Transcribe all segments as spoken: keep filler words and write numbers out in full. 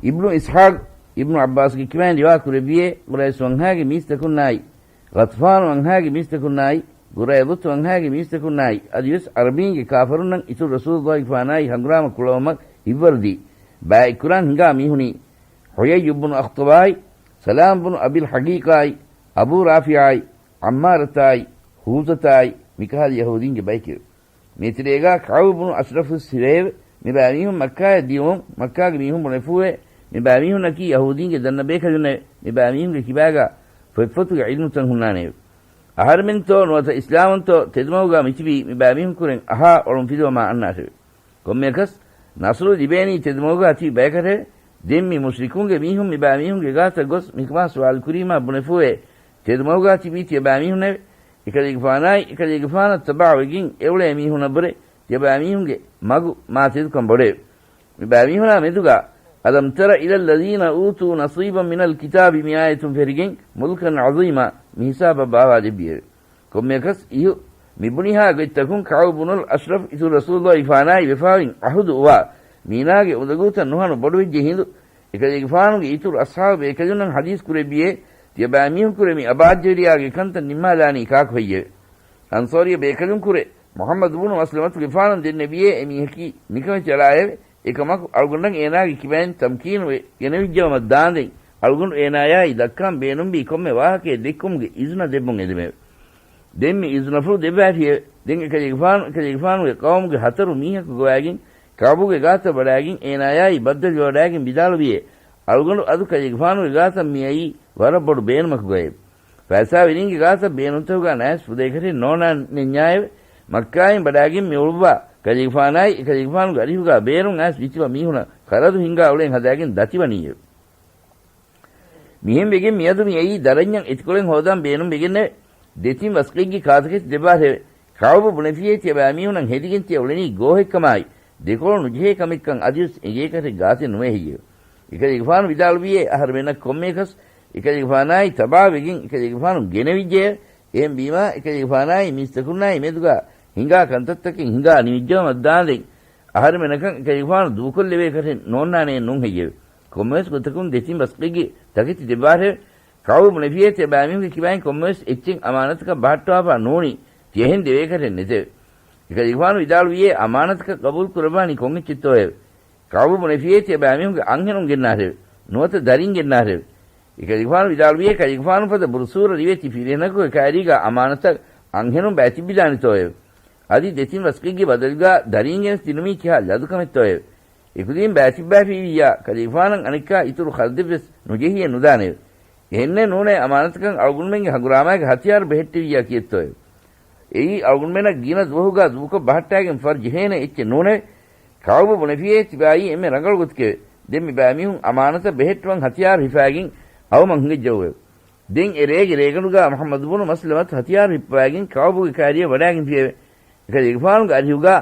އިބްނު އިސްޙާޤް އިބްނު ޢައްބާސްގެ ކިބައިން ރިވާ ކުރެއްވިއޭ، ޤުރައިޝް ވަންހާގެ މީސްތަކުންނާއި، ޣަޠްފާނު ވަންހާގެ މީސްތަކުންނާއި، ގުރައިޟަތު ވަންހާގެ މީސްތަކުންނާއި، އަދިވެސް ޢަރަބީންގެ ކާފަރުންނަށް އިތުރު ރަސޫލުﷲގެފާނާއި ހަނގުރާމަ ކުޅަވުމަށް ހިތްވަރުދީ ބައިތްކުރާން ހިނގާ މީހުނީ، ޙުޔައްޔު ބުނު އަޚްޠަބާއި، ސަލާމް ބުނު އަބިލް ޙަޤީޤާއި، އަބޫ ރާފިޢާއި، ޢައްމާރަތާއި، ހޫޒަތާއި، މިކަހަލަ ޔަހޫދީންގެ ބައެކެވެ. މިތެރޭގާ ކަޢުބު ބުނު އަޝްރަފު ވެސް ހިފެއެވެ. މިބައިމީހުން މައްކާޔަށް ދިޔުމުން، މައްކާގެ މީހުން ބުނެފޫއެވެ. މިބައިމީހުންނަކީ ޔަހޫދީންގެ ދަންނަ ބޭކަލުންނެވެ. މިބައިމީހުންގެ ކިބާގާ ފޮތްފޮތުގެ ޢިލްމުތައް ހުންނާނެއެވެ. އަހަރެމެންތޯ ނުވަތަ އިސްލާމުންތޯ ތެދުމަގުގާ މިތިބީ މިބައިމީހުންކުރެން އަހާ އޮޅުންފިލުވަމާ އަންނާށެވެ. ކޮންމެއަކަސް، ނަޞްރު ލިބޭނީ ތެދުމަގުގާ ތިބި ބަޔަކަށެވެ. ދެން މި މުޝްރިކުންގެ މީހުން މިބައިމީހުންގެ ގާތަށް ގޮސް މިކަމާ ސުވާލު ކުރީމާ ބުނެފޫއެވެ. ތެދުމަގުގާ ތިބީ ތިޔަބައިމީހުންނެވެ. އެކަލޭގެފާނާއި އެކަލޭގެފާނަށް ތަބަޢަވެގެން އެއުޅޭ މީހުންނަށްވުރެ ތިޔަބައިމީހުންގެ މަގު މާ ތެދުކަން ބޮޑެވެ. މި ބައިމީހުނާ މެދުގާ، ألم تر إلى الذين أوتوا نصيبا من الكتاب މި އާޔަތުން ފެށިގެން، ملكا عظيما މި ހިސާބަށް ބާވާލެއްވިއެވެ. ކޮންމެއަކަސް އިހު މި ބުނިހާ ގޮތްތަކުން ކަޢުބު ބުނުލް އަޝްރަފް އިތުރު ރަސޫލުﷲ ގެފާނާއި ވެފާވިން ޢަހުދު އޮވާ، މީނާގެ އުނދަގޫތައް ނުހަނު ބޮޑުވެއްޖެ ހިނދު، އެކަލޭގެފާނުގެ އިތުރު އަޞްޙާބު ބޭކަލުންނަށް ޙަދީޘް ކުރެއްވިއޭ، ތިޔަބައިމީހުންކުރެ މި އަބާއްޖަވެރިޔާގެ ކަންތައް ނިންމާލާނީ ކާކު ހެއްޔެވެ؟ އަންޞާރީ ބޭކަލުންކުރެ މުޙައްމަދު ބުނު މަސްލަމަތުގެފާނު ދެންނެވިއޭ އެމީހަކީ މިކަމެތި އަޅާއެވެ. އެކަމަކު އަޅުގަނޑަށް އޭނާގެ ކިބައިން ތަމްކީނުވެ ގެނެވިއްޖައުމަށް ދާނދެން، އަޅުގަނޑު އޭނާޔާއި ދައްކާން ބޭނުންވީ ކޮންމެ ވާހަކައެއް ދެއްކުމުގެ އިޒުނަ ދެއްވުން އެދެމެވެ. ދެން މި އިޒުނަފުޅު ދެއްވާފިއެވެ. ދެން އެކަލޭގެފާނު، އެކަލޭގެފާނުގެ ޤައުމުގެ ހަތަރު މީހަކު ގޮވައިގެން، ކަޢުބުގެ ގާތަށް ވަޑައިގެން އޭނާޔާއި ބައްދަލު ޖަވަޑައިގެން ވިދާޅުވިއޭ، އަޅުގަނޑު އަދު ކަލޭގެފާނުގެ ގާތަށް މިއައީ ވަރަށް ބޮޑު ބޭނުމަކުގައެވެ. ފައިސާވެރީންގެ ގާތަށް ބޭނުންތަކުގާ ނައިސް ފުދޭކަށެއް ނޯންނާނެ ނެންޏާއެވެ. މައްކާއިން ބަޑާގެން މި އުޅުއްވާ ކަލޭގެފާނާއި އެކަލޭގެފާނުގެ އަރިހުގާ ބޭރުން އައިސް ވިތިވަ މީހުނަށް ޚަރަދު ހިންގާ އުޅެން ހަދާގެން ދަތިވަނީއެވެ. މިހެން ވެގެން މިއަދު މިއައީ ދަރަންޏަށް އެތިކޮޅެއް ހޯދާން ބޭނުން ވެގެންނެވެ. ދެތިން ވަސްކައެއްގެ ކާތަކެތި ދެއްވާށެވެ. ކަޢުބު ބުނެފިއޭ ތިޔަބައިމީހުނަށް ހެދިގެން ތިޔަ އުޅެނީ ގޯހެއްކަމާއި، ދެކޮޅު ނުޖެހޭ ކަމެއްކަން އަދިވެސް އެނގޭކަށެއް ގާތެއް ނުވޭ ހެއްޔެވެ؟ އެކަލޭގެފާނު ވިދާޅުވިއޭ އަހަރެމެންނަށް ކޮންމެއަކަސް އެކަލޭގެފާނާއި ތަބާވެގެން އެކަލޭގެފާނު ގެނެވިއްޖެއެވެ. އެހެންވީމާ އެކަލޭގެފާނާއި މީސްތަކުންނާއި މެދުގާ ހިނގާ ކަންތައްތަކެއް ހިނގާ ނިމިއްޖައުމަށް ދާނދެން، އަހަރެމެނަކަށް އެކަލޭގެފާނު ދޫކޮށްލެވޭކަށެއް ނޯންނާނެއެއް ނޫން ހެއްޔެވެ؟ ކޮންމެވެސް ގޮތަކުން ދެތިން ވަސްކެއްގެ ތަކެތި ދެއްވާށެވެ. ކަޢުބު ބުނެފިއޭ ތިޔަބައިމީހުންގެ ކިބައިން ކޮންމެވެސް އެއްޗެއް އަމާނަތަކަށް ބަހައްޓާފާ ނޫނީ ތިޔަހެން ދެވޭކަށެއް ނެތެވެ. އެކަލޭގެފާނު ވިދާޅުވިއޭ އަމާނަތަކަށް ޤަބޫލު ކުރައްވާނީ ކޮން އެއްޗެއްތޯއެވެ؟ ކަޢުބު ބުނެފިއޭ ތިޔަބައިމީހުންގެ އަންހެނުން ގެންނާށެވެ. ނުވަތަ ދަރިން ގެންނާށެވެ. އެކަލޭގެފާނު ވިދާޅުވިއޭ ކަލޭގެފާނު ފަދަ ބުރުސޫރަ ރިވެތި ފިރިހެނަކުގެ ކައިރީގާ އަމާނަތަށް އަންހެނުން ބައިތިއްބިދާނެތޯއެވެ؟ އަދި ދެތިން ވަސްކެއްގެ ބަދަލުގާ ދަރީން ގެނެސް ދިނުމީ ކިހާ ލަދުކަމެއްތޯއެވެ؟ އެކުދީން ބައިތިއްބާފިއްޔާ ކަލޭގެފާނަށް އަނެއްކާ އިތުރު ޚަރަދެއްވެސް ނުޖެހިއެއް ނުދާނެއެވެ. އެހެންނެއް ނޫނޭ އަމާނަތަކަށް އަޅުގަނޑުމެންގެ ހަނގުރާމާގެ ހަތިޔާރު ބެހެއްޓެވިއްޔާ ކިއެއްތޯއެވެ؟ އެއީ އަޅުގަނޑުމެންނަށް ގިނަ ދުވަހުގާ ދޫކޮށް ބަހައްޓާގެން ފަރު ޖެހޭނެ އެއްޗެއް ނޫނެވެ. ކަޢުބު ބުނެފިއޭ ތިބާއީ އެންމެ ރަނގަޅު ގޮތެކެވެ. ދެން މި ބައިމީހުން އަމާނަތަށް ބެހެއްޓުވަން ހަތިޔާރު ހިފާގެން އައުމަށް ހިނގައްޖައުއެވެ. ދެން އެ ރޭގެ ރޭގަނޑުގާ މުޙައްމަދު ބުނު މަސްލަމަތު ހަތިޔާރު ހިއްޕަވައިގެން ކަޢުބުގެ ކައިރިއަށް ވަޑާގެންފިއެވެ. އެކަލޭގެފާނުގެ އަރިހުގާ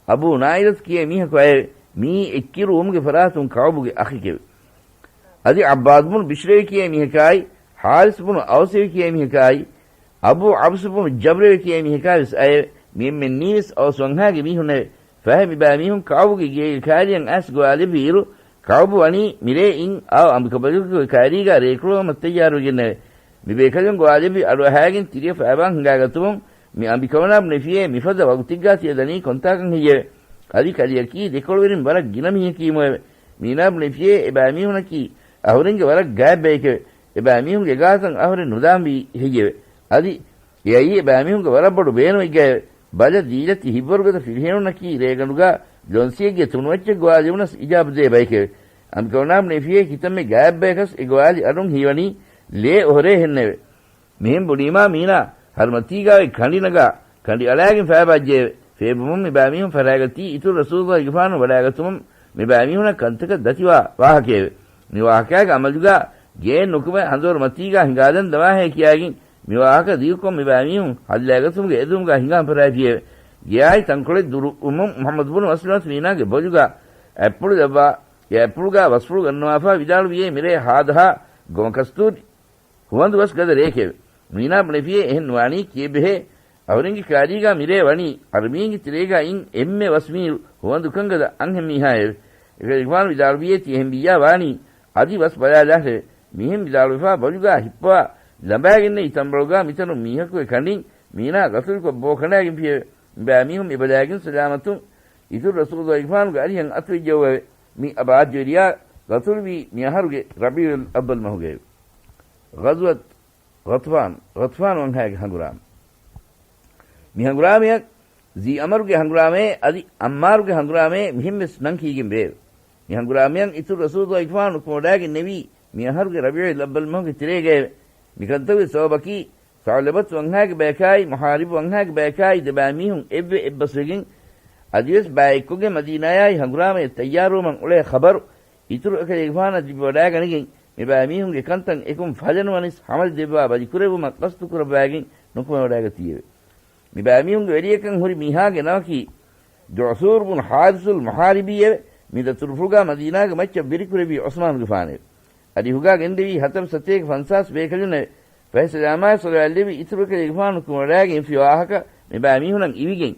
އަބޫ ނާއިލަތު ކިޔޭ މީހަކު އައެވެ. މިއީ އެއްކިރު ވުމުގެ ފަރާތުން ކަޢުބުގެ އަޚެކެވެ. އަދި ޢައްބާދު ބުނު ބިޝްރެވެ ކިޔޭ މީހަކާއި، ޙާރިސް ބުނު އައުސެވެ ކިޔޭ މީހަކާއި، އަބޫ ޢަބްސު ބުނު ޖަބްރެވެ ކިޔޭ މީހަކާވެސް އައެވެ. މި އެންމެންނީވެސް އައުސް ވަންހާގެ މީހުންނެވެ. ފަހެ މި ބައިމީހުން ކަޢުބުގެ ގޭގެ ކައިރިއަށް އައިސް ގޮވާލެއްވި އިރު، ކަޢުބު ވަނީ މިރޭ އިން އާ އަނބިކަނބަލުގެ ކައިރީގާ ރޭކުޅަވުމަށް ތައްޔާރުވެގެންނެވެ. މި ބޭކަލުން ގޮވާލެއްވި އަޑުއަހާގެން ތިރިއަށް ފައިބާން ހިނގާގަތުމުން، މި އަނބިކަމަނާ ބުނެފިއޭ މިފަދަ ވަގުތެއްގާ ތިޔަ ދަނީ ކޮންތާކަން ހެއްޔެވެ؟ އަދި ކަލެއަކީ ދެކޮޅުވެރިން ވަރަށް ގިނަ މީހަކީމުއެވެ. މީނާ ބުނެފިއޭ އެ ބައިމީހުނަކީ އަހުރެންގެ ވަރަށް ގާތް ބައެކެވެ. އެ ބައިމީހުންގެ ގާތަށް އަހުރެން ނުދާންވީ ހެއްޔެވެ؟ އަދި އެއައީ އެ ބައިމީހުންގެ ވަރަށް ބޮޑު ބޭނުމެއްގައެވެ. ބަލަ ދީލަތި ހިތްވަރުގަދަ ފިރިހެނުންނަކީ ރޭގަނޑުގާ ލޮންސިއެއްގެ ތުނުއެއްޗެއް ގޮވާލެވުނަސް އިޖާބަދޭ ބައެކެވެ. އަނބިކަމަނާ ބުނެފިއޭ ކިތަންމެ ގާތް ބަޔަކަސް އެ ގޮވާލި އަޑުން ހީވަނީ ލޭ އޮހޮރޭ ހެންނެވެ. މިހެން ބުނީމާ މީނާ ހަރުމަތީގާ އޮތް ކަނޑި ނަގާ ކަނޑި އަޅާގެން ފައިބާއްޖެއެވެ. ފޭބުމުން މި ބައިމީހުން ފަށާގަތީ އިތުރު ރަސޫލުﷲގެފާނު ވަޑާގަތުމުން މި ބައިމީހުނަށް ކަންތަކަށް ދަތިވާ ވާހަކައެވެ. މި ވާހަކައިގެ އަމަލުގާ ގެއެއް ނުކުމެ ހަނދުވަރު މަތީގާ ހިނގާލަން ދަމާހޭ ކިޔާގެން މި ވާހަކަ ދިގުކޮށް މި ބައިމީހުން ހައްލާގަތުމުގެ އެދުމުގާ ހިނގާން ފަށާފިއެވެ. ގެއާއި ތަންކޮޅެއް ދުރުވުމުން މުޙައްމަދު ބުނު މަސްލަމަތު މީނާގެ ބޮލުގާ އަތްޕުޅު ލައްވާ އެ އަތްޕުޅުގާ ވަސްފުޅު ގަންނަވާފާ ވިދާޅުވިއޭ މިރޭ ހާދަހާ ގޮމަކަސްތޫރި ހުވަނދު ވަސް ގަދަ ރެއެކެވެ. މީނާ ބުނެފިއޭ އެހެން ނުވާނީ ކިއެއްބެހޭ. އަހުރެންގެ ކާރީގާ މިރޭ ވަނީ އަރަބީންގެ ތެރޭގާ އިން އެންމެ ވަސް މީރު ހުވަނދުކަން ގަދަ އަންހެން މީހާއެވެ. އެކަލޭގެފާނު ވިދާޅުވިއޭ ތިޔަހެން ވިއްޔާ ވާނީ އަދި ވަސް ބަލާލާށެވެ. މިހެން ވިދާޅުވެފާ ބޮލުގާ ހިއްޕަވާ ލަނބާގެންނެވި ތަންބަޅުގާ މިތަނުން މީހަކުގެ ކަނޑިން މީނާ ގަތުރިކޮށް ބޯ ކަނޑާގެންފިއެވެ. މިބައިމީހުން މި ބަލާގެން ސަލާމަތުން އިތުރު ރަސޫލުގެފާނުގެ އަރިހަށް އަތުވެއްޖެއެވެ. މި އަބާދުވެރިޔާ ގަތުރުވީ މި އަހަރުގެ ރަބީޢުލް އައްވަލް މަހުގައެވެ. ޣަޒްވަތް ޣަޠްފާން، ޣަޠްފާން ވަންހާގެ ހަނގުރާމަ. މި ހަނގުރާމަޔަށް ޒީ އަމަރުގެ ހަނގުރާމައޭ އަދި އައްމާރުގެ ހަނގުރާމައޭ މިހެން ވެސް ނަން ކީގެން ވެއެވެ. މި ހަނގުރާމަޔަށް އިތުރު ރަސޫލުގެފާނު ނުކުމެވަޑައިގެންނެވީ މި އަހަރުގެ ރަބީޢުލް އައްވަލް މަހުގެ ތެރޭގައެވެ. މިކަންތައްގެ ސަބަބަކީ، ސަޢުލަބަތު ވަންހާގެ ބަޔަކާއި، މުޙާރިބު ވަންހާގެ ބަޔަކާއި ދެބައިމީހުން އެއްވެ އެއްބަސްވެގެން، އަދިވެސް ބައި އެއްކޮށްގެން މަދީނާޔާއި ހަނގުރާމަޔަށް ތައްޔާރުވުމަށް އުޅޭ ޚަބަރު، އިތުރު އެކަލޭގެފާނަށް ލިބިވަޑައިގަނެގެން، މިބައިމީހުންގެ ކަންތައް އެކުން ފަލަނުވަނިސް ހަމަލު ދެއްވާ ބަލިކުރެއްވުމަށް ޤަޞްދު ކުރައްވައިގެން ނުކުމެވަޑައިގަތީއެވެ. މިބައިމީހުންގެ ވެރިޔަކަށް ހުރި މީހާގެ ނަމަކީ، ޖުޢްސޫރު ބުނު ޙާރިސުލް މުޙާރިބީއެވެ. މި ދަތުރުފުޅުގާ މަދީނާގެ މައްޗަށް ވެރިކުރެއްވީ ޢުސްމާނުގެފާނެވެ. އަރިހުގާ ގެންދެވީ ހަތަރު ސަތޭކަ ފަންސާސް ބޭކަލުންނެވެ. ފަހެ ސަލާމާއި ޞަލަވާތްލެއްވި އިތުރު އެކަލޭގެފާނު ނުކުމެވަޑައިގެންފި ވާހަކަ މިބައިމީހުނަށް އިވިގެން،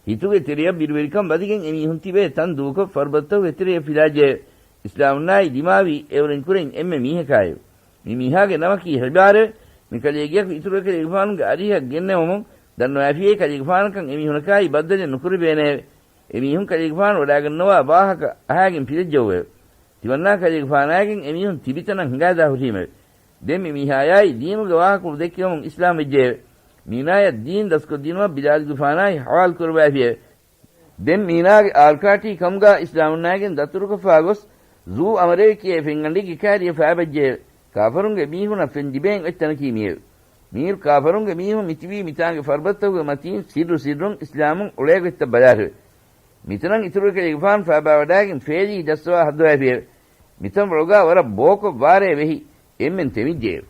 ހިތުގެ ތެރެޔަށް ބިރުވެރިކަން ވަދެގެން އެމީހުން ތިބޭ ތަން ދޫކޮށް ފަރުބައްތަކުގެ ތެރެޔަށް ފިލާއްޖެއެވެ. އިސްލާމުންނާއި ދިމާވީ އެއުރެން ކުރެން އެންމެ މީހަކާއެވެ. މި މީހާގެ ނަމަކީ ހިބާރެވެ. މި ކަލޭގެއަކު އިތުރު އެކަލޭގެފާނުގެ އަރިހަށް ގެންނެވުމުން ދަންނަވައިފިއޭ ކަލޭގެފާނަކަށް އެމީހުނަކާއި ބައްދަލެއް ނުކުރެވޭނެއެވެ. އެމީހުން ކަލޭގެފާނު ވަޑާގަންނަވާ ވާހަކަ އަހާގެން ފިލައްޖައުއެވެ. ތިމަންނާ ކަލޭގެފާނާގެން އެމީހުން ތިބިތަނަށް ހިނގާދާ ހުށީމެވެ. ދެން މި މީހާޔާއި ދީނުގެ ވާހަކަފުޅު ދެއްކެވުމުން އިސްލާމް ވެއްޖެއެވެ. މީނާޔަށް ދީން ދަސްކޮށްދިނުމަށް ބިލާލުގެފާނާއި ހަވާލު ކުރައްވައިފިއެވެ. ދެން މީނާގެ އާލްކާޓީ ކަމުގާ އިސްލާމުންނާގެން ދަތުރުކޮށްފާ ގޮސް، ޒޫ އަމަރޭ ކިޔޭ ފެންގަނޑެއްގެ ކާރިޔަށް ފައިބައްޖެއެވެ. ކާފަރުންގެ މީހުނަށް ފެން ލިބޭން އޮތް ތަނަކީ މިއެވެ. މީރު ކާފަރުންގެ މީހުން މިތިބީ މިތާނގެ ފަރުބަތަކުގެ މަތީން ސިއްރު ސިއްރުން އިސްލާމުން އުޅޭ ގޮތްތައް ބަލާށެވެ. މިތަނަށް އިތުރު އެކަލޭގެފާނު ފައިބާވަޑާގެން ފޭލީ ދައްސަވާ ހައްދަވައިފިއެވެ. މިތަން ވަޅުގާ ވަރަށް ބޯކޮށް ވާރޭ ވެހި އެންމެން ތެމިއްޖެއެވެ.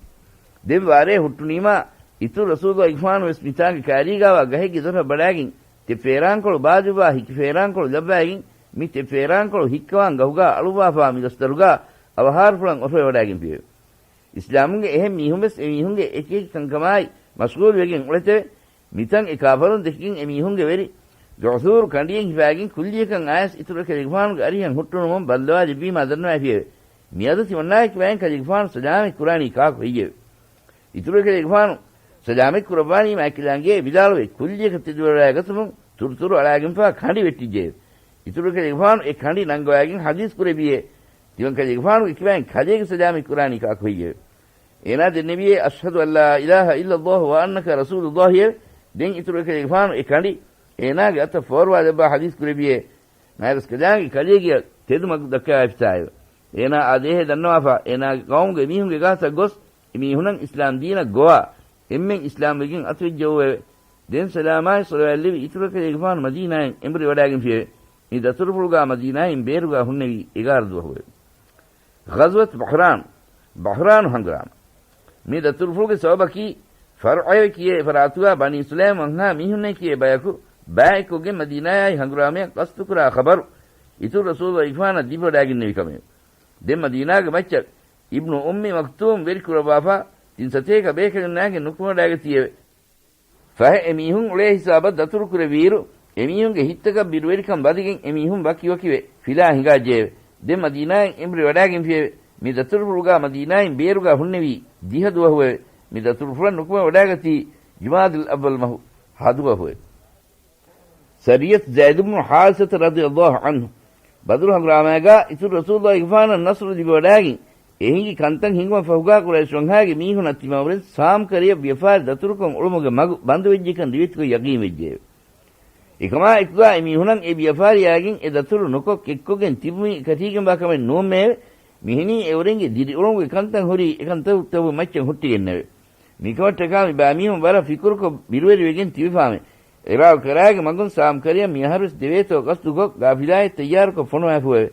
ދެން ވާރޭ ހުއްޓުނީމާ، އިތުރު ރަސޫލުގެފާނު ވެސް މިތާނގެ ކާރީގާވާ ގަހެއްގެ ދޮރަށް ބަޑާގެން ތި ފޭރާންކޮޅު ބާދެއްވާ ހިކި ފޭރާންކޮޅު ލައްވައިގެން މި ތި ފޭރާންކޮޅު ހިއްކަވާން ގަހުގާ އަޅުއްވާފާ މި ގަސްދަރުގާ އަވަހާރަފުޅަށް އޮށޯވަޑާގެންފިއެވެ. އިސްލާމުންގެ އެހެން މީހުން ވެސް އެމީހުންގެ އެކިއެކި ކަންކަމާއި މަޝްޣޫލުވެގެން އުޅެތެވެ. މިތަން އެ ކާފަރުން ދެކިގެން އެމީހުންގެ ވެރި ޖުޢްސޫރު ކަނޑިއެއް ހިފާގެން ކުއްލިއަކަށް އައިސް އިތުރު އެކަލޭގެފާނުގެ އަރިހަށް ހުއްޓުނުމުން ބައްލަވާ ލެއްވީމާ ދަންނަވައިފިއެވެ. މިއަދު ތިމަންނާއެކި ބައިން ކަލޭގެފާނު ސަލާމަތް ކުރާނީ ކާކު ހެއްޔެވެ؟ އިތުރު އެކަލޭގެފާނު ސަލާމަތް ކުރައްވާނީމާ އެކިލާނގެ ވިދާޅުވެ ކުއްލިއަކަށް ތެދުވެވަޑައިގަތުމުން ތުރުތުރު އަޅާގެންފާ ކަނޑި ވެއްޓިއްޖެއެވެ. އިތުރު އެކަލޭގެފާނު އެ ކަނޑި ނަންގަވައިގެން ޙަދީޘް ކުރެއްވިއޭ، ތިމަން ކަލޭގެފާނުގެ ކިބައިން ކަލޭގެ ސަލާމަތް ކުރާނީ ކާކު ހެއްޔެވެ؟ އޭނާ ދެންނެވިއޭ، "އަޝްހަދު އަން ލާ އިލާހަ އިއްލައްލާހު ވަ އަންނަކަ ރަސޫލުއްލާހި" އެވެ. ދެން އިތުރު އެކަލޭގެފާނު އެ ކަނޑި އޭނާގެ އަތަށް ފޯރުވާލައްވާ ޙަދީޘް ކުރެއްވިއޭ، ނައިރަސްކަލާނގެ ކަލޭގެއަށް ތެދު މަގު ދައްކަވައިފިތާއެވެ. އޭނާ އާ ދޭހޭ ދަންނަވާފާ، އޭނާގެ ޤައުމުގެ މީހުންގެ ގާތަށް ގޮސް، އެމީހުނަށް އިސްލާމް ދީނަށް ގޮވާ، އެންމެން އިސްލާމް ވެގެން އަތުވެއްޖެއެވެ. ދެން ސަލާމާއި ޞަލަވާތްލެއްވި އިތުރު އެކަލޭގެފާނު މަދީނާއިން އެނބުރި ވަޑާގެންފިއެވެ. މި ދަތުރުފުޅުގާ މަދީނާއިން ބޭރުގާ ހުންނެވީ އެގާރަ ދުވަހުއެވެ. ޣަޒްވަތު ބަހްރާން، ބަހްރާނު ހަނގުރާމަ. މި ދަތުރުފުޅުގެ ސަބަބަކީ، ފަރުޢައެވެ ކިޔޭ ފަރާތުގާ ބަނީ ސުލައިމް ވަންހާ މީހުންނޭ ކިޔޭ ބަޔަކު ބައި އެއްކޮށްގެން މަދީނާޔާއި ހަނގުރާމަޔަށް ޤަޞްދުކުރާ ޚަބަރު، އިތުރު ރަސޫލުއްލާހި ފާނަށް ލިބިވަޑާގެންނެވި ކަމެވެ. ދެން މަދީނާގެ މައްޗަށް އިބްނު އުއްމި މަކްތޫމް ވެރި ކުރައްވާފާ، ތިން ސަތޭކަ ބޭކަލުންނާގެން ނުކުމެވަޑައިގަތީއެވެ. ފަހެ އެމީހުން އުޅޭ ހިސާބަށް ދަތުރު ކުރެއްވިއިރު، އެމީހުންގެ ހިތްތަކަށް ބިރުވެރިކަން ވަދެގެން އެމީހުން ވަކިވަކިވެ ފިލާ ހިނގާއްޖެއެވެ. ދެން މަދީނާއިން އެނބުރި ވަޑާގެންފިއެވެ. މި ދަތުރުފުޅުގާ މަދީނާއިން ބޭރުގާ ހުންނެވީ ދިހަ ދުވަހުއެވެ. މި ދަތުރުފުޅަށް ނުކުމެ ވަޑާގަތީ ޖުމާދުލް އައްވަލް މަހު ހަ ދުވަހުއެވެ. ސަރިއްޔަތު ޒައިދު ބުނު ޙާރިސަތަ ރަޟިޔަﷲ ޢަންހު. ބަދުރު ހަނގުރާމައިގާ އިތުރު ރަސޫލުއްލާހިގެފާނަށް ނަޞްރު ލިބިވަޑާގެން، އެ ހިނގި ކަންތައް ހިނގުމަށް ފަހުގާ ޤުރައިޝް ވަންހާގެ މީހުނަށް ތިމައުރެން ޝާމް ކަރަޔަށް ވިޔަފާރި ދަތުރުކޮށް އުޅުމުގެ މަގު ބަންދުވެއްޖެކަން ރިވެތިކޮށް ޔަޤީންވެއްޖެއެވެ. އެކަމާ އެކުގާ އެ މީހުނަށް އެ ވިޔަފާރިއާގެން އެ ދަތުރު ނުކޮށް ކެއްކޮށްގެން ތިބުމީ އެކަށީގެންވާ ކަމެއް ނޫންމެއެވެ. މިހެނީ އެއުރެންގެ ދިރިއުޅުމުގެ ކަންތައް ހުރީ އެކަންތައްތަކުގެ މައްޗަށް ހުއްޓިގެންނެވެ. މިކަމަށްޓަކާ މި ބައިމީހުން ވަރަށް ފިކުރުކޮށް ބިރުވެރިވެގެން ތިބިފާމެ. އިރާގު ކަރާގެ މަގުން ޝާމް ކަރަޔަށް މި އަހަރުވެސް ދެވޭތޯ ގަސްދުކޮށް ގާފިލާއެއް ތައްޔާރުކޮށް ފޮނުވާފުއެވެ.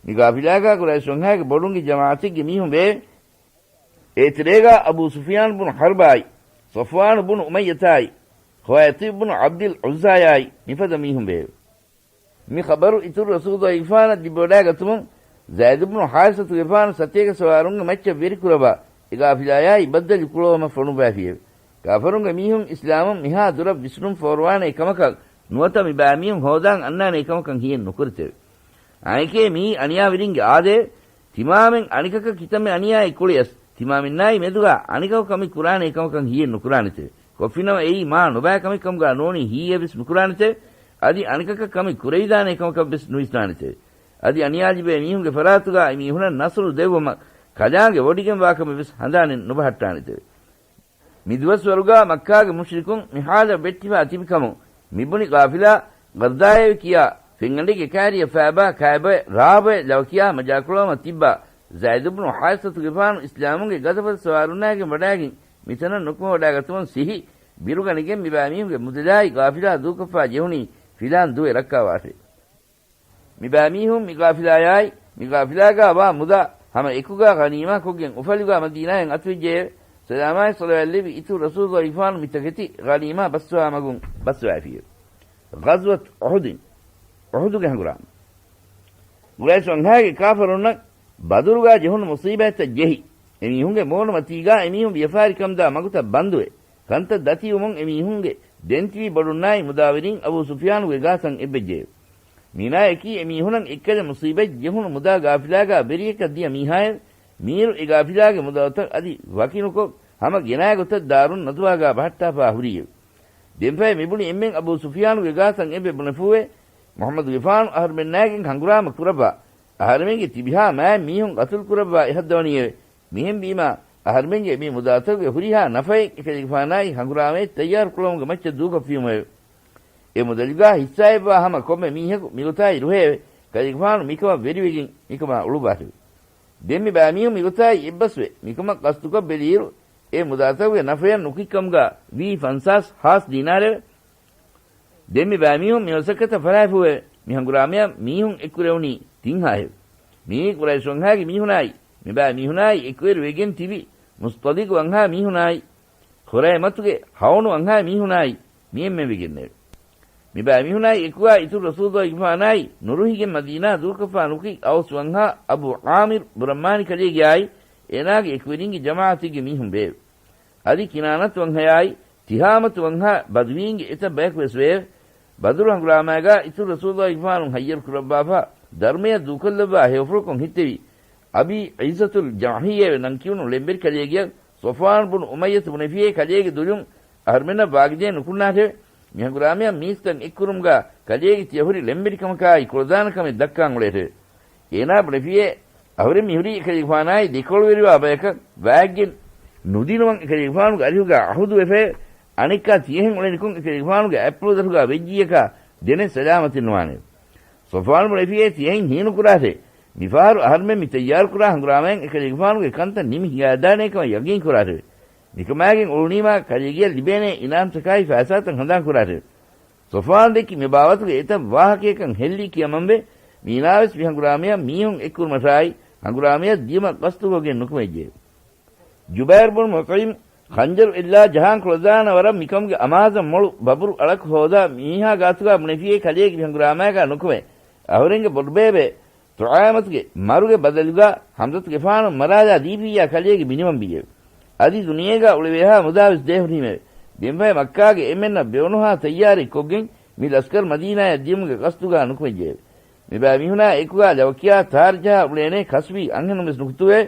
މި ގާފިލާގާ ޤުރައިޝް ވަންހާގެ ބޮޑުން ޖަމާޢަތެއްގެ މީހުން ވެއެވެ. އޭތެރޭގާ އަބޫ ސުފިޔާން ބުނު ޙަރްބާއި، ޞަފްވާނު ބުނު އުމައްޔަތާއި، ޚުވައިތިބް ބުނު ޢަބްދިލް ޢުއްޒާޔާއި މިފަދަ މީހުން ވެއެވެ. މި ޚަބަރު އިތުރު ރަސޫލުއްލާހިގެފާނަށް ލިބިވަޑާގަތުމުން، ޒައިދު ބުނު ޙާރިސަތުގެފާނު ސަތޭކަ ސަވާރުންގެ މައްޗަށް ވެރިކުރައްވާ، އެ ގާފިލާޔާއި ބައްދަލު ކުޅައުމަށް ފޮނުއްވައިފިއެވެ. ކާފަރުންގެ މީހުން އިސްލާމުން މިހާ ދުރަށް ވިސްނުން ފޯރުވާނޭ ކަމަކަށް ނުވަތަ މި ބައިމީހުން ހޯދާން އަންނާނޭ ކަމަކަށް ހިޔެއް ނުކުރެތެވެ. އާނއެކޭ މިއީ އަނިޔާވެރިންގެ އާދައެވެ. ތިމާމެން އަނެކަކަށް ކިތަންމެ އަނިޔާއެއް ކުޅިޔަސް، ތިމާމެންނާއި މެދުގާ އަނެކަކު ކަމެއް ކުރާނޭ ކަމަކަށް ހީއެއް ނުކުރާނެތެވެ. ކޮށްފިނަމަ އެއީ މާ ނުބައި ކަމެއް ކަމުގާ ނޫނީ ހީއެއް ވެސް ނުކުރާނެތެވެ. އަދި އަނެކަކަށް ކަމެއް ކުރެވިދާނޭ ކަމަކަށް ވެސް ނުވިސްނާނެތެވެ. އަދި އަނިޔާލިބޭ މީހުންގެ ފަރާތުގާ އެމީހުނަށް ނަޞްރު ދެއްވުމަށް ކަލާނގެ ވޮޑިގެންވާކަމެއް ވެސް ހަނދާނެއް ނުބަހައްޓާނެތެވެ. މި ދުވަސްވަރުގާ މައްކާގެ މުޝްރިކުން މި ހާލަށް ވެއްޓިފާ ތިބި ކަމުން މިބުނި ޤާފިލާ ޣަޒާއޭ ކިޔާ ފެންގަނޑެއްގެ ކައިރިއަށް ފައިބާ ކައިބައެއް ރާބައެއް ލަވަ ކިޔާ މަޖާކުޅަވަމަށް ތިއްބާ ޒައިދު ބުނު ޙާރިސަތުގެފާނު އިސްލާމުންގެ ގަދަފަދަ ސަވާރުންނާއިގެން ވަޑާގެން މިތަނަށް ނުކުމެވަޑާގަތުމުން ސިހި ބިރުގަނެގެން މިބާ މީހުންގެ މުދަލާއި ޤާފިލާ ދޫކޮށްފާ ޖެހުނީ ފިލާން ދުވެ ރައްކާވާށޭ. މިބާމީހުން މި ޤާފިލާޔާއި، މި ޤާފިލާގާ ވާ މުދާ ހަމަ އެކުގާ ޣަނީމާ ކޮށްގެން އުފަލުގާ މަދީނާއަށް އަތުވެއްޖެއެވެ. ސަލާމާއި ޞަލަވާތް ލެއްވި އިތުރު ރަސޫލުގެފާނު މި ތަކެތި ޣަނީމާ ބަސްވާ މަގުން ބަސްވައިފިއެވެ. ޣަޒްވަތު އުޙުދިން، އުޙުދުގެ ހަނގުރާމަ. ޤުރައިޝު ވަންހާގެ ކާފަރުންނަށް ބަދުރުގާ ޖެހުނު މުޞީބާތަށް ޖެހި، އެމީހުންގެ މޫނުމަތީގާ އެމީހުން ވިޔަފާރިކަންދާ މަގުތައް ބަންދުވެ، ކަންތައް ދަތިވުމުން އެމީހުންގެ ދެންތިބި ބޮޑުންނާއި މުދާވެރިން އަބޫ ސުފްޔާނުގެ ގާތަށް އެއްބެއްޖެއެވެ. މީނާއަކީ އެމީހުނަށް އެއްކަލަ މުޞީބަތް ޖެހުނު މުދާ ގާފިލާގާ ބެރިޔަކަށް ދިޔަ މީހާއެވެ. މީރު އެ ގާފިލާގެ މުދާތައް އަދި ވަކިނުކޮށް ހަމަ ގެނާ ގޮތަށް ދާރުން ނަދުވާގާ ބަހައްޓާފާ ހުރީއެވެ. ދެންފަހެ މިބުނި އެންމެން އަބޫ ސުފްޔާނުގެ ގާތަށް އެބެ ބުނެފޫވެ، މުޙައްމަދުގެފާނު އަހަރުމެންނާގެން ހަނގުރާމަ ކުރައްވާ، އަހަރެމެންގެ ތިބިހާ މާތް މީހުން ޤަތުލު ކުރައްވާ އެހަށްދަވަނީއެވެ. މިހެންވީމާ، އަހަރެމެންގެ މި މުދާތަކުގެ ހުރިހާ ނަފައެއް އެކަލޭގެފާނާއި ހަނގުރާމައެއް ތައްޔާރު ކުޅަމުގެ މައްޗަށް ދޫކޮށްފިއުމެވެ. އެ މުދަލުގާ ހިއްސާއެއްވާ ހަމަ ކޮންމެ މީހަކު މިގޮތާއި ރުހެއެވެ. ކަލޭގެފާނު މިކަމަށް ވެރިވެގެން މިކަމާ އުޅުއްވާށެވެ. ދެން މި ބައިމީހުން މިގޮތާއި އެއްބަސްވެ، މިކަމަށް ޤަސްދުކޮށް ބެލިއިރު، އެ މުދާތަކުގެ ނަފަޔަށް ނުކިތްކަމުގާ ވީ ފަންސާސް ހާސް ދީނާރެވެ. ދެން މި ބައިމީހުން މި މަސައްކަތަށް ފަރާތްފޫވެ، މި ހަނގުރާމަޔަށް މީހުން އެއްކުރެވުނީ ތިން ހާހެވެ. މިއީ ޤުރައިޝު ވަންހާގެ މީހުނާއި، މި ބައިމީހުނާއި އެކުވެރިވެގެން ތިބި މުޞްޠަލިޤު ވަންހާ މީހުނާއި، ޚުރައިމަތުގެ ހައުނު ވަންހާ މީހުނާއި، މި އެންމެން ވެގެންނެވެ. މި ބައިމީހުނާއި އެކުގާ އިތުރު ރަސޫލުގެފާނާއި ނުރުހިގެން މަދީނާ ދޫކޮށްފާ ނުކި އައުސް ވަންހާ އަބޫ ޢާމިރު ބުރައްމާނި ކަލޭގެއާއި، އޭނާގެ އެކުވެރިންގެ ޖަމާޢަތެއްގެ މީހުން ވެއެވެ. އަދި ކިނާނަތު ވަންހަޔާއި، ތިހާމަތު ވަންހާ ބަދުވީންގެ އެތައް ބަޔަކު ވެސް ވެއެވެ. ބަދުރު ހަނގުރާމާގާ އިތުރު ރަސޫލުގެފާނު ހައްޔަރު ކުރައްވާފާ، ދަރުމަޔަށް ދޫކޮށްލައްވާ ހެޔޮފުޅަކުން ހިތެވި، އަބީ ޢިއްޒަތުލް ޖަހްހީއެވެ ނަން ކިޔުނު ޅެންވެރި ކަލޭގެއަށް ޞަފްވާން ބުނު އުމައްޔަތު ބުނެފިއޭ ކަލޭގެ ދުލުން އަހަރުމެންނަށް ވާގިދޭ ނުކުންނާށެވެ. މި ހަނގުރާމަޔަށް މީސްތައް އެއްކުރުމުގާ ކަލޭގެ ތިޔަ ހުރި ޅެންވެރިކަމަކާއި ކުޅަދާނަކަމެއް ދައްކާން އުޅޭށެވެ. އޭނާ ބުނެފިއޭ، އަހުރެން މިހުރީ އެކަލޭގެފާނާއި ދެކޮޅުވެރިވާ ބަޔަކަށް ވާގެން ނުދިނުމަށް އެކަލޭގެފާނުގެ އަރިހުގާ އަހުދުވެފައެވެ. އަނެއްކާ ތިޔަހެން އުޅެނިކޮށް އެކަލޭގެފާނުގެ އަތްޕުޅުދަށުގާ ވެއްޖިއްޔަކާ ދެނެއް ސަލާމަތެއް ނުވާނެވެ. ޞަފްވާން ބުނެފިއޭ ތިޔަހެން ހީނުކުރާށޭ. މިފަހަރު އަހަރުމެން މި ތައްޔާރުކުރާ ހަނގުރާމައިން އެކަލޭގެފާނުގެ ކަންތައް ނިމި ހިނގާދާނޭ ކަމަށް ޔަގީންކުރާށެވެ. މިކަމާގެން އުޅުނީމާ ކަލޭގެއަށް ލިބޭނޭ އިނާމްތަކާއި ފައިސާތައް ހަނދާންކުރާށެވެ. ޞަފްވާން ދެއްކި މި ބާވަތުގެ އެތައް ވާހަކަޔަކަށް ހެއްލި ކިޔަމަންވެ، މީނާވެސް މި ހަނގުރާމަޔަށް މީހުން އެއްކުރުމަށާއި، ހަނގުރާމަޔަށް ދިޔުމަށް ޤަސްދުކޮށްގެން ނުކުމެއްޖެ. ޖުބައިރު ބުނު މުޠްޢިމް ޚަންޖަރު އެއްލާ ޖަހާން ކުޅަދާނަ ވަރަށް މިކަމުގެ އަމާޒަށް މޮޅު ބަބުރު އަޅަކު ހޯދާ މީހާ ގާތުގާ ބުނެފިއޭ ކަލޭގެ މި ހަނގުރާމާގާ ނުކުމެ. އަހުރެންގެ ބޮޑުބޭބެ ތުޢާމަތުގެ މަރުގެ ބަދަލުގާ ޙަމްޒަތުގެފާނު މަރާލާ ދީފިއްޔާ ކަލޭގެ މިނިވަންވީއެވެ. އަދި ދުނިޔޭގާ އުޅެވޭހާ މުދާވެސް ދޭހުރީމެވެ. ދެންފަހެ މައްކާގެ އެންމެންނަށް ބެއުނުހާ ތައްޔާރެއް ކޮށްގެން މި ލަސްކަރު މަދީނާޔަށް ދިޔުމުގެ ޤަސްދުގާ ނުކުމެއްޖެއެވެ. މިބައިމީހުނާ އެކުގާ ލަވަކިޔާ ތާރް ޖަހާ އުޅޭނޭ ކަސްބީ އަންހެނުން ވެސް ނުކުތުވެ،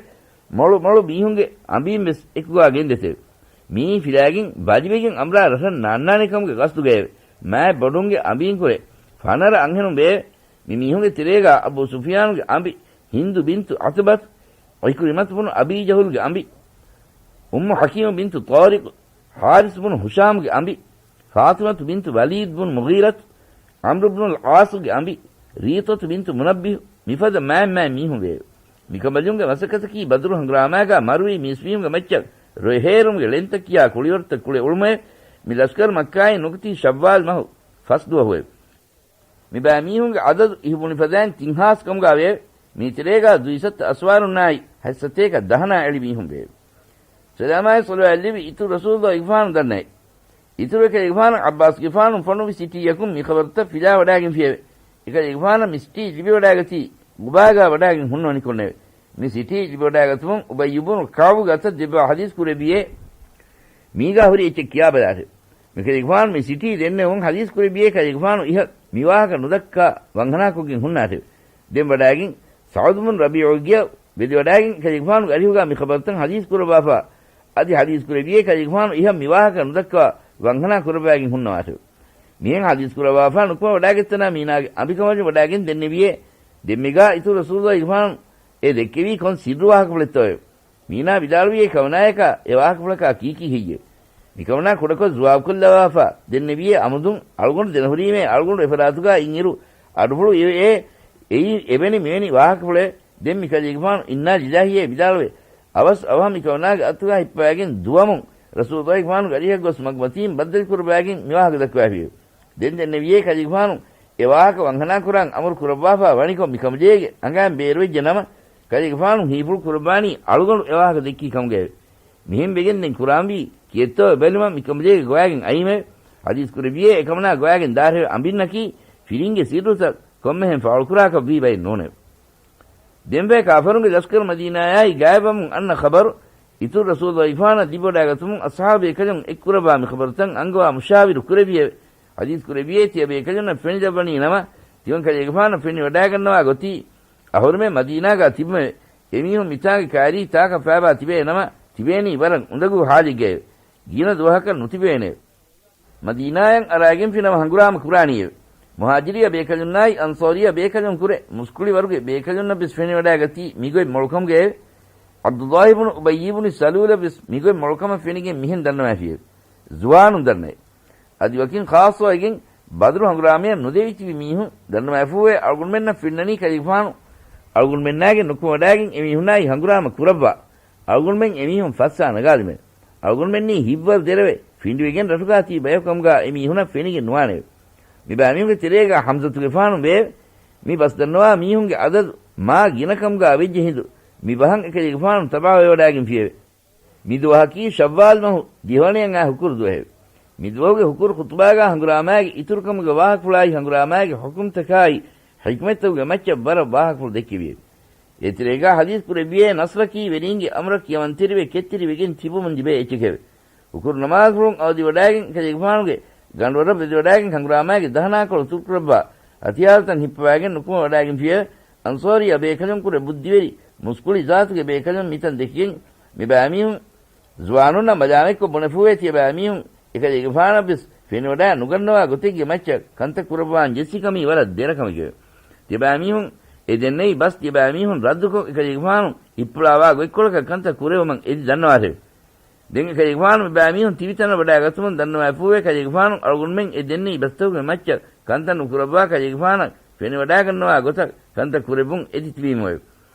މޮޅު މޮޅު މީހުންގެ އަނބީން ވެސް އެކުގާ ގެންދެތެވެ. މިއީ ފިލާގެން ބަލިވެގެން އަނބުރާ ރަށަށް ނާންނާނެ ކަމުގެ ގަސްދުގައެވެ. މާތް ބޮޑުންގެ އަނބީންކުރެ ފަނަރަ އަންހެނުން ވެއެވެ. މި މީހުންގެ ތެރޭގާ އަބޫ ސުފިޔާނުގެ އަނބި ހިންދު ބިންތު ޢުތުބަތު، ޢިކްރިމަތު ބުނު އަބީ ޖަހުލްގެ އަނބި، އުއްމު ޙަކީމު ބިންތު ޠާރިޤު، ޙާރިސް ބުނު ހުޝާމްގެ އަނބި، ފާޠިމަތު ބިންތު ވަލީދް ބުނު މުޣީރަތު، ޢަމްރު ބުނުލް ޢާޞުގެ އަނބި، ރީޠަތު ބިންތު މުނައްބިހު، މިފަދަ މާތް މާތް މީހުން ވެއެވެ. މިކަނބަލުންގެ މަސައްކަތަކީ ބަދުރު ހަނގުރާމާގާ މަރުވި މީސްމީހުންގެ މައްޗަށް ރޮއެހޭރުމުގެ ޅެންތައް ކިޔާ ކުޅިވަރުތައް ކުޅެ އުޅުމެވެ. މި ލަސްކަރު މައްކާއިން ނުކުތީ ޝައްވާލް މަހު ފަސް ދުވަހުއެވެ. މިބައިމީހުންގެ އަދަދު އިހު ބުނިފަދައިން ތިން ހާސް ކަމުގާ ވެއެވެ. މީތެރޭގާ ދުއިސައްތަ އަސްވާރުންނާއި ހަތްސަތޭކަ ދަހަނާ އެޅި މީހުން ވެއެވެ. ސަލާމާއި ޞަލަވާތް ލެއްވި އިތުރު ރަސޫލުގެފާނު ދަންނައެވެ. އިތުރު އެކަލޭގެފާނު ޢައްބާސްގެފާނު ފޮނުވި ސިޓީއަކުން މި ޚަބަރުތައް ފިލާވަޑާގެންފިއެވެ. އެކަލޭގެފާނަށް މި ސިޓީ ލިބިވަޑާގަތީ ގުބާގާ ވަޑާގެން ހުންނަވަނިކޮށްނެވެ. މި ސިޓީ ލިބިވަޑާގަތުމުން އުބައްޔު ބުނު ކަޢުބު ގަތަށް ދެއްވާ ޙަދީޘް ކުރެއްވިއޭ، މީގާ ހުރި އެއްޗެއް ކިޔާބަލާށެވެ. މިކަލޭގެފާނު މި ސިޓީ ދެންނެވުން ޙަދީޘް ކުރެއްވިއޭ ކަލޭގެފާނު އިހަށް މިވާހަކަ ނުދައްކާ ވަންހަނާކޮށްގެން ހުންނާށެވެ. ދެން ވަޑާގެން ސަޢުދު ބުން ރަބީޢުގެ ވެދިވަޑާގެން ކަލޭގެފާނުގެ އަރިހުގާ މި ޚަބަރުތައް ޙަދީޘް ކުރައްވާފަ، އަދި ޙަދީޘް ކުރެއްވިޔޭ ކަލޭގެފާނު އިހަށް މި ވާހަކަ ނުދައްކާ ވަންހަނާ ކުރައްވާގެން ހުންނަވާށެވެ. މިހެން ޙަދީޘް ކުރައްވާފަ ނުކުމެވަޑާގަތްތަނާ މީނާގެ އަނބިކަނބަލުން ވަޑާގެން ދެންނެވިޔޭ، ދެން މިގާ އިތުރު ރަސޫލުއްލާހިގެފާނު އެ ދެއްކެވީ ކޮން ސިއްރު ވާހަކަފުޅެއްތޯއެވެ؟ މީނާ ވިދާޅުވިޔޭ ކަމަނާޔަކާ އެ ވާހަކަފުޅަކާ ކީކީ ހެއްޔެވެ؟ މިކަމަނާ ކުޑަކޮށް ޒުވާބުކޮށްލަވާފަ ދެންނެވިޔޭ އަމުދުން އަޅުގަނޑު ދެނަހުރީމޭ އަޅުގަނޑު އެފަރާތުގާ އިންއިރު އަޑުފުޅު އެ، އެ، އެއީ އެވެނި މިވެނި ވާހަކަފުޅެއް. ދެން މި ކަލޭގެފާނު އިންނާ ލިލާހިއޭ ވިދާޅުވެ، އަވަސް އަވަހަށް މި ކަމަނާގެ އަތުގާ ހިއްޕަވާގެން ދުވަމުން ރަސޫލުއްލާހިގެފާނުގެ އަރިހަށް ގޮސް މަގުމަތީން ބައްދަލު ކުރައްވާގެން މި ވާހަކަ ދައްކަވާފިއެވެ. ދެން ދެންނެވިޔޭ ކަލޭގެފާނު އެ ވާހަކަ ވަންހަނާ ކުރާން އަމުރު ކުރައްވާފަ ވަނިކޮށް މި ކަމަޖޭގެ އަނގައިން ބޭރުވެއްޖެ ނަމަ، ކަލޭގެފާނު ހީފުޅު ކުރައްވާނީ އަޅުގަނޑު އެ ވާހަކަ ދެއްކި ކަމުގައެވެ. މިހެން ވެގެން ދެން ކުރާންވީ ކިއެއްތޯ އެބަލުމަށް މި ކަމަޖޭގެ ގޮވާގެން އައީމެވެ. ޙަދީޘް ކުރެއްވިޔޭ އެކަމަނާ ގޮވާގެން ދާށެވެ. އަނބިންނަކީ ފިރިންގެ ސިއްރުތައް ކޮންމެހެން ފާޅުކުރާކަށް ވީ ބައެއް ނޫނެވެ. ދެންވެ ކާފަރުންގެ ލަސްކަރު މަދީނާޔާއި ގާތްވަމުން އަންނަ ޚަބަރު، އިތުރު ރަސޫލުއްލާހިގެފާނަށް ލިބިވަޑާގަތުމުން އަޞްޙާބު ބޭކަލުން އެއްކުރައްވާ މި ޚަބަރުތައް އަންގަވާ މުޝާވިރު ކުރެއްވިއެވެ. ޙަދީޘް ކުރެއްވިޔޭ ތިޔަބޭކަލުންނަށް ފެނިލައްވަނީ ނަމަ، ތިމަން ކަލޭގެފާނަށް ފެނިވަޑާގަންނަވާ ގޮތީ އަހުރެމެން މަދީނާގާ ތިބުމެވެ. އެމީހުން މިތާނގެ ކާރީ ތާކަށް ފައިބާ ތިބޭ ނަމަ، ތިބޭނީ ވަރަށް އުނދަގޫ ޙާލެއްގައެވެ. ގިނަ ދުވަހަކަށް ނުތިބޭނެއެވެ. މަދީނާއަށް އަރާގެންފި ނަމަ ހަނގުރާމަ ކުރާނީއެވެ. މުހާޖިރީ ބޭކަލުންނާއި އަންޞާރީ ބޭކަލުން ކުރެ، މުސްކުޅިވަރުގެ ބޭކަލުންނަށް ވެސް ފެނިވަޑާގަތީ މިގޮތް މޮޅުކަމުގައެވެ. ޢަބްދުﷲ ބުނު އުބައްޔި ބުނު ސަލޫލަށް ވެސް މިގޮތް މޮޅުކަމަށް ފެނިގެން މިހެން ދަންނަވައިފިއެވެ. ޒުވާނުން ދަންނައެވެ. އަދި ވަކިން ޚާއްޞަވެގެން ބަދުރު ހަނގުރާމަޔަށް ނުދެވިތިބި މީހުން ދަންނަވައިފޫވެ، އަޅުގަނޑުމެންނަށް ފެންނަނީ ކަލޭގެފާނު އަޅުގަނޑުމެންނާގެން ނުކުމެވަޑާގެން އެމީހުންނާއި ހަނގުރާމަ ކުރައްވާ، އަޅުގަނޑުމެން އެމީހުން ފައްސާ ނަގާލުމެވެ. އަޅުގަނޑުމެންނީ ހިތްވަރު ދެރަވެ ފިނޑިވެގެން ރަށުގާ ތިބި ބަޔަކު ކަމުގާ އެމީހުނަށް ފެނިގެން ނުވާނެވެ. މިބައިމީހުންގެ ތެރޭގާ ޙަމްޒަތުގެފާނު ވެއެވެ. މި ބަސްދަންނަވާ މީހުންގެ އަދަދު މާ ގިނަ ކަމުގާ ވެއްޖެ ހިނދު، މި ބަހަށް އެކަލޭގެފާނު ތަބާވެވަޑާގެންފިއެވެ. މި ދުވަހަކީ ޝައްވާލް މަހު ދިހަވަނައަށް އައި ހުކުރު ދުވަހެވެ. މި ދުވަހުގެ ހުކުރު ޚުޠުބާގާ ހަނގުރާމާގެ އިތުރުކަމުގެ ވާހަކަފުޅާއި ހަނގުރާމާގެ ޙުކުމްތަކާއި ޙިކްމަތްތަކުގެ މައްޗަށް ވަރަށް ވާހަކަފުޅު ދެއްކެވިއެވެ. އޭތެރޭގާ ޙަދީޘް ކުރެއްވިޔޭ ނަޞްރަކީ ވެރީންގެ އަމުރަށް ކިޔަމަންތެރިވެ ކެތްތެރިވެގެން ތިބުމުން ލިބޭ އެއްޗެކެވެ. ހުކުރު ނަމާދުފުޅުން އަވަދިވަޑާގެން ކަލޭގެފާނުގެ ގަނޑުވަރަށް ވެދިވަޑާގެން ހަނގުރާމާގެ ދަހަނާކޮޅު ތުރުކުރައްވާ ހަތިޔާރުތައް ހިއްޕަވާގެން ނުކުމެވަޑާގެންފިއެވެ. އަންޞާރީ ބޭކަލުންކުރެ ބުއްދިވެރި މުސްކުޅި ޒާތުގެ ބޭކަލުން މިތަން ދެކިގެން މި ބައިމީހުން ޒުވާނުންނަށް މަލާމަތްކޮށް ބުނެފޫވޭ ތިޔަބައިމީހުން އެކަލޭގެފާނަށްވެސް ފެނިވަޑާ ނުގަންނަވާ ގޮތެއްގެ މައްޗަށް ކަންތައް ކުރައްވާން ޖެއްސި ކަމީ ވަރަށް ދެރަ ކަމެކެވެ. ތިޔަބައިމީހުން އެ ދެންނެވި ބަސް ތިޔަބައިމީހުން ރައްދުކޮށް އެކަލޭގެފާނު ހިއްޕުޅާވާ ގޮތްކޮޅަކަށް ކަންތައް ކުރެވުމަށް އެދި ދަންނަވާށެވެ. ދެން އެކަލޭގެފާނު މި ބައިމީހުން ތިބިތަނަށް ވަޑާގަތުމުން ދަންނަވައިފޫވޭ ކަލޭގެފާނު އަޅުގަނޑުމެން އެ ދެންނެވި ބަސްތަކުގެ މައްޗަށް ކަންތައް ނުކުރައްވާ ކަލޭގެފާނަށް ފެނިވަޑާގަންނަވާ ގޮތަށް ކަންތައް ކުރެއްވުން އެދި ތިބީމުއެވެ.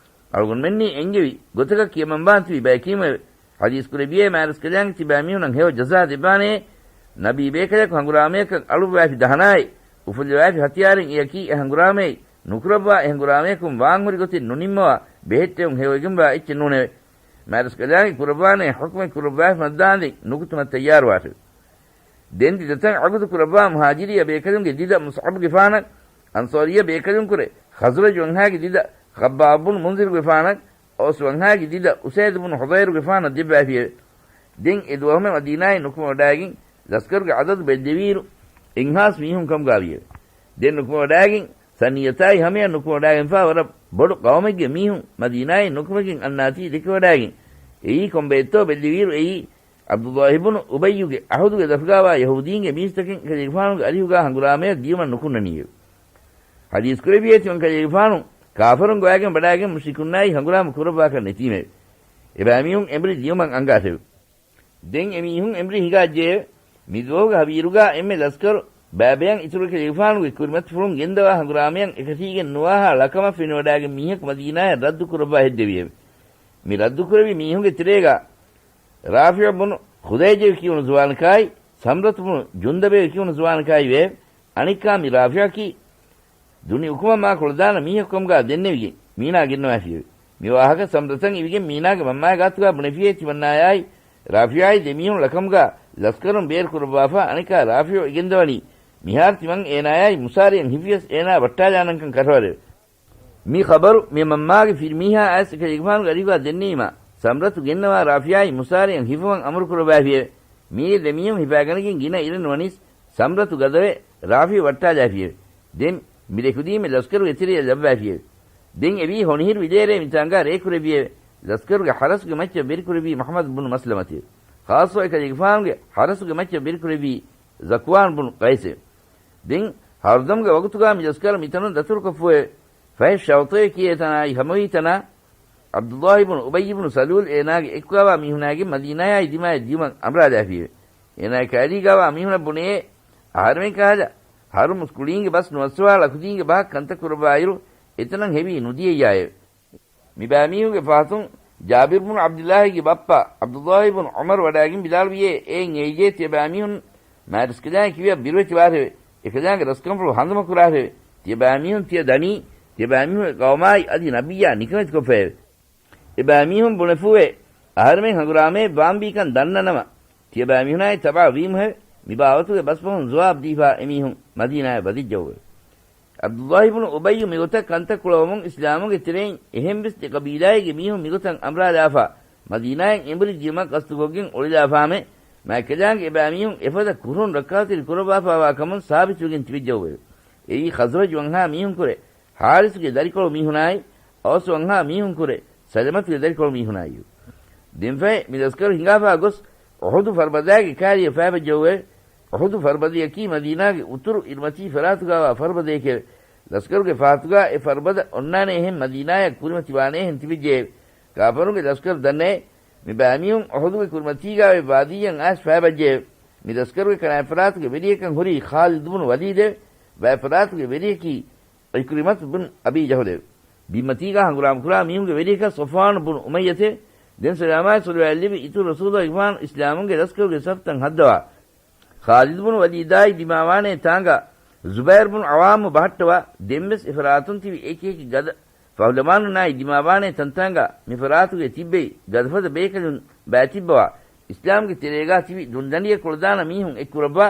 އަޅުގަނޑުމެންނީ އެންގެވި ގޮތަކަށް ކިޔަމަންވާން ތިބި ބަޔަކީމުއެވެ. ޙަދީޘް ކުރެއްވިޔޭ މާރަސްކަލާނގެ ތިބާމީހުނަށް ހެޔޮ ޖަޒާ ދެއްވާނެޔޭ. ނަބީ ބޭކަލަކު ހަނގުރާމަޔަކަށް އަޅުއްވައިފި ދަހަނާއެއް، އުފުއްލަވައިފި ހަތިޔާރެއް އެޔަކީ އެ ހަނގުރާމައެއް ނުކުރައްވާ އެ ހަނގުރާމަޔަކުން ވާންހުރި ގޮތެއް ނުނިންމަވާ ބެހެއްޓެވުން ހެޔޮވެގެންވާ އެއްޗެއް ނޫނެވެ. މާރަސްކަލާނގެ ކުރައްވާނޭ ޙުކުމެއް ކުރައްވާފަ މައްދާނދެން ނުކުތުމަށް ތައްޔާރުވާށެވެ. ދެން ދިދަތައް ޢަގުދު ކުރައްވާ މުހާޖިރީ ބޭކަލުންގެ ދިދަ މުޞްޢަބުގެފާނަށް، އަންޞާރީ ބޭކަލުން ކުރެ ޚަޒްރަޖު ވަންހާގެ ދިދަ ޚައްބާބު ބުނު މުންޒިރުގެފާނަށް، އައުސް ވަންހާގެ ދިދަ އުސައިދު ބުނު ޙުޟައިރުގެފާނަށް ދެއްވައިފިއެވެ. ދެން އެ ދުވަހުމެ މަދީނާއިން ނުކުމެވަޑާގެން ލަސްކަރުގެ ޢަދަދު ބައްދެވިއިރު އެއްހާސް މީހުން ކަމުގާވިއެވެ. ދެން ނުކުމެވަޑާގެން ސަނިއްޔަތާއި ހަމަޔަށް ނުކުމެވަޑާގެންފާ ވަރަށް ބޮޑު ޤައުމެއްގެ މީހުން މަދީނާއިން ނުކުމެގެން އަންނާތީ ދެކެވަޑާގެން އެއީ ކޮންބައެއްތޯ ބެއްލެވިއިރު އެއީ ޢަބްދުﷲ ބުނު އުބައްޔުގެ ޢަހުދުގެ ދަފުގާވާ ޔަހޫދީންގެ މީސްތަކެއް ކަލޭގެފާނުގެ އަރިހުގާ ހަނގުރާމަޔަށް ދިޔުމަށް ނުކުންނަނީއެވެ. ޙަދީޘް ކުރެއްވިޔޭ ތިމަން ކަލޭގެފާނު ކާފަރުން ގޮވާގެން ވަޑާގެން މުޝްރިކުންނާއި ހަނގުރާމަ ކުރައްވާކަށް ނެތީމެވެ. އެބައިމީހުން އެނބުރި ދިޔުމަށް އަންގާށެވެ. ދެން އެމީހުން އެނބުރި ހިނގާއްޖެއެވެ. މިދުވަހުގެ ހަވީރުގާ އެންމެ ލަސްކަރު ބައިބަޔަށް އިތުރު ކަލޭގެފާނުގެ ކުރިމަތިފުޅުން ގެންދަވާ ހަނގުރާމަޔަށް އެކަށީގެން ނުވާހާ ޅަކަމަށް ފެނިވަޑާގެން މީހަކު މަދީނާޔަށް ރައްދު ކުރައްވާ ހެއްދެވިއެވެ. މި ރައްދު ކުރެވި މީހުންގެ ތެރޭގާ ރާފިޢު ބުނު ޚުދައިޖަވެ ކިޔުނު ޒުވާނަކާއި، ސަމްރަތު ބުނު ޖުންދަބެވެ ކިޔުނު ޒުވާނަކާއި ވެއެވެ. އަނެއްކާ މި ރާފިޢަކީ ދުނި އުކުމަށް މާ ކުޅަދާނަ މީހަކު ކަމުގާ ދެންނެވިގެން މީނާ ގެންނަވައިފިއެވެ. މި ވާހަކަ ސަމްރަތަށް އިވިގެން މީނާގެ މަންމައާ ގާތުގާ ބުނެފިއޭ ތިމަންނާޔާއި ރާފިޢާއި ދެމީހުން ޅަކަމުގާ ލަސްކަރުން ބޭރު ކުރައްވާފަ އަނެއްކާ ރާފިޢު އެގެންދަވަނީ މިހާރު ތިމަން އޭނާޔާއި މުސާރިޔަން ހިފިޔަސް އޭނާ ވައްޓާލާނަންކަން ކަށަވަރެވެ. މި ޚަބަރު މި މަންމާގެ ފިރިމީހާ އައިސް ކަލޭގެފާނުގެ އަރިހުގާ ދެންނެވީމާ، ސަމްރަތު ގެންނަވާ ރާފިޢާއި މުސާރިޔަން ހިފުމަށް އަމުރު ކުރައްވައިފިއެވެ. މީގެ ދެމީހުން ހިފާގަނެގެން ގިނަ އިރެއް ނުވަނީސް ސަމްރަތު ގަދަވެ ރާފިޢު ވައްޓާލާފިއެވެ. ދެން މި ރެކުދީމެ ލަސްކަރުގެ ތެރެއަށް ލައްވައިފިއެވެ. ދެން އެވީ ހޮނިހިރު ވިލޭރޭ މިތާނގާ ރޭކުރެއްވިއެވެ. ލަސްކަރުގެ ޙަރަސްގެ މައްޗަށް ވެރިކުރެއްވީ މުޙައްމަދު ބުނު މަސްލަމަތެވެ. ޚާއްޞަ އެކަލޭގެފާނުގެ ޙަރަސުގެ މައްޗަށް ވެރިކުރެއްވީ ޒަކުވާން ބުނު ޤައިސެވެ. ދެން ހަރުދަމުގެ ވަގުތުގާ މި ލަސްކަރު މިތަނުން ދަތުރުކޮށްފުއެވެ. ފަހެ ޝައުޠޭ ކިޔޭ ތަނާއި ހަމަވީ ތަނާ ޢަބްދުﷲ ބުނު އުބައްޔު ބުނު ސަލޫލް އޭނާގެ އެކުގާވާ މީހުނާގެ މަދީނާޔާއި ދިމާޔަށް ދިޔުމަށް އަމްރާލާފިއެވެ. އޭނާގެ ކައިރީގާވާ މީހުނަށް ބުނެޔޭ، އަހަރެމެން ކަހަލަ ހަރުމުސް ކުޅީންގެ ބަސް ނުއައްސަވާ ޅަކުދީންގެ ބަހަށް ކަންތައް ކުރައްވާއިރު، އެތަނަށް ހެވީ ނުދިޔައްޔާއެވެ. މިބައިމީހުންގެ ފަހަތުން ޖާބިރު ބުނު ޢަބްދުﷲގެ ބައްޕަ ޢަބްދުﷲ ބުނު ޢުމަރު ވަޑާގެން ވިދާޅުވިޔޭ، އެއިން އެއިޖޭ ތިޔަބައިމީހުން މާތްރަސްކަލާނގެ ކިބަޔަށް ބިރުވެތިވާށެވެ. އެކަލާނގެ ރަސްކަންފުޅު ހަނދުމަކުރާށެވެ. ތިޔަބައިމީހުން ތިޔަ ދަނީ، ތިޔަބައިމީހުން އެ ޤައުމާއި އަދި ނަބިއްޔާ ނިކަމެތިކޮށްފައެވެ. އެބައިމީހުން ބުނެފޫއެވެ. އަހަރެމެން ހަނގުރާމައެއް ވާންވީކަން ދަންނަނަމަ، ތިޔަބައިމީހުނާއި ތަބާ ވީމުހެވެ. މިބާވަތުގެ ބަސްފަހުން ޖުވާބު ދީފާ އެމީހުން މަދީނާޔަށް ވަދެއްޖެއެވެ. ޢަބްދުﷲ ބުނު އުބައްޔު މިގޮތަށް ކަންތައް ކުޅަވަމުން އިސްލާމުގެ ތެރެއިން އެހެންވެސް ދެ ޤަބީލާއެއްގެ މީހުން މިގޮތަށް އަމްރާލާފާ، މަދީނާއަށް އެނބުރި ދިޔުމަށް ޤަޞްދުކޮށްގެން އުޅިލާފާމެ، މާތްކަލާނގެ އެބައިމީހުން އެފަދަ ކުށް ރައްކާތެރި ކުރައްވާފާވާ ކަމުން ސާބިތުވެގެން ތިބެއްޖެއެވެ. އެއީ ޚަޒްރަޖު ވަންހާ މީހުންކުރެ، ޙާރިސުގެ ދަރިކޮޅު މީހުނާއި، އައުސް ވަންހާ މީހުންކުރެ، ސަލަމަތުގެ ދަރިކޮޅު މީހުނާއި. ދެންފަހެ މި ލަސްކަރު ހިނގާފާ ގޮސް އުޙުދު ފަރުބަދާގެ ކާރިއަށް ފައިބައްޖެއެވެ. އުޙުދު ފަރުބަދަޔަކީ މަދީނާގެ އުތުރު އިރުމަތީ ފަރާތުގާވާ ފަރުބަދައެކެވެ. ލަސްކަރުގެ ފަހަތުގާ އެ ފަރުބަދަ އޮންނާނޭހެން މަދީނާޔަށް ކުރިމަތިވާނޭހެން ތިބެއްޖެއެވެ. ކާފަރުންގެ ލަސްކަރު ދަންނައޭ، މި ބައިމީހުން އުޙުދުގެ ކުރިމަތީގާ އޮތް ވާދީއަށް އައިސް ފައިބައްޖެއެވެ. މި ލަސްކަރުގެ ކަނާތްފަރާތުގެ ވެރިޔަކަށް ހުރީ ޚާލިދު ބުނު ވަލީދެވެ. ބައެއް ފަރާތުގެ ވެރިޔަކީ ޢިކްރިމަތު ބުނު އަބީ ޖަހުލެވެ. ބިންމަތީގާ ހަނގުރާމަކުރާ މީހުންގެ ވެރިޔަކަށް ޞަފްވާނު ބުނު އުމައްޔަތެވެ. ދެން ސަލާމާއި ޞަލަވާތްލެއްވި އިތުރު ރަސޫލު ގެފާނު އިސްލާމުންގެ ލަސްކަރުގެ ސަފްތައް ހައްދަވާ، ޚާލިދު ބުނު ވަލީދާއި ދިމާވާނޭ ތާނގާ ޒުބައިރު ބުނު ޢަވާމު ބަހައްޓަވާ، ދެންވެސް އެފަރާތުން ތިބި އެކި އެކި ގަދަ ފަހުލަވާނުންނާއި ދިމާވާނޭ ތަންތާނގާ މިފަރާތުގެ ތިއްބެވި ގަދަފަދަ ބޭކަލުން ބައިތިއްބަވާ، އިސްލާމްގެ ތެރޭގާ ތިބި ދުނިދަނޑިއަށް ކުޅަދާނަ މީހުން އެއްކުރައްވާ،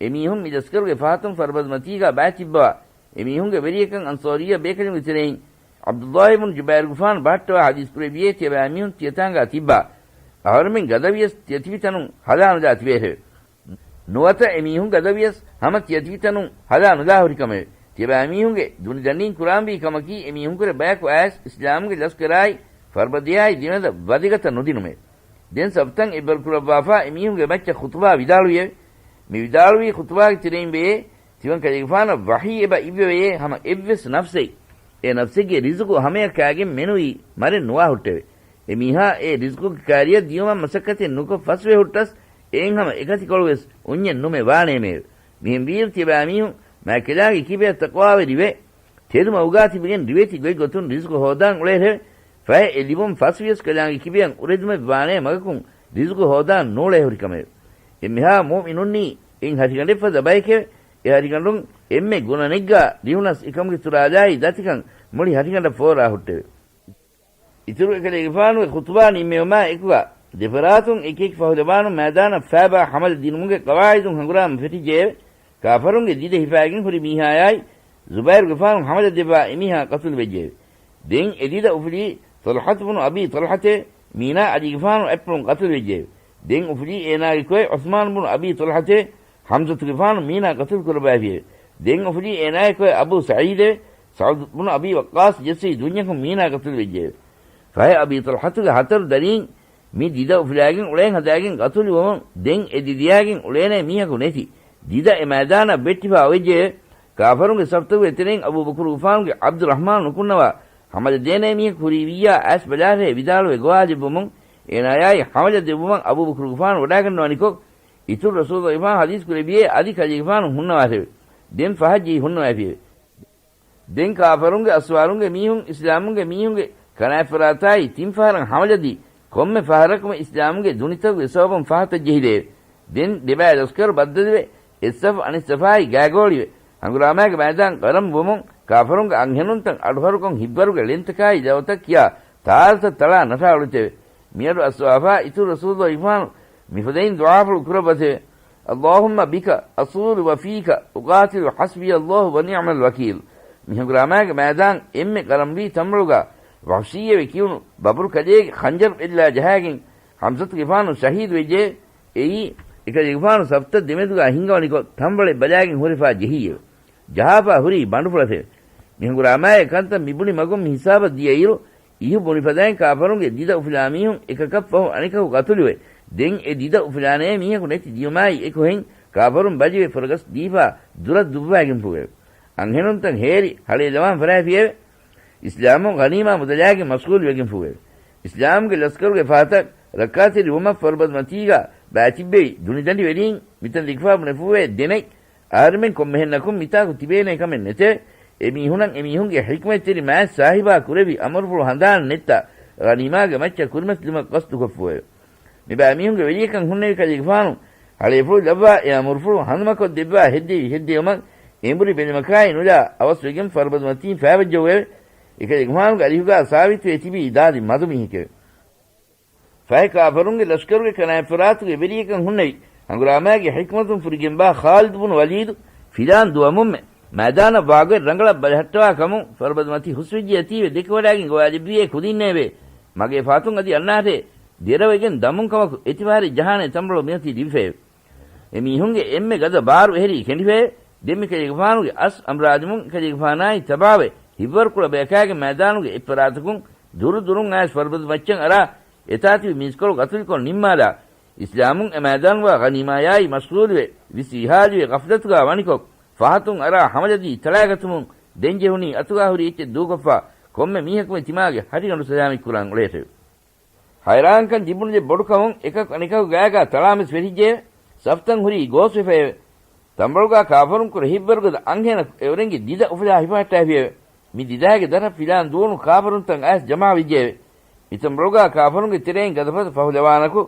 އެމީހުން މި ލަސްކަރުގެ ފަހަތުން ފަރުބަދަމަތީގާ ބައިތިއްބަވާ، އެމީހުންގެ ވެރިޔަކަށް އަންޞާރިއްޔަ ބޭކަލުންގެ ތެރެއިން ޢަބްދުﷲ ބުނު ޖުބައިރުގެފާނު ބަހައްޓަވާ ޙަދީޘް ކުރެއްވިޔޭ، ތިޔަބައިމީހުން ތިޔަތާނގާ ތިއްބާ. އަހަރުމެން ގަދަވިޔަސް ތިޔަތިބި ތަނުން ހަލާނުލާ ތިބޭށެވެ. ނުވަތަ އެމީހުން ގަދަވިޔަސް ހަމަ ތިޔަތިބި ތަނުން ހަލާނުލާ ހުރިކަމެވެ. ތިޔަބައިމީހުންގެ ދުނިދަނޑިން ކުރާންވީ ކަމަކީ އެމީހުންކުރެ ބަޔަކު އައިސް އިސްލާމުގެ ލަސްކަރާއި ފަރުބަދަޔާއި ދެމެދަށް ވަދެގަތަށް ނުދިނުމެވެ. ދެން ސަފްތައް އެއްވަރުކުރައްވާފާ އެމީހުންގެ މައްޗަށް ޚުޠުބާ ވިދާޅުވިއެވެ. މި ވިދާޅުވީ ޚުޠުބާގެ ތެރެއިން ވެޔޭ، ތިމަން ކަލޭގެފާނަށް ވަޙީ އެބަ އިއްވެވެޔޭ ހަމަ އެއްވެސް ނަފްސެއް، އެ ނަފްސެއްގެ ރިޒުޤު ހަމަޔަށް ކާގެން މެނުވީ މަރެއް ނުވާ ހުއްޓެވެ. އެމީހާ އެ ރިޒުޤުގެ ކާރިއަށް ދިޔުމަށް މަސައްކަތެއް ނުކޮށް ފަސްވެ ހުއްޓަސް، އެއިން ހަމަ އެކަތިކޮޅުވެސް އުންޏެއް ނުމެ ވާނޭމެއެވެ. މިހެންވީއިރު ތިޔަބައިމީހުން މާތްކަލާނގެ ކިބަޔަށް ތަޤްވާވެރިވެ، ތެދުމަގުގާ ތިބެގެން ރިވެތި ގޮތްގޮތުން ރިޒުޤު ހޯދާން އުޅޭހެވެ. ފަހެ އެ ލިބުން ފަސްވިޔަސް ކަލާނގެ ކިބަޔަށް އުރެދުމެއް ވާނޭ މަގަކުން ރިޒުޤު ހޯދާން ނޫޅޭ ހުރިކަމެވެ. އެންމެހާ މުއުމިނުންނީ އެއިން ހަށިގަނޑެއްފަދަ ބައެކެވެ. އެ ހަށިގަނޑުން އެންމެ ގުނަނެއްގާ ރިހުނަސް އެކަމުގެ ތުރާލާއި ދަތިކަން މުޅި ހަށިގަނޑަށް ފޯރާ ހުއްޓެވެ. އިތުރު އެކަލޭގެފާނުގެ ޚުޠުބާ ނިންމެވުމާ އެކުގާ، ދެފަރާތުން އެކިއެކި ފަހުލަވާނު މައިދާނަށް ފައިބާ ހަމަލަ ދިނުމުގެ ޤަވާޢިދުން ހަނގުރާމަ ފެށިއްޖެއެވެ. ކާފަރުންގެ ދިދަ ހިފާގެން ހުރި މީހާޔާއި، ޒުބައިރުގެފާނު ހަމަލަ ދެއްވާ އެމީހާ ޤަތުލުވެއްޖެއެވެ. ދެން އެ ދިދަ އުފުލީ ޠަލްޙަތު ބުނު އަބީ ޠަލްޙަތެވެ. މީނާ ޢަލީގެފާނު އަތްޕުޅުން ޤަތުލުވެއްޖެއެވެ. ދެން އުފުލީ އޭނާގެ ކޮއެ ޢުސްމާނު ބުނު އަބީ ޠަލްޙަތެވެ. ޙަމްޒަތުގެފާނު މީނާ ޤަތުލު ކުރައްވައިފިއެވެ. ދެން އުފުލީ އޭނާގެ ކޮއެ އަބޫ ސަޢީދެވެ. ސަޢުދު ބުނު އަބީ ވައްޤާޞް ޖެއްސި ދުންޏަކުން މީނާ ޤަތުލުވެއްޖެއެވެ. ފަހެ އަބީ ޠަލްޙަތުގެ ހަތަރު ދަރީން މި ދިދަ އުފުލާގެން އުޅޭން ހަދާގެން ޤަތުލުވުމުން ދެން އެ ދިދަޔާގެން އުޅޭނޭ މީހަކު ނެތި. ދިދަ އެ މައިދާނަށް ވެއްޓިފާ އޮވެއްޖެއެވެ. ކާފަރުންގެ ސަފްތަކުގެ ތެރެއިން އަބޫބަކުރުގެފާނުގެ ޢަބްދުއްރަޙްމާނު ނުކުންނަވާ، ހަމަލަ ދޭނޭ މީހަކު ހުރީ ވިއްޔާ އައިސް ބަލާށޭ ވިދާޅުވެ ގޮވާލެއްވުމުން، އޭނާޔާއި ހަމަލަ ދެއްވުމަށް އަބޫބަކުރުގެފާނު ވަޑާގަންނަވަނިކޮށް، އިތުރު ރަސޫލުގެފާނު ޙަދީޘް ކުރެއްވިއޭ އަދި ކަލޭގެފާނު ހުންނަވާށެވެ. ދެން ފަހަށް ޖެހި ހުންނަވައިފިއެވެ. ދެން ކާފަރުންގެ އަސްވާރުންގެ މީހުން އިސްލާމުންގެ މީހުންގެ ކަނާތްފަރާތާއި ތިން ފަހަރަށް ހަމަލަދީ، ކޮންމެ ފަހަރަކުމެ އިސްލާމުގެ ދުނިތަކުގެ ސަބަބުން ފަހަތަށް ޖެހިލެއެވެ. ދެން ދެބައި ލަސްކަރު ބައްދަލުވެ، އެއްސަފު އަނެއްސަފާއި ގާގޯޅިވެ، ހަނގުރާމާގެ މައިދާން ގަރަމް ވުމުން، ކާފަރުންގެ އަންހެނުންތައް އަޑުހަރުކޮށް ހިތްވަރުގެ ޅެންތަކާއި ދަވަތައް ކިޔާ ތާރަތައް ތަޅާ ނަޓާ އުޅެތެވެ. މިއަޑު އައްސަވާފާ އިތުރު ރަސޫލުގެފާނު މިފަދައިން ދުޢާފުޅު ކުރައްވަތެވެ. اللهم بك أصول وفيك أقاتل حسبي الله ونعم الوكيل. މި ހަނގުރާމާގެ މައިދާން އެންމެ ގަރަމްވީ ތަންވަޅުގާ ވަޙްޝީއެވެ ކިޔުނު ބަބުރު ކަލޭގެ ޚަންޖަރު އެއްލާ ޖަހާގެން ޙަމްޒަތުގެފާނު ޝަހީދު ވެއްޖެ. އެއީ އެކަލޭގެފާނު ސަފްތައް ދެމެދުގާ ހިންގަވަނިކޮށް ތަންވަޅެއް ބަލާގެން ހުރެފާ ޖެހީއެވެ. ޖަހާފާ ހުރީ ބަނޑުފުޅަށެވެ. މި ހަނގުރާމާއި ކަންތައް މިބުނި މަގުން މި ހިސާބަށް ދިޔައިރު، އިހު ބުނިފަދައިން ކާފަރުންގެ ދިދަ އުފުލާ މީހުން އެކަކަށްފަހު އަނެކަކު ގަތުލުވެ، ދެން އެ ދިދަ އުފުލާނޭ މީހަކު ނެތި ދިޔުމާއި އެކު ހެން ކާފަރުން ބަލިވެ ފުރަގަސް ދީފާ ދުރަށް ދުއްވާގެންފުވެވެ. އަންހެނުންތައް ހޭރި ހަޅޭލަވާން ފަރާފިއެވެ. އިސްލާމުން ޣަނީމާ މުދަލާގެން މަޝްޣޫލުވެގެންފުވެވެ. އިސްލާމުގެ ލަސްކަރުގެ ފަހަތަށް ރައްކާތެރިވުމަށް ފަރުބަދުމަތީގަ ބާތިއްބެވި ދުނިދަނޑިވެރީން މިތަން ދެކިފާ ބުނެފުވޭ ދެމެއް އަހަރެމެން ކޮންމެހެންނަކުން މިތާކު ތިބޭނޭ ކަމެއް ނެތެވެ. އެ މީހުނަށް އެ މީހުންގެ ޙިކްމަތްތެރި މާތް ސާހިބާ ކުރެއްވި އަމުރުފުޅު ހަނދާން ނެއްތާ، ޣަނީމާގެ މައްޗަށް ކުރިމަތިލުމަށް ގަސްތުކޮށްފުވެވެ. މިބައިމީހުންގެ ވެރިޔަކަން ހުންނެވި ކަލޭގެފާނު ހަޅޭފުޅު ލައްވާ އެ އަމުރުފުޅު ހަނދުމަކޮށްދެއްވާ ހެއްދެވި ހެއްދެވުމަށް އެނބުރި ބެލުމަކާއި ނުލާ އަވަސްވެގެން ފަރުބަދުމަތީން ފައިވައްޖައުއެވެ. އެކަލޭގެފާނުގެ އަރިހުގާ ސާބިތުވެ ތިބީ ދާދި މަދުމީހެކެވެ. ފަހެ ކާފަރުންގެ ލަޝްކަރުގެ ކަނާތްފަރާތުގެ ވެރިޔަކަން ހުންނެވި ހަނގުރާމާގެ ޙިކްމަތުން ފުރިގެންވާ ޚާލިދު ބުނު ވަލީދު ފިލާން ދުވަމުންމެ މައިދާނަށް ވާގޮތް ރަނގަޅަށް ބަލަހައްޓަވާ ކަމުން ފަރުބަދުމަތި ހުސްވެއްޖެއަތީވެ ދެކެވަޑާގެން ގޮވާލެއްވިއޭ ކުދިންނޭވެ! މަގޭ ފަހަތުން އަދި އަންނާށޭ! ދެރަވެގެން ދަމުން ކަމަކު އެތިފަހަރެއް ޖަހާނޭ ތަނބަޅު މިއޮތީ ލިބިފައެވެ. އެ މީހުންގެ އެންމެ ގަދަ ބާރު އެހެރީ ކެނޑިފައެވެ. ދެން މި ކަލޭގެފާނުގެ އަސް އަމްރާދިމުން އެކަލޭގެފާނާއި ތަބާވެ ހިއްވަރުކުޅަ ބަޔަކާގެ މައިދާނުގެ އެއްފަރާތަކުން ދުރު ދުރުން އައިސް ފަރުބަދު މައްޗަށް އަރާ އެތާ ތިބި މީސްކޮޅު ގަތުލުކޮށް ނިންމާލާ، އިސްލާމުން އެ މައިދާނުގާ ޣަނީމާޔާއި މަޝްޣޫލުވެ، ވިސްވިހާލިވެ ޣަފްލަތުގާ ވަނިކޮށް، ފަހަތުން އަރާ ހަމަލަދީ ތަޅާގަތުމުން ދެން ޖެހުނީ އަތުގާ ހުރި އެއްޗެއް ދޫކޮށްފާ ކޮންމެ މީހަކުމެ ތިމާގެ ހަށިގަނޑު ސަލާމަތްކުރާން އުޅޭށެވެ. ހައިރާންކަން ލިބުނުލެއް ބޮޑުކަމުން އެކަކު އަނެކަކު ގާގާ ތަޅާމެސް ވެރިއްޖެއެވެ. ސަފްތަން ހުރީ ގޯސްވެފައެވެ. ތަނބަޅުގާ ކާފަރުންކުރެ ހިއްވަރުގަދަ އަންހެނަކު އެއުރެންގެ ދިދަ އުފުލާ ހިފަހައްޓާފިއެވެ. މި ދިދާގެ ދަރަށް ފިލާން ދޫނު ކާފަރުންތައް އައިސް ޖަމާވެއްޖެއެވެ. މި ތަނބަޅުގާ ކާފަރުންގެ ތެރެއިން ގަދަފަދަ ފަހުލަވާނަކު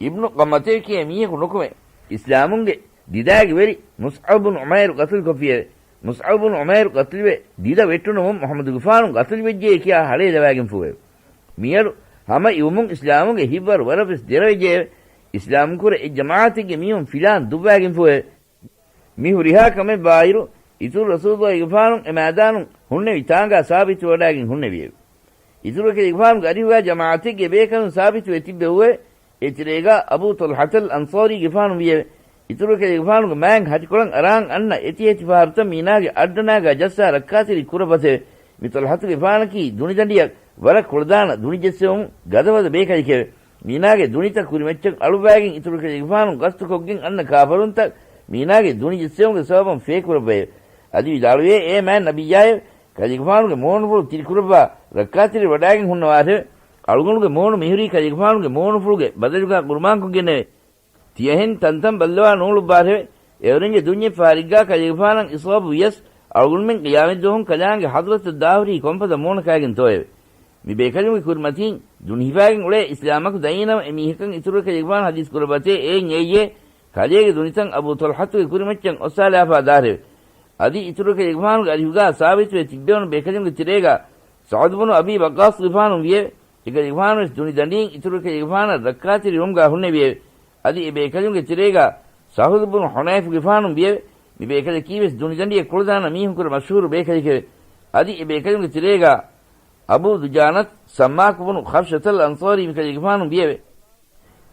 އިބްނު ޤަމްޢަތޭ ކިޔޭ މީހަކު ނުކުމެ، އިސްލާމުންގެ ދިދާގެ ވެރި މުޞްޢަބް ބުނު ޢުމައިރު ޤަތުލުކޮށްފިއެވެ. މުޞްޢަބް ބުނު ޢުމައިރު ޤަތުލުވެ، ދިދަ ވެއްޓުނުމުން މުޙައްމަދުގެފާނު ޤަތުލުވެއްޖެ ކިޔާ ހަޅޭލަވާގެންފޫއެވެ. މިއަޑު ހަމަ އިވުމުން އިސްލާމުގެ ހިއްވަރު ވަރަށްވެސް ދެރަވެއްޖެއެވެ. އިސްލާމްކުރެ އެއް ޖަމާޢަތެއްގެ މީހުން ފިލާން ދުއްވާގެންފޫއެވެ. މި ހުރިހާ ކަމެއް ވާއިރު، އިތުރު ރަސޫލުގެފާނު އެ މައިދާނުން ހުންނެވި ތާނގާ ސާބިތުވެވަޑާގެން ހުންނެވިއެވެ. އިތުރު ކަލޭގެފާނުގެ އަރިހުގާ ޖަމާޢަތެއްގެ ބޭކަލުން ސާބިތުވެ ތިއްބެވުއެވެ. އެތެރޭގާ އަބޫ ޠަލްޙަތަލް އަންޞާރީގެފާނު ވިއެވެ. އިތުރު ކަލޭގެފާނުގެ މާތް ހަށިކޮޅަށް އަރާން އަންނަ އެތި އެތި ފަހަރުތައް މީނާގެ އައްޑަނާގާ ޖައްސާ ރައްކާތެރި ކުރައްވަތެވެ. މި ޠަލްޙަތުގެފާނަކީ ދުނިދަނޑިއަށް ވަރަށް ކުޅަދާނަ ދުނިޖެއްސެވުން ގަދަފަދަ ބޭކަލެކެވެ. މީނާގެ ދުނިތައް ކުރިމައްޗަށް އަޅުއްވާގެން އިތުރު ކަލޭގެފާނު ގަސްތުކޮށްގެން އަންނަ ކާފަރުންތައް މީނާގެ ދުނިޖެއްސެވުމުގެ ސަބަބުން ފޭކުރައްވައެވެ. އަދި ވިދާޅުވޭ އޭ މާތް ނަބިއްޔާއެވެ. ކަލޭގެފާނުގެ މޫނުފުޅު ތިރިކުރައްވާ ރައްކާތެރި ވަޑާގެން ހުންނަވާށެވެ. އަޅުގަނޑުގެ މޫނު މިހުރީ ކަލޭގެފާނުގެ މޫނުފުޅުގެ ބަދަލުގާ ގުރުބާންކޮށްގެންނެވެ. ތިޔަހެން ތަންތަން ބައްލަވާ ނޫޅުއްވާށެވެ. އެއުރެންގެ ދުންޏެއް ފަހަރެއްގާ ކަލޭގެފާނަށް އިޞާބު ވިޔަސް، އަޅުގަނޑުމެން ޤިޔާމަތްދުވަހުން ކަލާނގެ ޙަޟްރަތަށް ދާހުރީ ކޮންފަދަ މޫނަކާގެންތޯއެވެ؟ މި ބޭކަލުންގެ ކުރިމަތީން ދުނި ހިފާގެން އުޅޭ އިސްލާމަކު ދައީނަމަ އެމީހަކަށް އިތުރު ކަލޭގެފާނު ޙަދީޘް ކުރައްވަތޭ އޭން އެއްޔޭ ކަލޭގެ ދުނިތައް އަބޫ ޠަލްޙަތުގެ ކުރިމައްޗަށް އޮއްސާލާފާ ދާށެވެ. އަދި އިތުރު ކަލޭގެފާނުގެ އަރިހުގާ ސާބިތުވެ ތިއްބެވުނު ބޭކަލުންގެ ތެރޭގާ ސަޢުދު ބުނު އަބީ ވައްޤާޞްގެފާނު ވިއެވެ. އެކަލޭގެފާނުވެސް ދުނިދަނޑިއިން އިތުރު ކަލޭގެފާނަށް ރައްކާތެރިވުމުގާ ހުންނެވިއެވެ. އަދި އެ ބޭކަލުންގެ ތެރޭގާ ސަހުލު ބުނު ޙުނައިފުގެފާނު ވިއެވެ. މި ބޭކަލަކީވެސް ދުނިދަނޑިއަށް ކުޅަދާނަ މީހުންކުރެ މަޝްހޫރު ބޭކަލެކެވެ. އަދި އެ ބޭކަލުންގެ ތެރޭގާ އަބޫ ދުޖާނަތް ސައްމާކު ބުނު ޚަރްޝަތަލް އަންޞާރީ މި ކަލޭގެފާނު ވިއެވެ.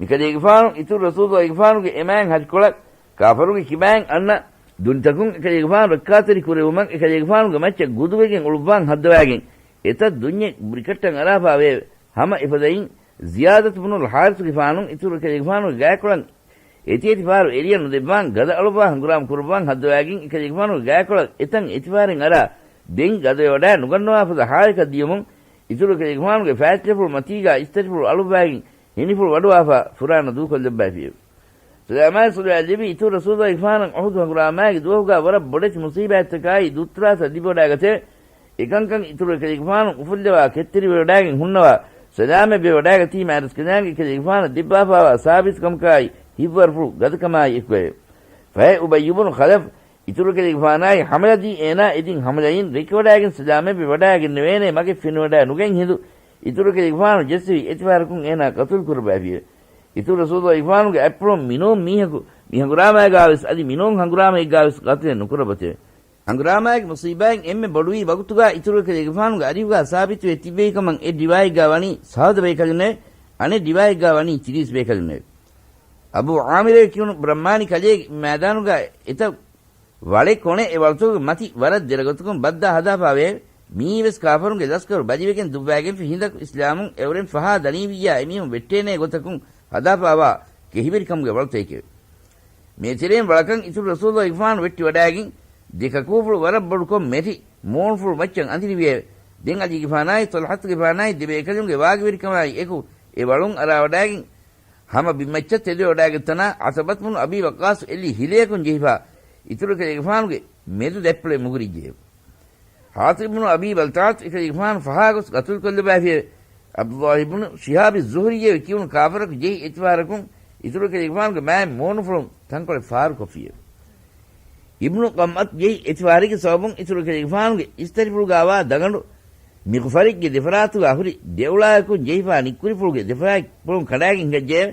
މިކަލޭގެފާނު އިތުރު ރަސޫލުގެފާނުގެ އެމާތް ހަށިކޮޅަށް ކާފަރުންގެ ކިބާއިން އަންނަ ދުނިތަކުން އެކަލޭގެފާނު ރައްކާތެރި ކުރެވުމަށް އެކަލޭގެފާނުގެ މައްޗަށް ގުދުވެގެން އުޅުއްވާން ހައްދަވާގެން އެތައް ދުންޏެއް ބުރިކައްޓަން އަރާފާވެއެވެ. ހަމަ އެފަދައިން ޒިޔާދަތު ބުނުލް ޙާރިޘުގެފާނު އިތުރު އެކަލޭގެފާނުގެ ގާތްކޮޅަށް އެތިއެތި ފަހަރު އެރިޔަށް ނުދެއްވާން ގަދަ އަޅުއްވާ ހަނގުރާމަ ކުރައްވާން ހައްދަވާގެން އެކަލޭގެފާނުގެ ގާތްކޮޅަށް އެތަން އެތިފަހަރެއް އަރާ ދެން ގަދަވެވަޑާ ނުގަންނަވާފަދަ ޙާލަކަށް ދިޔުމުން އިތުރު އެކަލޭގެފާނުގެ ފައިތިލަފުޅު މަތީގާ އިސްތަށިފުޅު އަޅުއްވާގެން ހިނިފުޅު ވަޑުވާފަ ފުރާނަ ދޫކޮށްލައްވައިފިއެވެ. ސަލާމާއި ޞަލަވާތް ލެއްވި އިތުރު ރަސޫލުގެފާނަށް އުޙުދު ހަނގުރާމާގެ ދުވަހުގާ ވަރަށް ބޮޑެތި މުޞީބާތްތަކާއި ދުއްތުރާތައް ލިބިވަޑާގަތެވެ. އެކަންކަން އިތުރު އެކަލޭގެފާނު އުފުއްލަވާ ކެތްތެރިވެވަޑާގެން ހުންނަވާ ސަލާމަތްވެ ވަޑާގަތީ މާތްރަސްކަލާނގެ އެކަލޭގެފާނަށް ދެއްވާފާވާ ސާބިތުކަމަކާއި ހިތްވަރުފުޅު ގަދަކަމާއި އެކުވެވެ. ފަހެ އުބައްޔު ބުނު ޚަލަފް އިތުރު އެކަލޭގެފާނާއި ހަމަލަދީ އޭނާ އެދިން ހަމަލައިން ރެއްކިވަޑާގެން ސަލާމަތްވެ ވަޑާގެންނެވޭނޭ މަގެއް ފެނިވަޑާ ނުގެން ހިނދު އިތުރު އެކަލޭގެފާނު ޖެއްސެވި އެތިފަހަރަކުން އޭނާ ޤަތުލު ކުރައްވައިފިއެވެ. އިތުރު ރަސޫލުގެފާނުގެ އަތްޕުޅުން މިނޫން މީހަކު މި ހަނގުރާމައިގާވެސް އަދި މިނޫން ހަނގުރާމައެއްގާވެސް ޤަތުލެއް ނުކުރައްވަތެވެ. ހަނގުރާމާގެ މުޞީބާއިން އެންމެ ބޮޑުވީ ވަގުތުގާ އިތުރު އެކަލޭގެފާނުގެ އަރިހުގާ ސާބިތުވެ ތިއްބެވިކަމަށް އެއް ރިވާޔަތްގާ ވަނީ ސަހަދަ ބޭކަލުންނެވެ. އަނެއް ރިވާޔަތްގާ ވަނީ ތިރީސް ބޭކަލުންނެވެ. އަބޫ ޢާމިރޭ ކިޔުނު ބްރަހްމާނި ކަލޭގެ މައިދާނުގާ އެތައް ވަޅެއް ކޮނެ އެ ވަޅުތަކުގެ މަތި ވަރަށް ދެރަ ގޮތަކުން ބައްދާ ހަދާފާވެއެވެ. މިއީވެސް ކާފަރުންގެ ލަސްކަރު ބަލިވެގެން ދުއްވައިގެންފި ހިނދަކު އިސްލާމުން އެއުރެން ފަހާ ދަނީވިއްޔާ އެމީހުން ވެއްޓޭނޭ ގޮތަކުން ހަދާފާވާ ކެހިވެރިކަމުގެ ވަޅުތަކެކެވެ. މޭތެރެއިން ވަޅަކަށް އިތުރު ރަސޫލު ގެފާނު ވެއްޓިވަޑައިގެން ދެ ކަކޫފުޅު ވަރަށް ބޮޑުކޮށް މެޓި މޫނުފުޅު މައްޗަށް އަނދިރިވިއެވެ. ދެން އަލީގެފާނާއި ޠަލްޙަތުގެފާނާއި ދެބޭކަލުންގެ ވާގިވެރިކަމާއި އެކު އެ ވަޅުން އަރާވަޑައިގެން ހަމަ ބިންމައްޗަށް ތެދުވެވަޑައިގަތްތަނާ ޢަތަބަތު ބުނު އަބީ ވައްޤާޞް އެއްލި ހިލަޔަކުން ޖެހިފާ އިތުރު ކަލޭގެފާނުގެ މެދު ދަތްޕުޅެއް މުގުރިއްޖެއެވެ. ޙާޠިބު ބުނު އަބީ ބަލްތަޢަތު އެކަލޭގެފާނު ފަހާ ގޮސް ގަތުލުކޮށްލައްވައިފިއެވެ. ޢަބްދުﷲ ބުނު ޝިހާބި ޒުހުރީއެވެ ކިޔުނު ކާފަރަކު ޖެހި އެތިފަހަރަކުން އިތުރު ކަލޭގެފާނުގެ މާތް މޫނުފުޅުން ތަންކޮޅެއް ފާރުކޮށްފިއެވެ. އިބްނު ޤަމްޢަތު ޖެހި އެތިފަހަރެއްގެ ސަބަބުން އިތުރު ކަލޭގެފާނުގެ އިސްތަށިފުޅުގާވާ ދަގަނޑު މިޣުފަރެއްގެ ދެފަރާތުގާ ހުރި ދެއުޅާއަކުން ޖެހިފާ ނިއްކުރިފުޅުގެ ދެފަރާތްޕުޅުން ކަނޑާގެން ހިނގައްޖެއެވެ.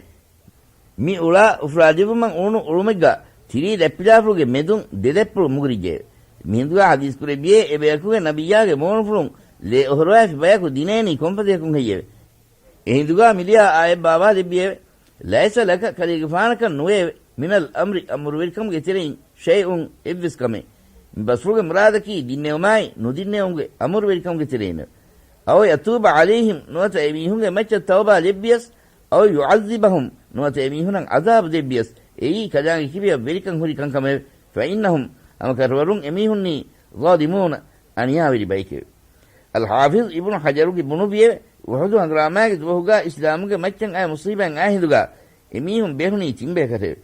މި އުޅާ އުފުލާލެއްވުމަށް އުޅުނު އުޅުމެއްގާ ތިރީ ދަތްޕިލާފުޅުގެ މެދުން ދެ ދަތްޕުޅު މުގުރިއްޖެއެވެ. މިހިނދުގާ ޙަދީޘް ކުރެއްވިއޭ އެބަޔަކުގެ ނަބިއްޔާގެ މޫނުފުޅުން ލޭ އޮހޮރުވައިފި ބަޔަކު ދިނޭނީ ކޮންފަދަޔަކުން ހެއްޔެވެ؟ އެހިނދުގާ މިލިޔާ އާޔަތް ބާވާލެއްވިއެވެ. ލައިސަ ލަކަ ކަލޭގެފާނަކަށް ނުވެއެވެ. މިނަލް އަމްރި އަމުރުވެރިކަމުގެ ތެރެއިން ޝައިއުން އެއްވެސް ކަމެއް. މި ބަސްފުޅުގެ މުރާދަކީ ދިންނެވުމާއި ނުދިންނެވުމުގެ އަމުރުވެރިކަމުގެ ތެރެއިން. އައު ޔަތޫބަ ޢަލައިހިމް ނުވަތަ އެމީހުންގެ މައްޗަށް ތައުބާ ލެއްވިޔަސް، އައު ޔުޢައްޒިބަހުމް ނުވަތަ އެމީހުނަށް ޢަޒާބު ދެއްވިޔަސް، އެއީ ކަލާނގެ ކިބަޔަށް ވެރިކަން ހުރި ކަންކަމެވެ. ފައިންނަހުމް ހަމަ ކަށަވަރުން އެމީހުންނީ ޒާލިމޫނަ އަނިޔާވެރި ބައެކެވެ. އަލްޙާފިޒް އިބްނު ޙަޖަރުގެ ބުނުއްވިއެވެ. އުޙުދު ހަނގުރާމާގެ ދުވަހުގާ އިސްލާމުގެ މައްޗަށް އައި މުޞީބާތް އައި ހިނދުގާ އެމީހުން ބެހުނީ ތިންބަޔަކަށެވެ.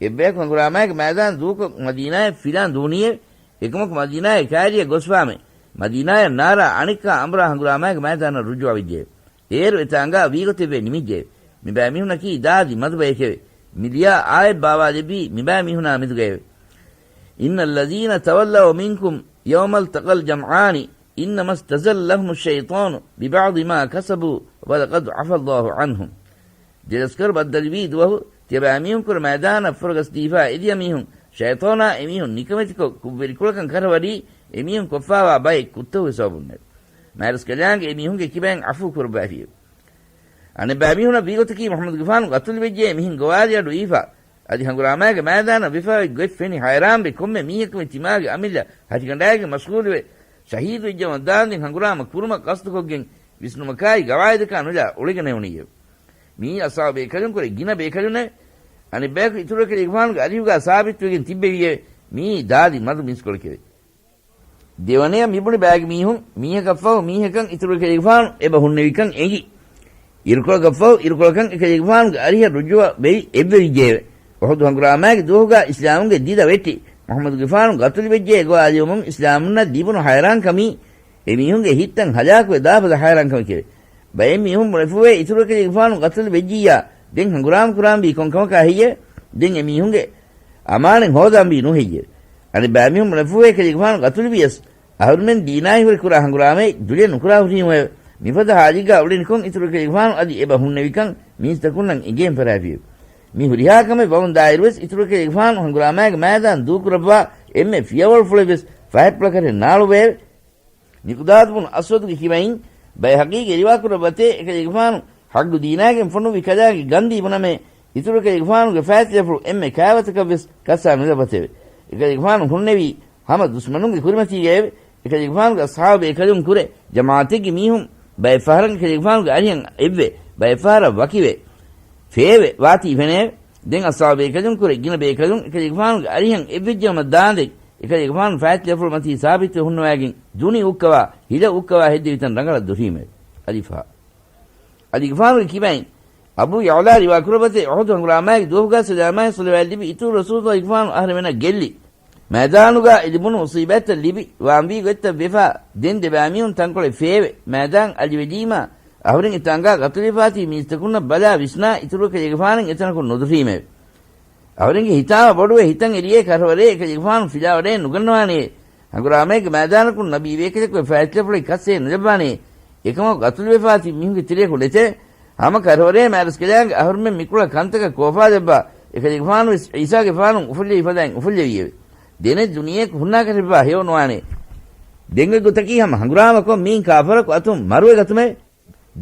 އެއްބަޔަކު ހަނގުރާމާގެ މައިދާން ދޫކޮށް މަދީނާއަށް ފިލާން ދޫނީއެވެ. އެކަމަކު މަދީނާއަށް ކައިރިއަށް ގޮސްފާމެ. މަދީނާއަށް ނާރާ އަނެއްކާ އަނބުރާ ހަނގުރާމާގެ މައިދާނަށް ރުޖޫޢަވެއްޖެއެވެ. އޭރު އެތާނގާ ވީގޮތެއްވެ ނިމިއްޖެއެވެ. މިބައިމީހުންނަކީ ދާދި މަދު ބަޔެކެވެ. މި ލިޔާ އާޔަތް ބާވާލެއްވީ މިބައިމީހުނާ މެދުގައެވެ. إن الذين تولوا منكم يوم التقى الجمعان إنما استزلهم الشيطان ببعض ما كسبوا ولقد عفا الله عنهم. ދެލަސްކަރު ބައްދަލުވީ ދުވަހު ތިޔަބައިމީހުންކުރެ މައިދާނަށް ފުރަގަސްދީފާ އެދިޔަމީހުން ޝައިޠާނާ އެމީހުން ނިކަމެތިކޮށް ކުށްވެރިކުޅަކަން ކަށަވަރީ އެމީހުން ކޮށްފާވާ ބައެއް ކުށްތަކުގެ ސަބަބުންނެވެ. މާތްރަސްކަލާނގެ އެމީހުންގެ ކިބައިން ޢަފޫ ކުރައްވައިފިއެވެ. އަނެއްބައިމީހުންނަށް ވީގޮތަކީ މުޙައްމަދުގެފާނު ގަތުލުވެއްޖެ މިހެން ގޮވާލި އަޑު އީފާ އަދި ހަނގުރާމާގެ މައިދާނަށް ވެފާވި ގޮތް ފެނި ހައިރާންވެ ކޮންމެ މީހަކުމެ ތިމާގެ އަމިއްލަ ހަށިގަނޑާގެ މަޝްޣޫލުވެ ޝަހީދުވެއްޖަމަށް ދާންދެން ހަނގުރާމަ ކުރުމަށް ޤަޞްދުކޮށްގެން ވިސްނުމަކާއި ގަވާއިދަކާ ނުލާ އުޅެގެނެވުނީއެވެ. މިއީ އަޞްޙާބު ބޭކަލުންކުރެ ގިނަ ބޭކަލުންނެވެ. އަނެއްބަޔަކު އިތުރު ކަލޭގެފާނުގެ އަރިހުގާ ސާބިތުވެގެން ތިއްބެވިއެވެ. މިއީ ދާދި މަދު މީސްކޮޅެކެވެ. ދެވަނަޔަށް މިބުނި ބައިގެ މީހުން މީހަކަށްފަހު މީހަކަށް އިތުރު ކަލޭގެފާނު އެބަ ހުންނެވިކަން އެނގި. އިރުކޮޅަކަށްފަހު އިރުކޮޅަކަށް އެކަލޭގެފާނުގެ އަރިހަށް ރުޖޫޢަ ވެވި އެއްވެވިއްޖެއެވެ. އުޙުދު ހަނގުރާމާގެ ދުވަހުގާ އިސްލާމުގެ ދިދަ ވެއްޓި މުޙައްމަދުގެފާނު ގަތުލުވެއްޖެ ގޮވާލެވުމުން އިސްލާމުންނަށް ލިބުނު ހައިރާންކަމީ އެމީހުންގެ ހިތްތައް ހަލާކުވެ ދާފަދަ ހައިރާންކަމެކެވެ. ބައެއް މީހުން ބުނެފޫވޭ އިތުރު ކަލޭގެފާނު ގަތުލު ވެއްޖިއްޔާ ދެން ހަނގުރާމަ ކުރާންވީ ކޮން ކަމަކާ ހެއްޔެވެ؟ ދެން އެމީހުންގެ އަމާނެއް ހޯދާންވީ ނޫން ހެއްޔެވެ؟ އަނެއް ބައިމީހުން ބުނެފޫވޭ ކަލޭގެފާނު ގަތުލުވިޔަސް އަހުރުމެން ދީނާއި ހުރެ ކުރާ ހަނގުރާމައެއް ދުޅެ ނުކުރާ ހުރީމުއެވެ. މިފަދަ ހާލެއްގާ އުޅެނިކޮށް އިތުރު ކަލޭގެފާނު އަދި އެބަ ހުންނެވިކަން މީސްތަކުންނަށް އެނގޭން ފަރާފިއެވެ. މި ހުރިހާ ކަމެއް ވަމުން ދާއިރުވެސް އިތުރު ކަލޭގެފާނު ހަނގުރާމާގެ މައިދާން ދޫކުރައްވާ އެންމެ ފިޔަވަޅުފުޅެއްވެސް ފަހަތްޕުޅަކަށެއް ނާޅުވެއެވެ. މިޤްދާދު ބުނު އަސްވަދުގެ ކިބައިން ބައިހަޤީގެ ރިވާކުރައްވަތޭ އެކަލޭގެފާނު ޙައްގު ދީނާގެން ފޮނުއްވި ކަލާނގެ ގަންދީ ބުނަމޭ އިތުރު ކަލޭގެފާނުގެ ފައިތިލަފުޅު އެންމެ ކާވަތަކަށްވެސް ކައްސާ ނުލައްވަތެވެ. އެކަލޭގެފާނު ހުންނެވީ ހަމަ ދުސްމަނުންގެ ކުރިމަތީގައެވެ. އެކަލޭގެފާނުގެ އަޞްޙާބު ބޭކަލުން ކުރެ ޖަމާޢަތެއްގެ މީހުން ބައެއް ފަހަރަށް އެކަލޭގެފާނުގެ އަރިހަށް އެއްވެ ބައެއް ފަހަރަށް ވަކިވެ ފޭވެ ވާތީ ފެނެއެވެ. ދެން އަޞްޙާބު ބޭކަލުން ކުރެ ގިނަ ބޭކަލުން އެކަލޭގެފާނުގެ އަރިހަށް އެއްވެއްޖަމަށް ދާނދެން އެކަލޭގެފާނު ފައިތިލަފުޅު މަތީ ސާބިތުވެ ހުންނަވައިގެން ދުނި އުއްކަވާ ހިލަ އުއްކަވާ ހެއްދެވިތަން ރަނގަޅަށް ދުށީމެވެ. އަލިފާ. އަލިގެފާނުގެ ކިބައިން އަބޫ ޔަޢުލާ ރިވާކުރައްވަތޭ އުޙުދު ހަނގުރާމާގެ ދުވަހުގާ ސަލާމާއި ޞަލަވާތް ލިބި އިތުރު ރަސޫލު އަލިގެފާނު އަހަރެމެނަށް ގެއްލި. މައިދާނުގާ އެ ލިބުނު މުޞީބާތްތައް ލިބި ވާންވީ ގޮތްތައް ވެފާ ދެން ދެބައިމީހުން ތަންކޮޅެއް ފޭވެ މައިދާން އަލިވެލީމާ އަހުރެން އެތާނގާ ގަތުލިފާތީ މީސްތަކުންނަށް ބަލާ ވިސްނާ އިތުރު ކަލޭގެފާނެއް އެތަނަކުން ނުދުށީމެވެ. އަހުރެންގެ ހިތާމަ ބޮޑުވެ ހިތަށް އެރިއޭ ކަށަވަރޭ އެކަލޭގެފާނު ފިލާވަޑައެއް ނުގަންނަވާނެޔޭ. ހަނގުރާމައިގެ މައިދާނަކުން ނަބީ ބޭކަލަކުގެ ފައިތިލަފުޅެއް ކައްސޭ ނުލައްވާނެޔޭ. އެކަމަކު ގަތުލުވެފާތި މީހުންގެ ތެރެއަކު ނެތެވެ. ހަމަ ކަށަވަރޭ މާރަސްކަލާނގެ އަހުރުމެން މިކުޅަ ކަންތަކަށް ކޯފާލައްވާ އެކަލޭގެފާނުވެސް ޢީސާގެފާނުން އުފުއްލެވި ފަދައިން އުފުއްލެވިއެވެ. ދެނެއް ދުނިޔެއަކު ހުންނާކަށެއްވާ ހެޔޮ ނުވާނެ. ދެން އޮތް ގޮތަކީ ހަމަ ހަނގުރާމަކޮށް މީން ކާފަރަކު އަތުން މަރުވެ ގަތުމެވެ.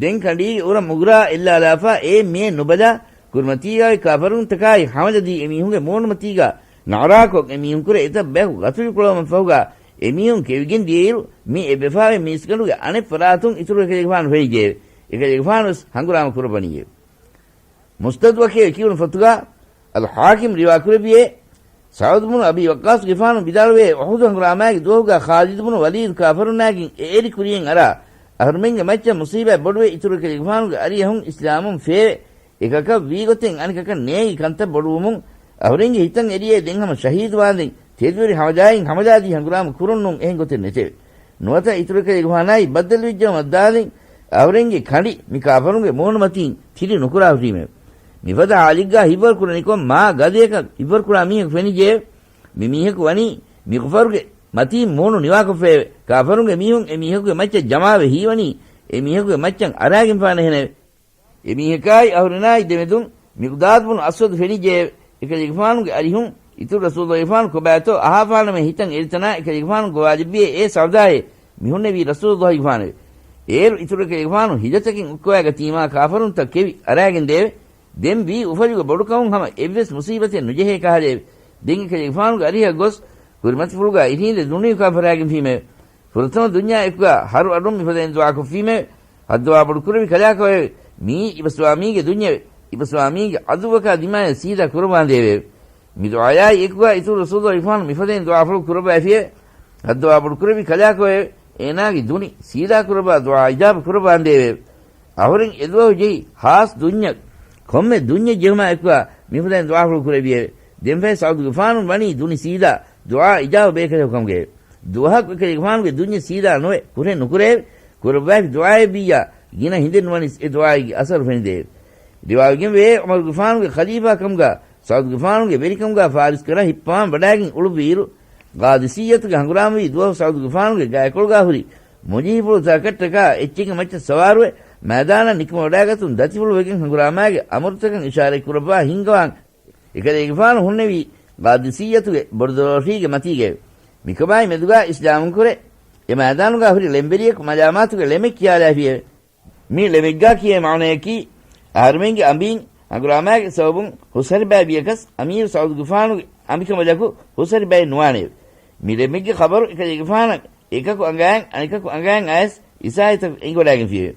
ދެން ކަނޑީގެ އުރަ މުގުރާ އެއްލާލާފާ އޭ މޭ ނުބަލާ، ކުރިމަތީގާ އޮތް ކާފަރުންތަކާއި ހަމަލަދީ އެމީހުންގެ މޫނުމަތީގާ ނަޢުރާކޮށް އެ މީހުންކުރެ އެތައް ބަޔަކު ގަތުލުކުރައްވުމަށްފަހުގާ އެ މީހުން ކެވިގެން ދިޔައިރު، މި އެއްބަފާވެ މީސްގަނޑުގެ އަނެއް ފަރާތުން އިތުރު އެކަލޭގެފާނު ފެނިއްޖެއެވެ. އެކަލޭގެފާނުވެސް ހަނގުރާމަ ކުރައްވަނީއެވެ. މުސްނަދުއަކީ ކިޔުނު ފޮތުގާ އަލް ޙާކިމް ރިވާކުރެއްވިއޭ، ސަޢުދު ބުނު އަބީ ވައްޤާޞްގެފާނު ވިދާޅުވޭ، އުޙުދު ހަނގުރާމާގެ ދުވަހުގާ ޚާލިދު ބުނު ވަލީދު ކާފަރުންނާގެން އެއެރި ކުރިޔަށް އަރާ، އަހަރުމެންގެ މައްޗަށް މުޞީބާތް ބޮޑުވެ، އިތުރު އެކަލޭގެފާނުގެ އަރިއަހުން އިސްލާމުން ފޭވެ، އެކަކަށް ވީގޮތެއް އަނެކަކަށް ނޭނގި ކަންތައް ބޮޑުވުމުން އަހުރެންގެ ހިތަށް އެރިއޭ ދެން ހަމަ ޝަހީދުވާންދެން ތެދުވެރި ހަމަޖާއިން ހަމަޖާދީ ހަނގުރާމަ ކުރުން ނޫން އެހެން ގޮތެއް ނެތެވެ. ނުވަތަ އިތުރު އެކަލޭގެފާނާއި ބައްދަލުވެއްޖައުމަށްދާނދެން އަހުރެންގެ ކަނޑި މި ކާފަރުންގެ މޫނުމަތީން ތިރި ނުކުރާ ހުށީމެވެ. މިފަދަ ހާލެއްގާ ހިތްވަރު ކުރަނިކޮށް މާ ގަދަޔަކަށް ހިތްވަރު ކުރާ މީހަކު ފެނިއްޖެއެވެ. މި މީހަކު ވަނީ މި ކުފަރުގެ މަތީން މޫނު ނިވާކޮށްފައެވެ. ކާފަރުންގެ މީހުން އެ މީހަކުގެ މައްޗަށް ޖަމާވެ ހީވަނީ އެ މީހަކުގެ މައްޗަށް އަރާގެންފާނެހެނެވެ. އެ މީހަކާއި އަހުރެނާއި ދެމެދުން މިޤްދާދު ބުނު އަސްވަދު ފެނިއްޖެއެވެ. އެކަލޭގެފާނުގެ އަރިހުން އިތުރު ރަސޫލުގެފާނު ކޮބާތޯ އަހާފާނަމޭ ހިތަށް އެރިތަނާ އެކަލޭގެފާނު ގޮވާލެއްވިއޭ އޭ ސަޢުދާއޭ، މި ހުންނެވީ ރަސޫލުގެފާނެވެ. އޭރު އިތުރު އެކަލޭގެފާނު ހިލަތަކެއް އުއްކަވައިގަތީމާ ކާފަރުންތައް ކެވި އަރާގެން ދެއެވެ. ދެން ވީ އުފަލުގެ ބޮޑުކަމުން ހަމަ އެއްވެސް މުޞީބަތެއް ނުޖެހޭ ކަހަލައެވެ. ދެން އެކަލޭގެފާނުގެ އަރިހަށް ގޮސް ކުރިމަތިފުޅުގާ އިށީނދެ ދުނިޔެ ކާފަރާގެންފީމެވެ. ފުރަތަމަ ދުންޏާ އެކުގާ ހަރު އަޑުން މިފަދައިން ދުޢާކޮށްފީމެވެ. ހައްދަވާ ބޮޑުކުރެއްވި ކަލާކޮއެވެ. މިއީ އިބަސްވާމީގެ ދުންޏެވެ. އިބަސްވާމީގެ ޢަދުއްވަކާ ދިމާޔަށް ސީދާ ކުރައްވާނދޭވެއެވެ. މި ދުޢާޔާއި އެކުގާ އިތުރު ރަސޫލުގެފާނު މިފަދައިން ދުޢާފުޅު ކުރައްވައިފިއެވެ. ހައްދަވާ ބޮޑުކުރެއްވި ކަލާކޮއެވެ. އޭނާގެ ދުނި ސީދާ ކުރައްވާ ދުޢާ އިޖާބަ ކުރައްވާނދޭވެއެވެ. އަހުރެން އެދުވަހު ޖެހި ހާސް ދުންޏަށް ކޮންމެ ދުންޏެއް ޖެހުމާ އެކުގާ މިފަދައިން ދުޢާފުޅު ކުރެއްވިއެވެ. ދެންފަހެ ސަޢުދުގެފާނު ވަނީ ދުނި ސީދާ ދުޢާ އިޖާބަ ބޭކަލެކު ކަމުގައެވެ. ދުވަހަކު އެކަލޭގެފާނުގެ ދުންޏެއް ސީދާ ނުވެ ކުރެއް ނުކުރެއެވެ. ކުރައްވައިފި ދުޢާއެއްވިއްޔާ ގިނަ ހިނދެއް ނުވަނީސް އެ ދުޢާއެއްގެ އަސަރު ފެނިދެއެވެ. ރިވާވެގެންވޭ ޢުމަރުގެފާނުގެ ޚަލީފާކަމުގާ ސަޢުދުގެފާނުގެ ވެރިކަމުގާ ފާރިސްކަރަށް ހިއްޕަވާން ވަޑާގެން އުޅުއްވިއިރު، ޤާދިސިއްޔަތުގެ ހަނގުރާމަވީ ދުވަހު ސަޢުދުގެފާނުގެ ގާތްކޮޅުގާ ހުރި މުޖީހިފުޅުތަކަށްޓަކާ އެއްޗެއްގެ މައްޗަށް ސަވާރުވެ، މައިދާނަށް ނިކުމެވަޑާގަތުން ދަތިފުޅު ވެގެން ހަނގުރާމާގެ އަމުރުތަކަށް އިޝާރަތް ކުރައްވާ ހިންގަވާން އެކަލޭގެފާނު ހުންނެވީ ޤާދިސިއްޔަތުގެ ބޮޑުދޮރޯށީގެ މަތީގައެވެ. މިކަމާއި މެދުގާ އިސްލާމުންކުރެ، އެ މައިދާނުގާ ހުރި ޅެންވެރިޔަކު މަލާމާތުގެ ޅެމެއް ކިޔާލާފިއެވެ. މި ޅެމެއްގާ ކިޔޭ މާނަޔަކީ، އަހަރުމެންގެ އަނބީން ހަނގުރާމާގެ ސަބަބުން ހުސްހަރިބައި ވިޔަކަސް، އަމީރު ސަޢުދުގެފާނުގެ އަނބިކަނބަލަކު ހުސްހަރިބައެއް ނުވާނެއެވެ. މި ޅެމެއްގެ ޚަބަރު އެކަލޭގެފާނަށް އެކަކު އަނގައިން އަނެކަކު އަނގައިން އައިސް އިސާއިތަކު އެނގިވަޑާގެންފިއެވެ.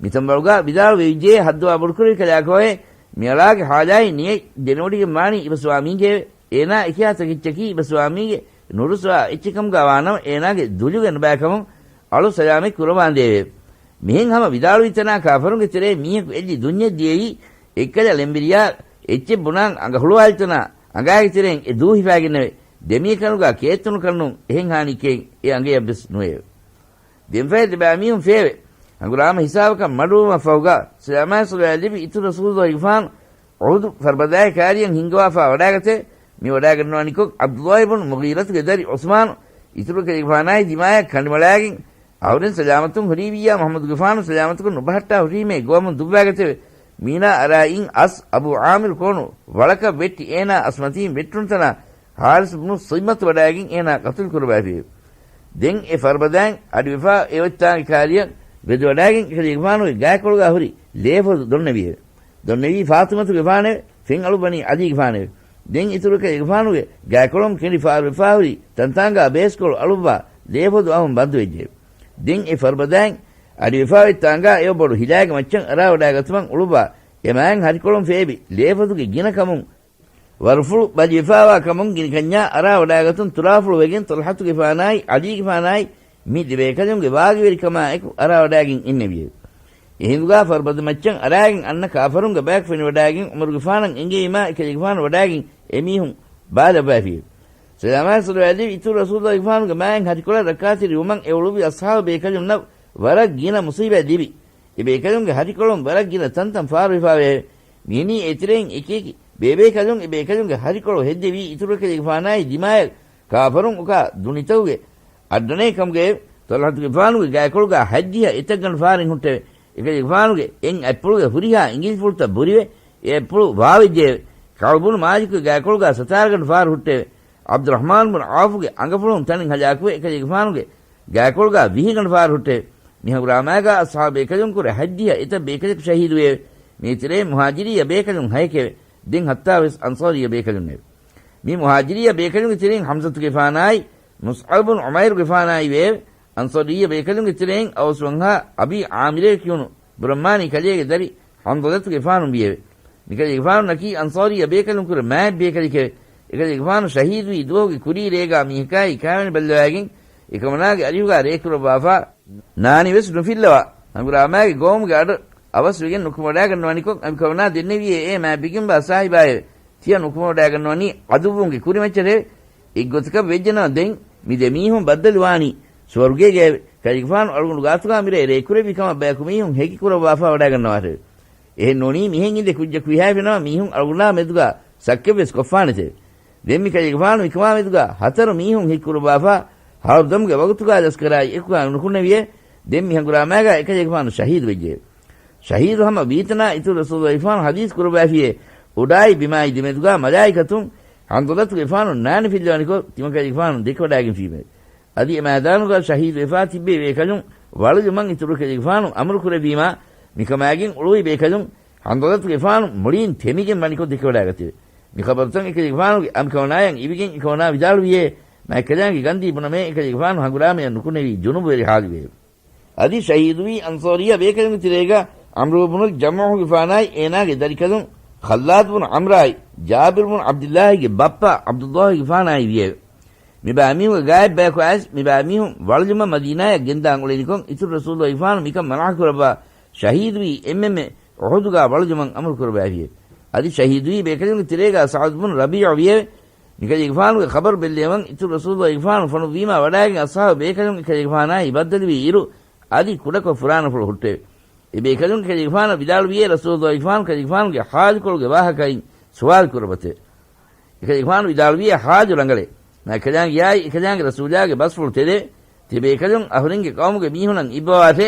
މިތަންބަޅުގާ ވިދާޅުވެވިއްޖެ، ހައްދަވާ ބޮޑުކުރެއްވި ކަލާކޯއެ، މިއަޅާގެ ޙާލާއި ނިޔަތް ދެނެވޮޑިގެން ވާނީ އިބަސްވާމީގެއެވެ. އޭނާ އެކިހާ ތަކެއްޗަކީ އިބަސްވާމީގެ ނުރުއްސުވާ އެއްޗެއް ކަމުގާ ވާނަމަ، އޭނާގެ ދުލުގެ ނުބައިކަމުން އަޅު ސަލާމަތް ކުރައްވާނދޭވެ. މިހެން ހަމަ ވިދާޅުވިތަނާ ކާފަރުންގެ ތެރޭ މީހަކު އެއްލި ދުންޏެއް ދިޔައީ، އެއްކަލަ ޅެންވެރިޔާ އެއްޗެއް ބުނާން އަނގަ ހުޅުވާލިތަނާ އަނގާގެ ތެރެއިން އެ ދޫ ހިފާގެންނެވެ. ދެމީހަކަނުގާ ކޭއްތުނުކަންނު އެހެން ހާނީކެއް އެ އަނގަޔަށްވެސް ނުވެއެވެ. ދެންފަހެ ދެބައިމީހުން ފޭވެ. ހަނގުރާމަ ހިސާބަކަށް މަޑުވުމަށްފަހުގާ، ސަލާމާއި ޞަލަވާތް ލިބި އިތުރު ރަސޫލުގެފާނު އުޙުދު ފަރުބަދާއި ކާރިޔަށް ހިންގަވާފާ ވަޑާގަތެވެ. މި ވަޑާގަންނަވަނިކޮށް، ޢަބްދުﷲ ބުނު މުޣީރަތުގެ ދަރި ޢުސްމާނު އިތުރު ކަލޭގެފާނާއި ދިމާޔަށް ކަނޑިމަޅާގެން، އަހުރެން ސަލާމަތުން ހުރީވިއްޔާ މުޙައްމަދުގެފާނު ސަލާމަތުކޮށް ނުބަހައްޓާ ހުށީމޭ ގޮވަމުން ދުއްވާގަތެވެ. މީނާ އަރާ އިން އަސް އަބޫ ޢާމިރު ކޯނު ވަޅަކަށް ވެއްޓި އޭނާ އަސްމަތީން ވެއްޓުނުތަނާ ޙާރިސް ބުނު ޞިއްމަތު ވަޑާގެން އޭނާ ޤަތުލު ކުރައްވައިފިއެވެ. ދެން އެ ފަރުބަދައިން އަޑިވެފާ އެ އޮތްތާނގެ ކާރިޔަށް ވެދެވަޑާގެން އެކަލޭގެފާނުގެ ގާތްކޮޅުގާ ހުރި ލޭފޮދު ދޮންނެވިއެވެ. ދޮންނެވީ ފާޠިމަތުގެފާނެވެ. ފެން އަޅުއްވަނީ ޢަލީގެފާނެވެ. ދެން އިތުރު އެކަލޭގެފާނުގެ ގާތްކޮޅުން ކެނޑި ފާރުވެފާ ހުރި ތަންތާނގާ ބޭސްކޮޅު އަޅުއްވާ ލޭފޮދު އަހުން ބަންދުވެއްޖެއެވެ. ދެން އެ ފަރުބަދައިން އަޑިވެފާ އޮތް ތާނގާ އެއޮއް ބޮޑު ހިލާގެ މައްޗަށް އަރާވަޑާގަތުމަށް އުޅުއްވާ އެ މާތް ހަރިކޮޅުން ފޭބި ލޭފޮދުގެ ގިނަ ކަމުން ވަރުފުޅު ބަލިވެފާވާ ކަމުން ގިނަ ކަންޏާ އަރާވަޑާގަތުން ތުރާފުޅު ވެގެން ޠަލްޙަތުގެފާނާއި ޢަލީގެފާނާއި މި ދެބޭކަލުންގެ ވާގިވެރިކަމާ އެކު އަރާވަޑާގެން އިންނެވިއެވެ. އެހިނދުގާ ފަރުބަދަ މައްޗަށް އަރާގެން އަންނަ ކާފަރުންގެ ބަޔަކު ފެނިވަޑާގެން ޢުމަރުގެފާނަށް އެނގެވީމާ އެކަލޭގެފާނު ވަޑާގެން އެމީހުން ބާލައްވައިފިއެވެ. ސަލާމާއި ޞަލަވާތް ލިބި އިތުރު ރަސޫލުގެފާނުގެ މާތް ހަރިކޮޅަށް ރައްކާތެރިވުމަށް އެ އުޅުއްވި އަޞްޙާބު ބޭކަލުންނަށް ވަރަށް ގިނަ މުޞީބާތް ލިބި، އެ ބޭކަލުންގެ ހަރިކޮޅުން ވަރަށް ގިނަ ތަންތަން ފާރުވެފާވެއެވެ. މިހެނީ އޭތެރެއިން އެކިއެކި ބޭބޭކަލުން އެ ބޭކަލުންގެ ހަރިކޮޅު ހެއްދެވީ އިތުރު އެކަލޭގެފާނާއި ދިމާޔަށް ކާފަރުން އުކާ ދުނިތަކުގެ އައްޑަނޭ ކަމުގައެވެ. ޠަލްޙަތުގެފާނުގެ ގާތްކޮޅުގާ ހަތްދިހަ އެތައްގަނޑު ފާރެއް ހުއްޓެވެ. އެކަލޭގެފާނުގެ އެއް އަތްޕުޅުގެ ހުރިހާ އިނގިލިފުޅުތައް ބުރިވެ، އެ އަތްޕުޅު ވާވެއްޖެއެވެ. ކަޢުބު ބުނު މާލިކުގެ ގާތްކޮޅުގާ ސަތާރަގަނޑު ފާރު ހުއްޓެވެ. ޢަބްދުއްރަޙްމާން ބުނު ޢައުފުގެ އަނގަފުޅުން ތަނެއް ހަލާކުވެ، އެކަލޭގެފާނުގެ ގާތްކޮޅުގާ ވިހިގަނޑު ފާރު ހުއްޓެވެ. މި ހަނގުރާމާގާ އަޞްޙާބު ބޭކަލުންކުރެ ހަތްދިހަ އެތައް ބޭކަލަކު ޝަހީދުވެއެވެ. މީތެރޭ މުހާޖިރިއްޔަ ބޭކަލުން ހަޔެކެވެ. ދެން ހައްތާވެސް އަންޞާރިއްޔަ ބޭކަލުންނެވެ. މި މުހާޖިރިއްޔާ ބޭކަލުންގެ ތެރެއިން ޙަމްޒަތުގެފާނާއި، މުޞްޢަބު ބުނު ޢުމައިރުގެފާނާއި ވެއެވެ. އަންޞާރިއްޔާ ބޭކަލުންގެ ތެރެއިން އައުސް ވަންހާ އަބީ ޢާމިރޭ ކިޔުނު ބުރައްމާނީ ކަލޭގެ ދަރި ޙަންޟަލަތުގެފާނު ވިއެވެ. މިކަލޭގެފާނުންނަކީ އަންޞާރިއްޔާ ބޭކަލުންކުރެ މާތް ބޭކަލެކެވެ. އެކަލޭގެފާނު ޝަހީދުވީ ދުވަހުގެ ކުރީ ރޭގާ މީހަކާއި ކާވެނި ބައްލަވައިގެން، އެކަމަނާގެ އަރިހުގާ ރޭކުރައްވާފާ، ނާނިވެސް ނުފިއްލަވާ، ހަނގުރާމާގެ ގައުމުގެ އަޑު އަވަސްވެގެން ނުކުމެވަޑައިގަންނަވަނިކޮށް، އަނބިކަމަނާ ދެންނެވިއޭ އޭ މާތް ބިގިންވާ ސާހިބާއެވެ. ތިޔަ ނުކުމެވަޑައިގަންނަވަނީ ޢަދުއްވުންގެ ކުރިމައްޗަށެވެ. އެއްގޮތަކަށް ވެއްޖެނަމަ ދެން މި ދެ މީހުން ބައްދަލުވާނީ ސުވަރުގޭގައެވެ. ކަލޭގެފާނު އަޅުގަނޑު ގާތުގާ މިރޭ ރޭކުރެއްވި ކަމަށް ބަޔަކު މީހުން ހެކި ކުރައްވާފާ ވަޑައިގަންނަވާށެވެ. އެހެން ނޫނީ މިހެން އިނދެ ކުއްޖަކު ހިޔާ ފެނަމަ މީހުން އަޅުގަނޑާ މެދުގާ ސައްކެއްވެސް ކޮށްފާނެތެވެ. ދެން މި ކަލޭގެފާނު މިކަމާ މެދުގާ ހަތަރު މީހުން ހެކިކުރައްވާފާ، ހަރުދަމްގެ ވަގުތުގާ ލަސްކަރާއި އެކުގާ ނުކުނެވިއޭ. ދެން މި ހަނގުރާމާގާ އެކަލޭގެފާނު ޝަހީދު ވެއްޖެ. ޝަހީދު ހަމަ ވީތަނާ އިތުރު ރަސޫލު ފާނު ޙަދީޘް ކުރައްވައިފިއޭ، އުޑާއި ބިމާއި ދެމެދުގާ މަލާއިކަތުން ޙަންޟަލަތުގެފާނު ނާނިފިއްލަވަނިކޮށް، ތިމަކަލޭގެފާނު ދެކެވަޑައިގެންފީމެވެ. އަދި އެ މައިދާނުގާ ޝަހީދުވެފާ ތިއްބެވި ބޭކަލުން ވަޅުލުމަށް އިތުރު ކަލޭގެފާނު އަމުރު ކުރެއްވީމާ، މިކަމާގެން އުޅުވި ބޭކަލުން ޙަންޟަލަތުގެފާނު މުޅީން ތެމިގެން ވަނިކޮށް ދެކެވަޑައިގަތެވެ. މި ޚަބަރުތައް އެކަލޭގެފާނުގެ އަނބިކަމަނާޔަށް އިވިގެން އެކަމަނާ ވިދާޅުވިއޭ، މާތްކަލާނގެ ގަންދީ ބުނަމޭ އެކަލޭގެފާނު ހަނގުރާމަޔަށް ނުކުނެވި ޖުނުބުވެރި ޙާލުވެއެވެ. އަދި ޝަހީދުވީ އަންޞާރިއްޔާ ބޭކަލުންގެ ތެރޭގާ ޢަމްރު ބުނު ޖަމޫޙުގެފާނާއި އޭނާގެ ދަރިކަލުން ޚައްލާދު ބުނު ޢަމްރާއި ޖާބިރު ބުނު ޢަބްދިއްލާހިގެ ބައްޕަ ޢަބްދުއްލާހިގެފާނާއި ވިއެވެ. މިބައިމީހުންގެ ގާތް ބަޔަކު އައިސް، މިބައިމީހުން ވަޅުލުމަށް މަދީނާޔަށް ގެންދާން އުޅެނިކޮށް، އިތުރު ރަސޫލު ފާނު މިކަން މަނާ ކުރައްވާ، ޝަހީދުވީ އެންމެންމެ އުޙުދުގާ ވަޅުލުމަށް އަމުރު ކުރައްވައިފިއެވެ. އަދި ޝަހީދުވީ ބޭކަލުންގެ ތެރޭގާ ސަޢުދު ބުނު ރަބީޢު ވިއެވެ. މިކަލޭގެފާނުގެ ޚަބަރު ބެއްލެވުމަށް އިތުރު ރަސޫލު ފާނު ފޮނުއްވީމާ ވަޑައިގެން އަޞްޙާބު ބޭކަލުން އެކަލޭގެފާނާއި ބައްދަލުވީ އިރު، އަދި ކުޑަކޮށް ފުރާނަފުޅު ހުއްޓެވެ. އެބޭކަލުން އެކަލޭގެފާނަށް ވިދާޅުވިއޭ، ރަސޫލު ފާނު ކަލޭގެފާނުގެ ޙާލުކޮޅުގެ ވާހަކައިން ސުވާލު ކުރަބަތެވެ. އެކަލޭގެފާނު ވިދާޅުވިއޭ، ޙާލު ރަނގަޅޭ. މާތްކަލާނގެއާއި އެކަލާނގެ ރަސޫލާގެ ބަސްފުޅު ތެދެވެ. ތިޔަބޭކަލުން އަހުރެންގެ ޤައުމުގެ މީހުނަށް އިއްބަވާށޭ.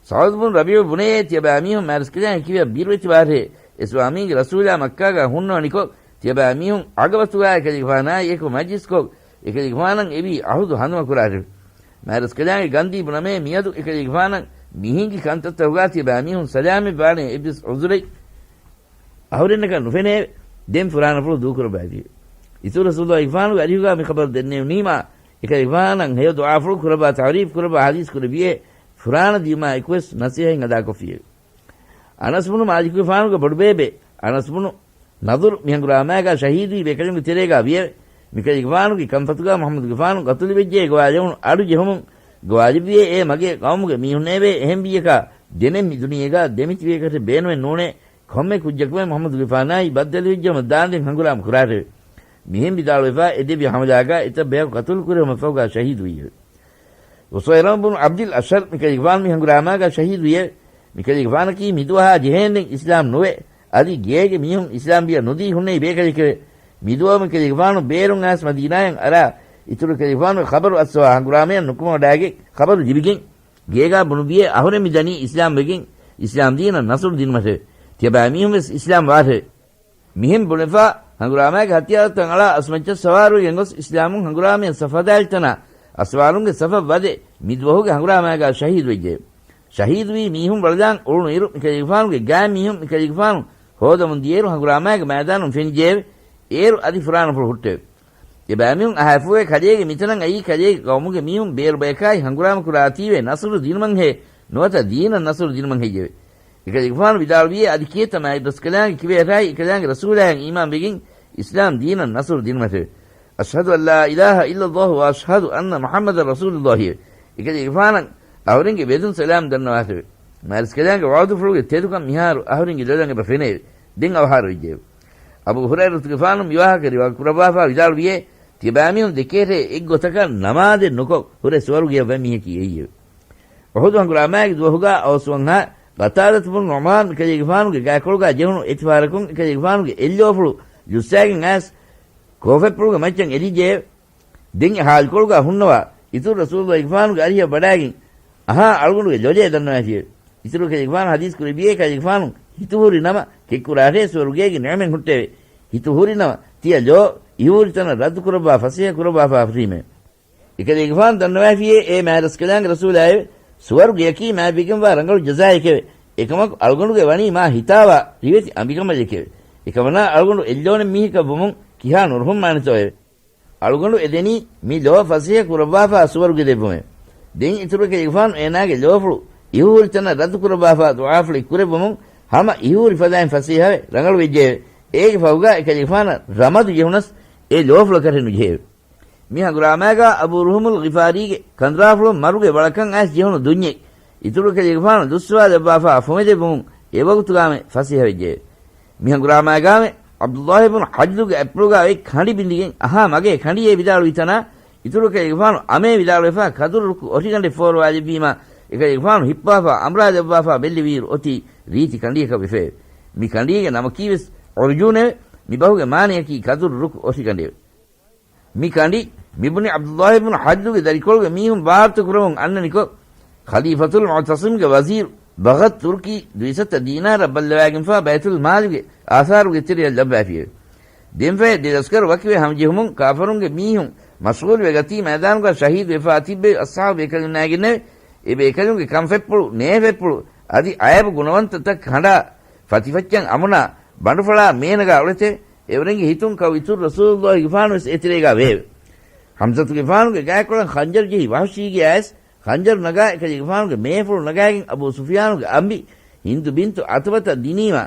ސަޢުދު ބުނު ރަބީޢު ބުނެޔޭ، ތިޔަބައިމީހުން މާތްރަސްކަލާނގެ ކިބަޔަށް ބިރުވެތިވާށޭ. އެ ސުވާމީގެ ރަސޫލާ މައްކާގާ ހުންނަވަނިކޮށް، ތިޔަބައިމީހުން ޢަޤަބަތުގާ އެކަލޭގެފާނާއި އެކު މަޖްލިސްކޮށް، އެކަލޭގެފާނަށް އެވީ ޢަހުދު ހަނދުމަކުރާށެވެ. މާތްރަސްކަލާނގެ ގަންދީ ބުނަމޭ، މިއަދު އެކަލޭގެފާނަށް މިހިނގި ކަންތައްތަކުގާ ތިޔަބައިމީހުން ސަލާމަތްވާނޭ އެއްވެސް ޢުޛުރެއް އަހުރެންނަކަށް ނުފެނޭ. ދެން ފުރާނަފުޅު ދޫކުރައްވައިފި. އިތުރު ރަސޫލު ފާނުގެ އަރިހުގާ މި ޚަބަރު ދެންނެވުނީމާ، އެކަލޭގެފާނަށް ހެޔޮ ދުޢާފުޅު ކުރައްވާ، ތަޢުރީފް ކުރައްވާ، ޙަދީޘް ކުރެއްވިއޭ، ފުރާނަ ދިޔުމާ އެކުވެސް ނަޞޭޙަތް އަދާކޮށްފިއެވެ. އަނަސް ބުނު މާލިކުގެފާނުގެ ބޮޑުބޭބެ އަނަސް ބުނު ނަޟުރު މި ހަނގުރާމާގާ ޝަހީދުވީ ބޭކަލުންގެ ތެރޭގާ ވިއެވެ. މިކަލޭގެފާނުގެ ކަންފަތުގާ މުޙައްމަދުގެފާނު ޤަތުލުވެއްޖެ ގޮވާލެވުނު އަޑު ޖެހުމުން ގޮވާލެއްވިއޭ، އޭ މަގޭ ޤައުމުގެ މީހުންނޭވެ! އެހެން ވިއްޔަކާ ދެނެއް މި ދުނިޔޭގާ ދެމިތިބޭކަށެއް ބޭނުމެއް ނޫނޭ. ކޮންމެ ކުއްޖަކުމެ މުޙައްމަދުގެފާނާއި ބައްދަލުވެއްޖަމަ ދާންދެން ހަނގުރާމަ ކުރާށެވެ. މިހެން ވިދާޅުވެފާ އެދެވި ހަމަލާގާ އެތައް ބަޔަކު ޤަތުލު ކުރެވުމަށްފަހުގާ ޝަހީދުވިއެވެ. އުސައިރަމް ބުނު ޢަބްދިލް އަޝްހަރް މިކަލޭގެފާނު މި ހަނގުރާމާގާ ޝަހީދުވިއެވެ. މިކަލޭގެފާނަކީ މިދުވަހާ ޖެހޭނެން އިސްލާމް ނުވެ، އަދި ގޭގެ މީހުން އިސްލާމް ބިޔަ ނުދީ ހުންނެވި ބޭކަލެކެވެ. މިދުވަހު މިކަލޭގެފާނު ބޭރުން އައިސް މަދީނާޔަށް އަރާ، އިތުރު ކަލޭގެފާނުގެ ޚަބަރު އައްސަވާ ހަނގުރާމަޔަށް ނުކުމެވަޑައިގެން ޚަބަރު ލިބިގެން، ގޭގާ ބުނުއްވިއޭ، އަހުރެން މި ދަނީ އިސްލާމް ވެގެން، އިސްލާމް ދީނަށް ނަޞްރު ދިނުމަށެވެ. ތިޔަބައިމީހުން ވެސް އިސްލާމް ވާށެވެ. މިހެން ބުނެފާ، ހަނގުރާމާގެ ހަތިޔާރުތައް އަޅާ އަސްމައްޗަށް ސަވާރުވެގެން ގޮސް، އިސްލާމުން ހަނގުރާމަޔަށް ސަފް ހަދާލި ތަނާ އަސްވާރުންގެ ސަފަށް ވަދެ، މިދުވަހުގެ ހަނގުރާމާގާ ޝަހީދުވެއްޖެ. ޝަހީދުވީ މީހުން ވަޅުލާން އުޅުނު އިރު، މިކަލޭގެފާނުގެ ގާތް މީހުން މިކަލޭގެފާނު ހޯދަމުން ދިޔައިރު ހަނގުރާމާގެ މައިދާނުން ފެނިއްޖެއެވެ. އޭރު އަދި ފުރާނަފުޅު ހުއްޓެވެ. އެބައިމީހުން އަހާފޫއެ ކަލޭގެ މިތަނަށް އައީ ކަލޭގެ ޤައުމުގެ މީހުން ބޭރު ބަޔަކާއި ހަނގުރާމަ ކުރާތީވެ ނަޞްރު ދިނުމަށްހޭ، ނުވަތަ ދީނަށް ނަޞްރު ދިނުމަށް ހެއްޔެވެ؟ އެކަލޭގެފާނު ވިދާޅުވިއޭ، އަދި ކިއެއްތަ މާތްރަސްކަލާނގެ ކިބަޔަށާއި އެކަލާނގެ ރަސޫލާޔަށް އީމާންވެގެން އިސްލާމް ދީނަށް ނަޞްރު ދިނުމަށެވެ. އަޝްހަދު އަން ލާ އިލާހަ އިއްލައްލާހު ވަ އަޝްހަދު އަންނަ މުޙައްމަދަން ރަސޫލުއްލާހިއެވެ. އެކަލޭގެފާނަށް އަހުރެންގެ ވެދުން ސަލާމް ދަންނަވާށެވެ. މާތްރަސްކަލާނގެ ވަޢުދުފުޅުގެ ތެދުކަން މިހާރު އަހުރެންގެ ލޮލަށް އެބަ ފެނެއެވެ. ދެން އަވަހާރަވެއްޖެއެވެ. އަބޫ ހުރައިރަތުގެފާނު މިވާހަކަ ރިވާ ކުރައްވާފާ ވިދާޅުވިއޭ، ތިޔަބައިމީހުން ދެކޭޓޭ އެއްގޮތަކަށް ނަމާދެއް ނުކޮށް ހުރެ ސުވަރުގެޔަށް ވަން މީހަކީ އެއީއެވެ. އުޙުދު ހަނގުރާމާގެ ދުވަހުގާ އައުސް ވަންހާ ޤަތާދަތު ބުނު ނުޢުމާން މިކަލޭގެފާނުގެ ގާތްކޮޅުގާ ޖެހުނު އެތިފާރަކުން އެކަލޭގެފާނުގެ އެއްލޯފުޅު ޖުއްސާގެން އައިސް ކޯފެއްޕުޅުގެ މައްޗަށް އެލިއްޖެއެވެ. ދެން އެ ހާލުކޮޅުގާ ހުންނަވާ އިތުރު ރަސޫލު އެކަލޭގެފާނުގެ އަރިހަށް ވަޑައިގެން އަހާ އަޅުގަނޑުގެ ލޮލޭ ދަންނަވައިފިއެވެ. އިތުރު ކަލޭގެފާނު ޙަދީޘް ކުރެއްވިއޭ، ކަލޭގެފާނު ހިތުހުރި ނަމަ ކެތްކުރާށޭ ސުވަރުގޭގެ ނިޢުމަތް ހުއްޓެވެ. ހިތުހުރި ނަމަ ތިޔަ ލޯ އިހުހުރި ތަނަށް ރައްދު ކުރައްވާ ފަސޭހަ ކުރައްވާފާ ހުރީމެވެ. އެކަލޭގެފާނު ދަންނަވައިފިއޭ، އޭ މާތްރަސްކަލާނގެ ރަސޫލާއެވެ. ސުވަރުގެޔަކީ މާތްވެގެންވާ ރަނގަޅު ޖަޒާއެކެވެ. އެކަމަކު އަޅުގަނޑުގެ ވަނީ މާ ހިތާވާ ރިވެތި އަނބިކަނބަލެކެވެ. އެކަމަނާ އަޅުގަނޑު އެއްލޯނެ މީހަކަށް ވުމުން ކިހާ ނުރުހުންމާނެތޯއެވެ؟ އަޅުގަނޑު އެދެނީ މި ލޯ ފަސޭހަ ކުރައްވާފާ ސުވަރުގެ ދެއްވުމެވެ. ދެން އިތުރު ކަލޭގެފާނު އޭނާގެ ލޯފުޅު އިހުހުރި ތަނަށް ރައްދު ކުރައްވާފާ ދުޢާފުޅު ކުރެއްވުމުން ހަމަ އިހުހުރި ފަދައިން ފަސޭހަވެ ރަނގަޅުވެއްޖެއެވެ. އޭގެ ފަހުގާ އެކަލޭގެފާނަށް ރަމަދު ޖެހުނަސް އެ ލޯފުޅަކަށެއް ނުޖެހެއެވެ. މި ހަނގުރާމާގާ އަބޫ ރުހުމުލް ޣިފާރީގެ ކަނދުރާފުޅުން މަރުގެ ވަޅަކަށް އައިސް ޖެހުނު ދުންޏެއް އިތުރު ކަލޭގެފާނު ދުއްސަވާލައްވާފާ ފުމެދެއްވުމުން އެވަގުތުގާމެ ފަސޭހަވެއްޖެއެވެ. މި ހަނގުރާމާގާމެ ޢަބްދުﷲ ބުނު ޙަޖްލުގެ އަތްޕުޅުގާ އޮތް ކަނޑި ބިނދިގެން އަހާ މަގޭ ކަނޑިއޭ ވިދާޅުވި ތަނާ އިތުރު ކަލޭގެފާނު އަމޭ ވިދާޅުވެފާ ކަދުރު ރުކު އޮށިގަނޑެއް ފޯރުވާލެއްވީމާ، އެކަލޭގެފާނު ހިއްޕާފާ އަނބުރާލައްވާފާ ބެއްލެވިއިރު އޮތީ ރީތި ކަނޑިއަކަށް ވެފައެވެ. މި ކަނޑީގެ ނަމަކީވެސް ޢުރްޖޫނެވެ. މި ބަހުގެ މާނަޔަކީ ކަދުރު ރުކު އޮށިގަނޑެވެ. މި ކަނޑި މި ބުނި ޢަބްދުﷲ ބުނު ޙަޖްލުގެ ދަރިކޮޅުގެ މީހުން ވާރުތަ ކުރަމުން އަންނަނިކޮށް، ޚަލީފަތުލް މުޢުތަޞިމްގެ ވަޒީރު ބަޣަދް ތުރްކީ ދުއިސައްތަ ދީނާރަށް ބައްލަވާގެންފާ ބައިތުލް މާލުގެ އާސާރުގެ ތެރެއަށް ލައްވާފިއެވެ. ދެންފަހެ ދެލަސްކަރު ވަކިވެ ހަމަޖެހުމުން ކާފަރުންގެ މީހުން މަޝްޣޫލުވެ ގަތީ މައިދާނުގަ ޝަހީދުވެފާ ތިއްބެވި އަޞްޙާބު ބޭކަލުންނާގެންނެވެ. އެ ބޭކަލުންގެ ކަންފަތްޕުޅު، ނޭފަތްޕުޅު އަދި އައިބު ގުނަވަންތަތައް ކަނޑާ ފަތިފައްޗަށް އަމުނާ ބަނޑުފަޅާ މޭނަގާ އުޅެތެވެ. އެވަރެންގެ ހިތުން ކައު އިތުރު ރަސޫލުﷲގެފާނުވެސް އެތެރޭގާ ވެއެވެ. ޙަމްޒަތުގެފާނުގެ ގާތްކޮޅަށް ޚަންޖަރު ޖެހި ވަޙުޝީގެ އައިސް ޚަންޖަރު ނަގާ އެކަލޭގެފާނުގެ މޭފުޅު ނަގާގެން އަބޫ ސުފިޔާނުގެ އަނބި ހިންދު ބިންތު ޢުތުބަތަށް ދިނީމާ،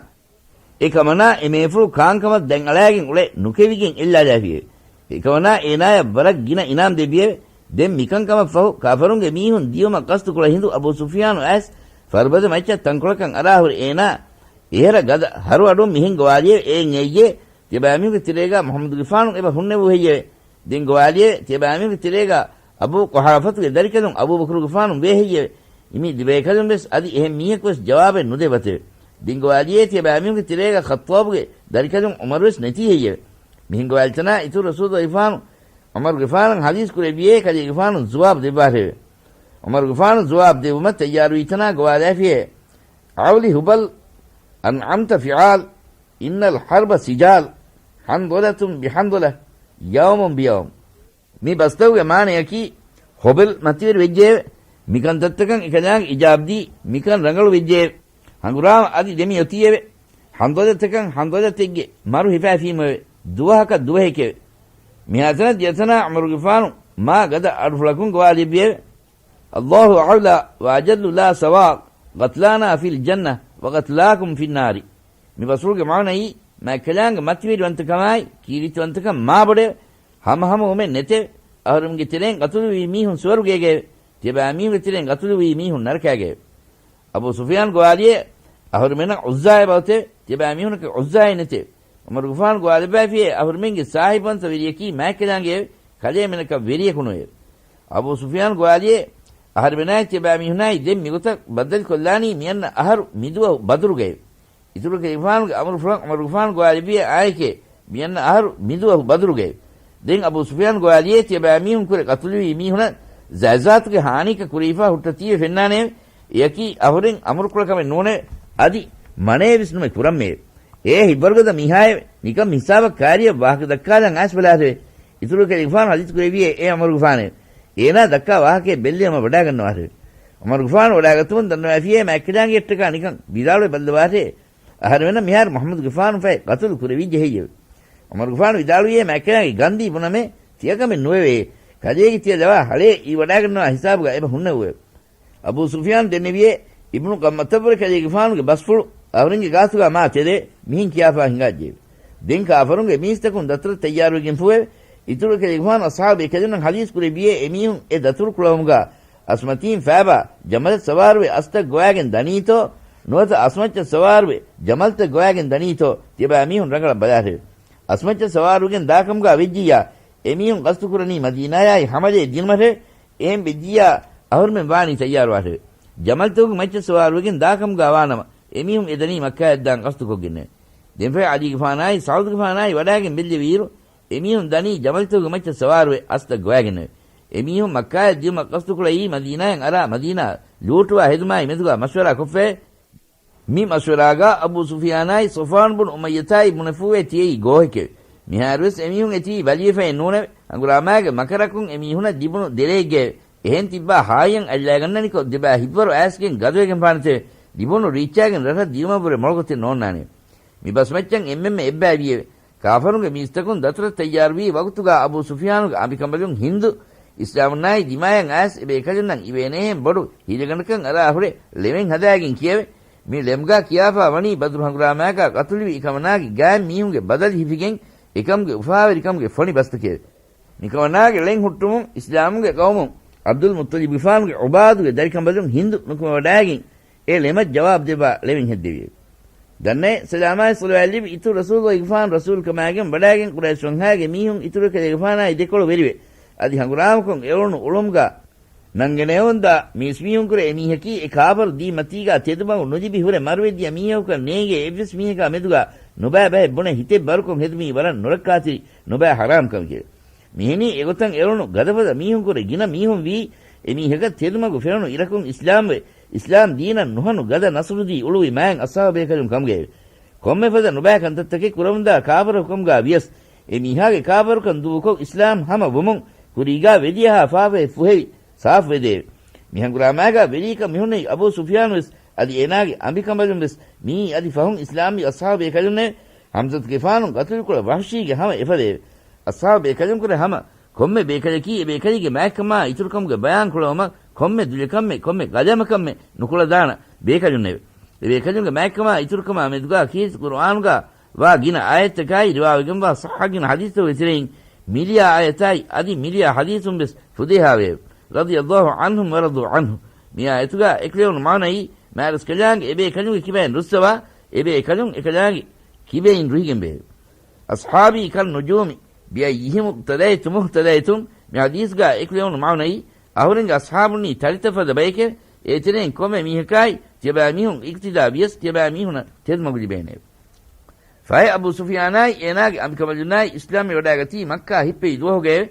އެކަމަނާ އެ މޭފުޅު ކާންކަމަށް ދަތް އަޅާގެން އުޅެ ނުކެވިގެން އެއްލާލާފިއެވެ. އެކަމަނާ އޭނާޔަށް ވަރަށް ގިނަ އިނާމް ދެއްވިއެވެ. ދެން މިކަންކަމަށްފަހު ކާފަރުންގެ މީހުން ދިޔުމަށް ޤަޞްދުކުޅަ ހިނދު އަބޫ ސުފިޔާނު އައިސް ފަރުބަދަ މައްޗަށް ތަންކޮޅަކަށް އަރާހުރެ އޭނާ އެހެރަ ގަދަ ހަރު އަޑުން މިހެން ގޮވާލިއެވެ. އެއިން އެއްޔޭ ތިޔަބައިމީހުންގެ ތެރޭގާ މުޙައްމަދުގެފާނު އެބަ ހުންނެވޫ ހެއްޔެވެ؟ ދެން ގޮވާލިއެވެ. ތިޔަބައިމީހުންގެ ތެރޭގާ އަބޫ ޤުޙާފަތުގެ ދަރިކަލުން އަބޫބަކުރުގެފާނު ވޭ ހެއްޔެވެ؟ އިމީ ދެބޭކަލުން ވެސް އަދި އެހެން މީހަކު ވެސް ޖަވާބެއް ނުދެއްވަތެވެ. ދެން ގޮވާލިއޭ ތިޔަބައިމީހުންގެ ތެރޭގާ ޚައްޠާބުގެ ދަރިކަލުން ޢުމަރު ވެސް ނެތީ ހެއްޔެވެ؟ މިހެން ގޮވާލިތަނާ އިތުރު ރަސޫލުގެފާނު ޢުމަރުގެފާނަށް ޙަދީޘް ކުރެއްވިއޭ ކަލޭގެފާނު ޖުވާބު ދެއްވާށެވެ. ޢުމަރުގެފާނު ޖުވާބު ދެއްވުމަށް ތައްޔާރުވީތަނާ ގޮވާލާފިއޭ، އަވްލި ހުބަލް، އަންޢަމްތަ ފިޢާލް، އިންނަލް ޙަރްބަ ސިޖާލް، ޙަންޟަލަތުން ބިޙަންޟަލަ، ޔައުމުން ބިޔައުމް. މި ބަސްތަކުގެ މާނަޔަކީ، ހުބަލް މަތިވެރި ވެއްޖެއެވެ. މިކަންތައްތަކަށް އެކަލާނގެ އިޖާބަދީ، މިކަން ރަނގަޅު ވެއްޖެއެވެ. ހަނގުރާމަ އަދި ދެމި އޮތީއެވެ. ޙަންޟަލަތަކަށް ޙަންޟަލަތެއްގެ މަރު ހިފާފީމެވެ. ދުވަހަކަށް ދުވަހެކެވެ. މިހާތަނަށް ދިޔަތަނާ ޢުމަރުގެފާނު މާ ގަދަ އަޑުފުޅަކުން ގޮވާލެއްވިއެވެ. ﷲ أعلى وأجل لا سوى، قتلانا في الجنة وقتلاكم في النار. މި ބަސްފުޅުގެ މާނައީ، މާތްކަލާނގެ މަތިވެރިވަންތަކަމާއި ކީރިތިވަންތަކަން މާބޮޑެވެ. ހަމަހަމަވުމެއް ނެތެވެ. އަހަރުމެންގެ ތެރެއިން ގަތުލުވީ މީހުން ސުވަރުގޭގައެވެ. ތިޔަބައިމީހުންގެ ތެރެއިން ގަތުލުވީ މީހުން ނަރަކާގައެވެ. އަބޫ ސުފިޔާން ގޮވާލިއޭ، އަހަރުމެނަށް ޢުއްޒާއެއް އޮތެވެ. ތިޔަބައިމީހުންނަކަށް ޢުއްޒާއެއް ނެތެވެ. ޢުމަރުގެފާނު ގޮވާލައްވާފިއޭ، އަހަރުމެންގެ ސާހިބުވަންތަ ވެރިޔަކީ މާތްކަލާނގެއެވެ. ކަލޭމެނަކަށް ވެރިޔަކު ނުވެއެވެ. އަބޫ ސުފިޔާން ގޮވާލިއޭ، އަހަރުމެނާއި ތިޔަބައިމީހުނާއި ދެން މިގޮތަށް ބައްދަލުކޮށްލާނީ މިއަންނަ އަހަރު މިދުވަހު ބަދުރުގައެވެ. އިތުރު ކަލޭގެފާނުގެ އަމުރުފުޅަށް ޢުމަރުގެފާނު ގޮވާލެއްވިއޭ އާނއެކޭ، މިއަންނަ އަހަރު މިދުވަހު ބަދުރުގައެވެ. ދެން އަބޫ ސުފިޔާން ގޮވާލިއޭ ތިޔަބައިމީހުންކުރެ ގަތުލުވި މީހުނަށް ޒާތްޒާތުގެ ހާނީއަކަށް ކުރެވިފާ ހުއްޓަތީވެ ފެންނާނެއެވެ. އެއަކީ އަހުރެން އަމުރުކުޅަކަމެއް ނޫނެވެ. އަދި މަނައެއްވެސް ނުމެ ކުރަންމެއެވެ. އޭ ހިތްވަރުގަދަ މީހާއެވެ. ނިކަން ހިސާބަށް ކާރިއަށް ވާހަކަ ދައްކާލަން އައިސް ބަލާށެވެ. އިތުރު ކަލޭގެފާނު ޙަދީޘް ކުރެއްވިއޭ އޭ ޢުމަރުގެފާނެވެ. އޭނާ ދައްކާ ވާހަކައެއް ބެއްލެވުމަށް ވަޑާގަންނަވާށެވެ. ޢުމަރުގެފާނު ވަޑާގަތުމުން ދަންނަވާފިއޭ މާތްކަލާނގެއަށްޓަކާ ނިކަން ވިދާޅުވެ ބައްލަވާށޭ. އަހަރެމެންނަށް މިހާރު މުޙައްމަދުގެފާނު ފަހެ ޤަތުލު ކުރެވިއްޖެ ހެއްޔެވެ؟ ޢުމަރުގެފާނު ވިދާޅުވިއޭ މާތްކަލާނގެ ގަންދީ ބުނަމޭ ތިޔަކަމެއް ނުވެވޭ. ކަލޭގެ ތިޔަ ލަވާ ހަޅޭ އީ ވަޑާގަންނަވާ ހިސާބުގަ އެބަ ހުންނެވުއެވެ. އަބޫ ސުފިޔާން ދެންނެވިއޭ، އިބްނު ޤަމްޢަތަށްވުރެ ކަލޭގެފާނުގެ ބަސްފުޅު އަހުރެންގެ ގާތުގާ މާ ތެދެ މިހެން ކިޔާފާ ހިނގާއްޖެއެވެ. ދެން ކާފަރުންގެ މީސްތަކުން ދަތުރަށް ތައްޔާރުވެގެންފޫއެވެ. އިތުރު ކަލޭގެފާނު އަޞްޙާބު ބޭކަލުންނަށް ޙަދީޘް ކުރެއްވިއޭ އެމީހުން އެ ދަތުރު ކުޅަވުމުގާ އަސްމަތީން ފާބާ ޖަމަލަށް ސަވާރުވެ އަސްތައް ގޮވާގެން ދަނީތޯ، ނުވަތަ އަސްމައްޗަށް ސަވާރުވެ ޖަމަލްތައް ގޮވާގެން ދަނީތޯ، ތިޔަބައިމީހުން ރަނގަޅަށް ބަލާށެވެ. އަސްމައްޗަށް ސަވާރުވެގެން ދާކަމުގާ ވެއްޖިއްޔާ، އެމީހުން ގަސްތުކުރަނީ މަދީނާޔާއި ހަމަލައެއް ދިނުމަށެވެ. އެހެން ވެއްޖިއްޔާ، އަހުރުމެން ވާނީ ތައްޔާރުވާށެވެ. ޖަމަލްތަކުގެ މައްޗަށް ސަވާރުވެގެން ދާކަމުގާ ވާނަމަ، އެމީހުން އެދަނީ މައްކާއަށްދާން ގަސްތުކޮށްގެންނެވެ. ދެންފަހެ ޢަލީގެފާނާއި ސަޢުދުގެފާނާއި ވަޑާގެން ބެއްލެވިއިރު، އެމީހުން ދަނީ ޖަމަލްތަކުގެ މައްޗަށް ސަވާރުވެ އަސްތައް ގޮވާގެންނެވެ. އެމީހުން މައްކާއަށް ދިޔުމަށް ގަސްތުކުޅައީ މަދީނާއަށް އަރާ މަދީނާ ލޫޓުވާ ހެދުމާއި މެދުގާ މަޝްވަރާ ކޮށްފައެވެ. މި މަޝްވަރާގާ އަބޫ ސުފިޔާނާއި ޞަފްވާން ބުނު އުމައްޔަތާއި ބުނެފޫވެ ތިޔައީ ގޯހެކެވެ. މިހާރުވެސް އެމީހުން އެތީ ބަލިވެފައެއް ނޫނެވެ. ހަނގުރާމާގެ މަކަރަކުން އެމީހުނަށް ލިބުނު ދެރައެއްގައެވެ. އެހެން ތިއްބާ ހާއްޔަށް އަތްލައިގަންނަނިކޮށް ދެބާ ހިތްވަރު އައިސްގެން ގަދަވެގެންފާނެތެވެ. ލިބުނު ރީއްޗާގެން ރަށަށް ދިޔުމަށްވުރެ މޮޅުގޮތެއް ނޯންނާނެވެ. މި ބަސްމައްޗަށް އެންމެންމެ އެއްބައިވިއެވެ. ކާފަރުންގެ މީސްތަކުން ދަތުރަށް ތައްޔާރުވީ ވަގުތުގަ އަބޫ ސުފިޔާނުގެ އަނބިކަނބަލުން ހިންދު އިސްލާމުންނާއި ދިމާޔަށް އައިސް އެބޭކަލުންނަށް އިވޭނޭހެން ބޮޑު ހިލަގަނޑަކަށް އަރާ ހުރެ ލެވެން ހަދާގެން ކިޔެވެ. މި ޅެމްގަ ކިޔާފަ ވަނީ ބަދުރު ހަނގުރާމާގަ ގަތުލުވި އެކަމަނާގެ ގާތް މީހުންގެ ބަދަލު ހިފިގެން އެކަމުގެ އުފާވެރިކަމުގެ ފޮނި ބަސްތަކެވެ. މިކަމަނާގެ ޅެން ހުއްޓުމުން އިސްލާމުގެ ޤައުމުން ޢަބްދުލް މުއްޠަލިބުގެފާނުގެ ޢުބާދުގެ ދަރިކަނބަލުން ހިންދު ނުކުމެވަޑައިގެން އެ ޅެމަށް ޖަވާބު ދެއްވާ ޅެމެއް ހެއްދެވިއެވެ. ދަންނައޭ، ސަލާމާއި ޞަލަވާތް ލިބި އިތުރު ރަސޫލުގެފާނު ރަސޫލުކަމާގެން ވަޑައިގެން ޤުރައިޝް ވަންހާގެ މީހުން އިތުރު ކަލޭގެފާނާއި ދެކޮޅު ވެރިވެ، އަދި ހަނގުރާމަކޮށް އެޅުނު އުޅުމުގަ ނަންގަނެވުންދާ މީސްމީހުންކުރެ އެމީހަކީ އެ ކާފަރު ދީން މަތީގާ ތެދުމަގު ނުލިބި ހުރެ މަރުވެދިޔަ މީހަކަކަށް ނޭނގޭ އެއްވެސް މީހަކާ މެދުގާ ނުބައި ބަހެއް ބުނެ ހިތެއް ބަރުކޮށް ހެދުމީ ވަރަށް ނުރައްކާތެރި ނުބައި ޙަރާމް ކަމެކެވެ. މިހެނީ އެގޮތަށް އެޅުނު ގަދަފަދަ މީހުންކުރެ ގިނަ މީހުން ވީ އެމީހަކަށް ތެދުމަގު ފެނުނު އިރަކުން އިސްލާމްވެ، އިސްލާމް ދީނަށް ނުހަނު ގަދަ ނަޞްރުދީ އުޅުވި މާތް އަޞްޙާބު ބޭކަލުން ކަމުގައެވެ. ކޮންމެ ފަދަ ނުބައި ކަންތައްތަކެއް ކުރަމުންދާ ކާފަރަކު ކަމުގާ ވިޔަސް، އެ މީހާގެ ކާފަރުކަން ދޫކޮށް އިސްލާމް ހަމަ ވުމުން ކުރީގާ ވެދިޔަހާ ފާފައެއް ފުހެވި ސާފުވެދެއެވެ. މި ހަނގުރާމާގާ ވެރީކަން މިހުންނެވި އަބޫ ސުފިޔާނު ވެސް އަދި އޭނާގެ އަނބިކަނބަލުން ވެސް މިއީ އަދި ފަހުން އިސްލާމްވި އަޞްޙާބު ބޭކަލުންނެވެ. ހަމްޒަތުގެފާނު ގަތުލުކޮޅަށް ވަޙްޝީގެ ހަމަ އެފަދައެވެ. އަޞްޙާބު ބޭކަލުންކުރެ ހަމަ ކޮންމެ ބޭކަލަކީ އެބޭކަލީގެ މާތްކަމާ އިތުރުކަމުގެ ބަޔާންކުޅައުމަށް ކޮންމެ ދުލަކަށްމެ ކޮންމެ ގަލަމަކަށްމެ ނުކުޅަދާނަ ބޭކަލުންނެވެ. އެބޭކަލުންގެ މާތްކަމާ އިތުރުކަމާ މެދުގާ ކީރިތި ޤުރުއާނުގާ ވާ ގިނަ އާޔަތްތަކާއި ރިވާވެގެންވާ ޞައްޙަގިނަ ޙަދީޘްތަކުގެ ތެރެއިން މިލިޔާ އާޔަތާއި އަދި މިލިޔާ ޙަދީޘުން ވެސް ފުދޭހާވެއެވެ. رضي الله عنهم ورضوا عنه. މި އާޔަތުގާ އެކުލެވުނު މާނައީ މާރަސްކަލާނގެ އެބޭކަލުންގެ ކިބައިން ރުއްސަވާ، އެބޭކަލުން އެކަލާނގެ ކިބައިން ރުހިގެން ބެހެވެ. أصحابي كالنجوم، بأيهم اقتديتم اهتديتم، މި ޙަދީޘްގާ އެކުލެވުނު މާނައީ، އަހުރެންގެ އަޞްޙާބުންނީ ތަޅިތަފަދަ ބައެކެވެ. އޭތެރެއިން ކޮންމެ މީހަކާއި ތިޔަބައިމީހުން އިޤްތިދާ ވިޔަސް ތިޔަބައިމީހުނަށް ތެދުމަގު ލިބޭނެއެވެ. ފަހެ އަބޫ ސުފިޔާނާއި އޭނާގެ އަނބިކަނބަލުންނާއި އިސްލާމްވެވަޑައިގަތީ މައްކާ ހިއްޕެވި ދުވަހުގައެވެ.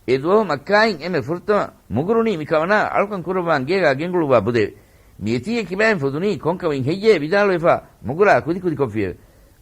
އެ ދުވަހު މައްކާއިން އެންމެ ފުރަތަމަ މުގުރުނީ މިކަމަނާ އަޅުކަން ކުރައްވާން ގޭގާ ގެންގުޅުއްވާ ބުދެވެ. މިއޮތީ އެ ކިބައިން ފުދުނީ ކޮންކަމެއް ހެއްޔޭ ވިދާޅުވެފާ މުގުރާ ކުދިކުދިކޮށްފިއެވެ.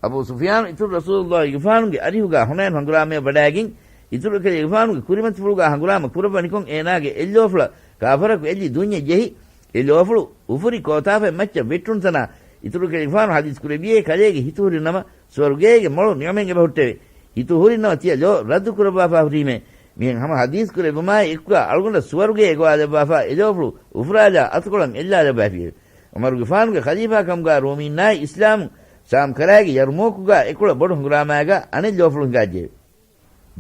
އަބޫ ސުފިޔާނު އިތުރު ރަސޫލުއްލާހިގެފާނުގެ އަރިހުގާ ހުނައިން ހަނގުރާމަޔަށް ވަޑައިގެން، އިތުރު އެކަލޭގެފާނުގެ ކުރިމަތިފުޅުގާ ހަނގުރާމަ ކުރައްވަނިކޮށް އޭނާގެ އެއްލޯފުޅަށް ކާފަރަކު އެއްލި ދުންޏެއް ޖެހި، އެ ލޯފުޅު އުފުރި ކޯތާފަތް މައްޗަށް ވެއްޓުނު ތަނާ އިތުރު އެކަލޭގެފާނު ޙަދީޘް ކުރެއްވިއޭ، ކަލޭގެ ހިތުހުރި ނަމަ ސުވަރުގޭގެ މޮޅު ނިޢުމަތް އެބަހުއްޓެވެ. ހިތުހުރި ނަމަ ތިޔަ ލޯ ރައްދު ކުރައްވާފާ ހުރީމޭ. މިހެން ހަމަ ޙަދީޘް ކުރެއްވުމާއި އެކުގާ އަޅުގަނޑަށް ސުވަރުގޭ އެގޮވާލައްވާފާ އެ ލޯފުޅު އުފުރާލާ އަތުކޮޅަށް އެއްލާލައްވާފިއެވެ. ޢުމަރުގެފާނުގެ ޚަލީފާ ކަމުގާ ރޫމީންނާއި އިސްލާމް ޝާމް ކަރައިގެ ޔަރްމޫކުގާ އެކޮޅަށް ބޮޑު ހަނގުރާމާގާ އަނެއް ލޯފުޅު ހިނގާއްޖެއެވެ.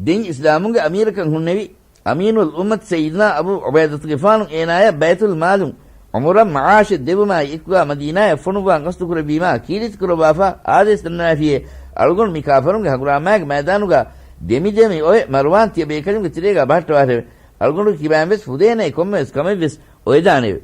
ދެން އިސްލާމުގެ އަމީރަކަށް ހުންނެވި އަމީނުލް އުއްމަތް ސައްޔިދުނާ އަބޫ ޢުބައިދަތުގެފާނު އޭނާޔަށް ބައިތުލް މާލުން ޢުމުރަށް މަޢާޝެއް ދެއްވުމާއި އެކުގާ މަދީނާޔަށް ފޮނުއްވާން ގަސްތުކުރެއްވީމާ ކީރިތިކުރައްވާފާ އާދޭސް ދަންނަވާފިއޭ، އަޅުގަނޑު މި ކާފަރުންގެ ހަނގުރާމާގެ މައިދާނުގާ ދެމިދެމި އޮވެ މަރުވާން ތިޔަ ބޭކަލުންގެ ތެރޭގާ ބަހައްޓަވާށެވެ. އަޅުގަނޑުގެ ކިބައިން ވެސް ފުދޭނޭ ކޮންމެވެސް ކަމެއްވެސް އޮވެދާނެއެވެ.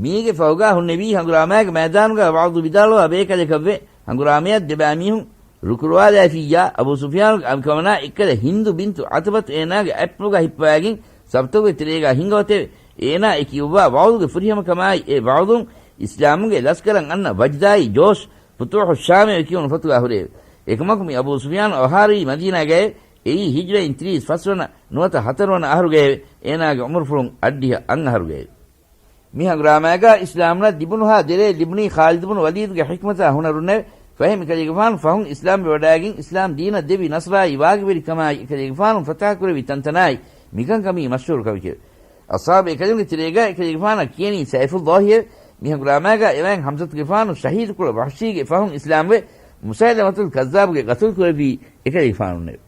މީގެ ފަހުގާ ހުންނެވީ ހަނގުރާމާގެ މައިދާނުގާ ވަޢުޡު ވިދާޅުވާ ބޭކަލަކަށްވެ، ހަނގުރާމަޔަށް ދެބައިމީހުން ރުކުރުވާލައިފިއްޔާ، އަބޫ ސުފިޔާނުގެ އަނބިކަމަނާ އެއްކަލަ ހިންދު ބިންތު ޢުތުބަތު އޭނާގެ އަތްޕުޅުގަ ހިއްޕަވައިގެން ސަފުތަކުގެ ތެރޭގާ ހިނގައޮތެވެ. އޭނާ އެ ކިޔުއްވާ ވަޢުޡުގެ ފުރިހަމަކަމާއި އެ ވަޢުޡުން އިސްލާމުގެ ލަސްކަރަށް އަންނަ ވަޖްދާއި ޖޯޝް ފުތޫޙުއްޝާމެވެ ކިޔުނު ފޮތުގާ ހުރެއެވެ. އެކަމަކު މި އަބޫ ސުފިޔާނު އަވަހާރަވީ މަދީނާގައެވެ. އެއީ ހިޖްރައިން ތިރީސް ފަސްވަނަ ނުވަތަ ހަތަރުވަނަ އަހަރުގައެވެ. އޭނާގެ ޢުމުރުފުޅުން އަށްޑިހަ އަށް އަހަރުގައެވެ. މި ހަނގުރާމާގާ އިސްލާމްނަށް ލިބުނުހާ ދެރޭ ލިބުނީ ޚާލިދު ބުނު ވަލީދުގެ ޙިކްމަތާ ހުނަރުންނެވެ. ފަހެ މިކަލޭގެފާނު ފަހުން އިސްލާމްވެވަޑައިގެން އިސްލާމް ދީނަށް ދެއްވި ނަޞްރާއި ވާގިވެރިކަމާއި އެކަލޭގެފާނު ފަތާކުރެއްވި ތަންތަނާއި މިކަންކަމީ މަޝްހޫރު ކަމެކެވެ. އަޞްޙާބު ބޭކަލުންގެ ތެރޭގާ އެކަލޭގެފާނަށް ކިޔަނީ ސައިފުއްލާހިއެވެ. މި ހަނގުރާމާގާ އެވައިން ހަމްޒަތުގެފާނު ޝަހީދުކޮޅަށް ވަޙްޝީގެ ފަހުން އިސްލާމްވެ، މުސައިލަމަތުލް ކައްޒާބުގެ ގަތުލުކުރެއްވީ އެކަލޭގެފާނުންނެވެ.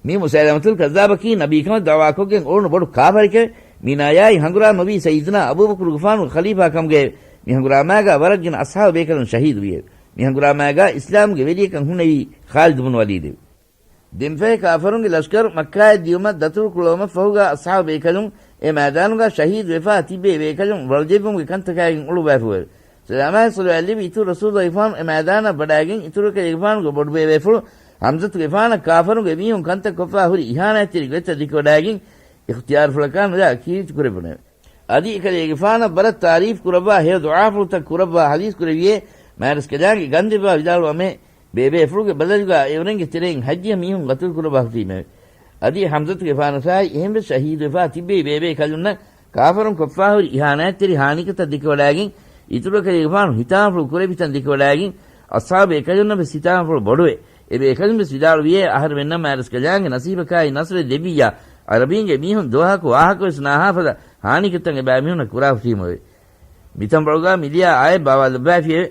މި މުސައިލަމަތުލް ކައްޒާބަކީ ނަބީކަމަށް ދަޢުވާކޮށްގެން އުޅުނު ބޮޑު ކާފަރެކެވެ. މީނާޔާއި ހަނގުރާމަވީ ސައްޔިދުނާ އަބޫބަކުރުގެފާނުގެ ޚަލީފާ ކަމުގައެވެ. މި ހަނގުރާމާގާ ވަރަށް ގިނަ އަޞްޙާބު ބޭކަލުން ޝަހީދުވިއެވެ. މި ހަނގުރާމާގާ އިސްލާމުގެ ވެރިޔަކަށް ހުންނެވީ ޚާލިދު ބުނު ވަލީދެވެ. ދެންފަހެ ކާފަރުންގެ ލަޝްކަރު މައްކާއަށް ދިޔުމަށް ދަތުރު ކުޅައުމަށް ފަހުގާ އަޞްޙާބު ބޭކަލުން އެ މައިދާނުގާ ޝަހީދުވެފާ ތިއްބެވި ބޭކަލުން ވަޅުދެއްވުމުގެ ކަންތަކާގެން އުޅުއްވާފައެވެ. ސަލާމާއި ޞަލަވާތް ލިބި އިތުރު ރަސޫލުއްލާހިގެފާނު އެ މައިދާނަށް ވަޑައިގެން އިތުރު އެކަލޭގެފާނުގެ ބޮޑުބޭބޭފުޅު ހަމްޒަތުގެފާނަށް ކާފަރުންގެ މީހުން ކަންތައް ކޮށްފާ ހުރި އިހާނާތްތެރި ގޮތްތައް ދެކެވަޑައިގެން އިޚްތިޔާރުފުޅަކާ ނުލާ ކީރިތި ކުރެއްވުނެވެ. އަދި އެކަލޭގެފާނަށް ވަރަށް ތާރީފް ކުރައްވާ ހެޔޮ ދުޢާފުޅުތައް ކުރައްވާ ޙަދީޘް ކުރެއްވިއޭ، މާތްރަސްކަލާނގެ ގަންދެއްވާ ވިދާޅުވަމޭ، ބޭބޭފުޅުގެ ބަދަލުގާ އެއުރެންގެ ތެރެއިން ހައްޖިހަ މީހުން ގަތުލު ކުރައްވާ ހުރީމެވެ. އަދި ހަމްޒަތުގެފާނަށާއި އެހެންވެސް ޝަހީދުވެފާ ތިއްބެވި ބޭބޭ ކަލުންނަށް ކާފަރުން ކޮށްފާހުރި އިހާނާތްތެރި ހާނީކަތައް ދެކެވަޑައިގެން، އިތުރު އެކަލޭގެފާނު ހިތާމަފުޅު ކުރެއްވިތަން ދެކެވަޑައިގެން، އަޞްޙާބު ބޭކަލުންނަށް ވެސް ހިތާމަފުޅު ބޮޑުވެ، އެބޭކަލުން ވެސް ވިދާޅުވިއޭ، އަހަރެމެންނަށް މާރަސްކަލާނގެ ނަސީބަކާއި ނަސްރެއް ދެއްވިއްޔާ، އަރަބީންގެ މީހުން ދުވަހަކު ވާހަކަ ވެސް ނާހާފަދަ ހާނީކޮށްތަން އެބައިމީހުންނަށް ކުރާ ހުށީމަވެ. މިތަން ބައުގާ މިލިޔާ އާޔަތް ބާވާލައްވައިފިއެވެ.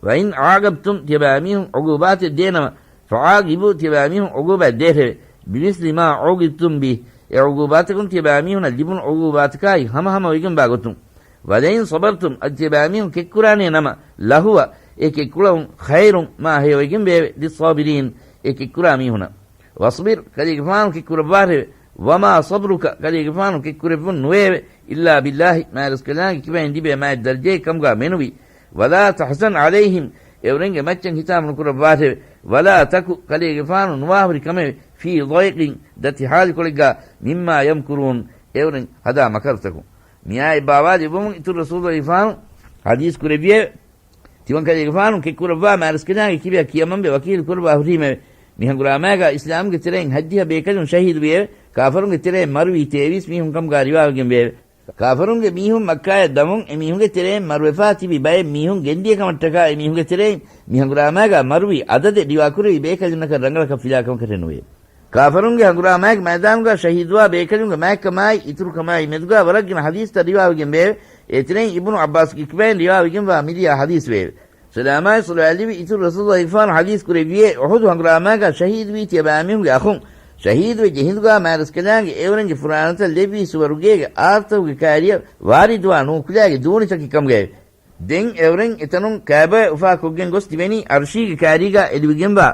وَإِنْ عَاقَبْتُمْ، ތިޔަބައިމީހުން ޢުގޫބާތެއް ދޭނަމަ، فَعَاقِبُوا، ތިޔަބައިމީހުން ޢުގޫބާތް ދޭށެވެ. بِمِثْلِ مَا عُوقِبْتُمْ بِهِ، އެ ޢުގޫބާތަކުން ތިޔަބައިމީހުންނަށް ލިބުނު ޢުގޫބާތަކާއި ހަމަހަމަވެގެންވާ ގޮތުން. وَلَئِنْ صَبَرْتُمْ، އަދި ތިޔަބައިމީހުން ކެތްކުރާނޭ ނަމަ، لَهُوَ، އެ ކެތްކުޅަވުން، خَيْرٌ، މާ ހެޔޮވެގެން ވެއެވެ. لِلصَّابِرِينَ، އެ ކެތްކުރާ މީހުނަށް. وَاصْبِرْ، ކަލޭގެފާނު ކެތްކުރައްވާށެވެ. وَمَا صَبْرُكَ، ކަލޭގެފާނު ކެތްކުރެއްވުން ނުވެއެވެ. إِلَّا بِاللَّهِ، މާރަސްކަލާނގެ ކިބައިން ލިބޭ މާތް ދަރަޖައެއް ކަމުގާ މެނުވީ. وَلَا تَحْزَنْ عَلَيْهِمْ، އެއުރެންގެ މައްޗަށް ހިތާމަ ނުކުރައްވާށެވެ. وَلَا تَكُ، ކަލޭގެފާނު ނުވާހުރި ކަމެވެ. فِي ضَيْقٍ، ދަތި ހާލިކޮޅެއްގާ، مِمَّا يَمْكُرُونَ، އެއުރެން ހަދާ މަކަރުތަކުން. މިއާޔަތް ބާވާލެއްވުމުން އިތުރު ރަސޫލުގެފާނު ޙަދީޘް ކުރެއްވިއެވެ. ތިމަންކަލޭގެފާނު ކެތްކުރައްވާ މާރަސްކަލާނގެ ކިބައަށް ކިޔަމަންވެ ވަކީލު ކުރައްވާ ހުރީމެވެ. މި ހަނގުރާމާގާ އިސްލާމްގެ ތެރެއިން ހަތްދިހަ ބޭކަލުން ޝަހީދުވިއެވެ. ކާފަރުންގެ ތެރެއިން މަރުވީ ތޭވީސް މީހުން ކަމުގާ ރިވާވެގެން ވެއެވެ. ކާފަރުންގެ މީހުން މައްކާޔަށް ދަމުން އެ މީހުންގެ ތެރެއިން މަރުވެފާ ތިބި ބައެއް މީހުން ގެންދިޔަ ކަމަށްޓަކާ އެ މީހުންގެ ތެރެއިން މި ހަނގުރާމާގާ މަރުވި އަދަދެއް ރިވާކުރެވި ބޭކަލުންނަކަށް ރަނގަޅަކަށް ފިލާކަމަކަށެއް ނުވެއެވެ. ކާފަރުންގެ ހަނގުރާމާގެ މައިދާނުގާ ޝަހީދުވާ ބޭކަލުންގެ މާތްކަމާއި އިތުރުކަމާއި މެދުގާ ވަރަށް ގިނަ ޙަދީޘްތައް ރިވާވެގެން ވެއެވެ. އޭތެރެއިން އިބްނު ޢައްބާސްގެ ކިބައިން ރިވާވެގެންވާ މިލިޔާ ޙަދީޘް ވެއެވެ. ސަލާމާއި ޞަލަވާތް ލިބި އިތުރު ރަސޫލުﷲ ފާނު ޙަދީޘް ކުރެއްވިއޭ، އުޙުދު ހަނގުރާމާގާ ޝަހީދުވީ ތިޔަބައިމީހުންގެ އަޚުން ޝަހީދުވެއްޖެ ހިނދުގާ މާރަސްކަލާނގެ އެއުރެންގެ ފުރާނަތައް ލެއްވީ ސުވަރުގޭގެ އާރްތަކުގެ ކާރިއަށް ވާރިދުވާ ނޫކުލާގެ ދޫނިތަކެއް ކަމުގައެވެ. ދެން އެއުރެން އެތަނުން ކައިބާއަށް އުފާކޮށްގެން ގޮސް ތިބެނީ އަރުޝީގެ ކާރީގާ އެލިވިގެންވާ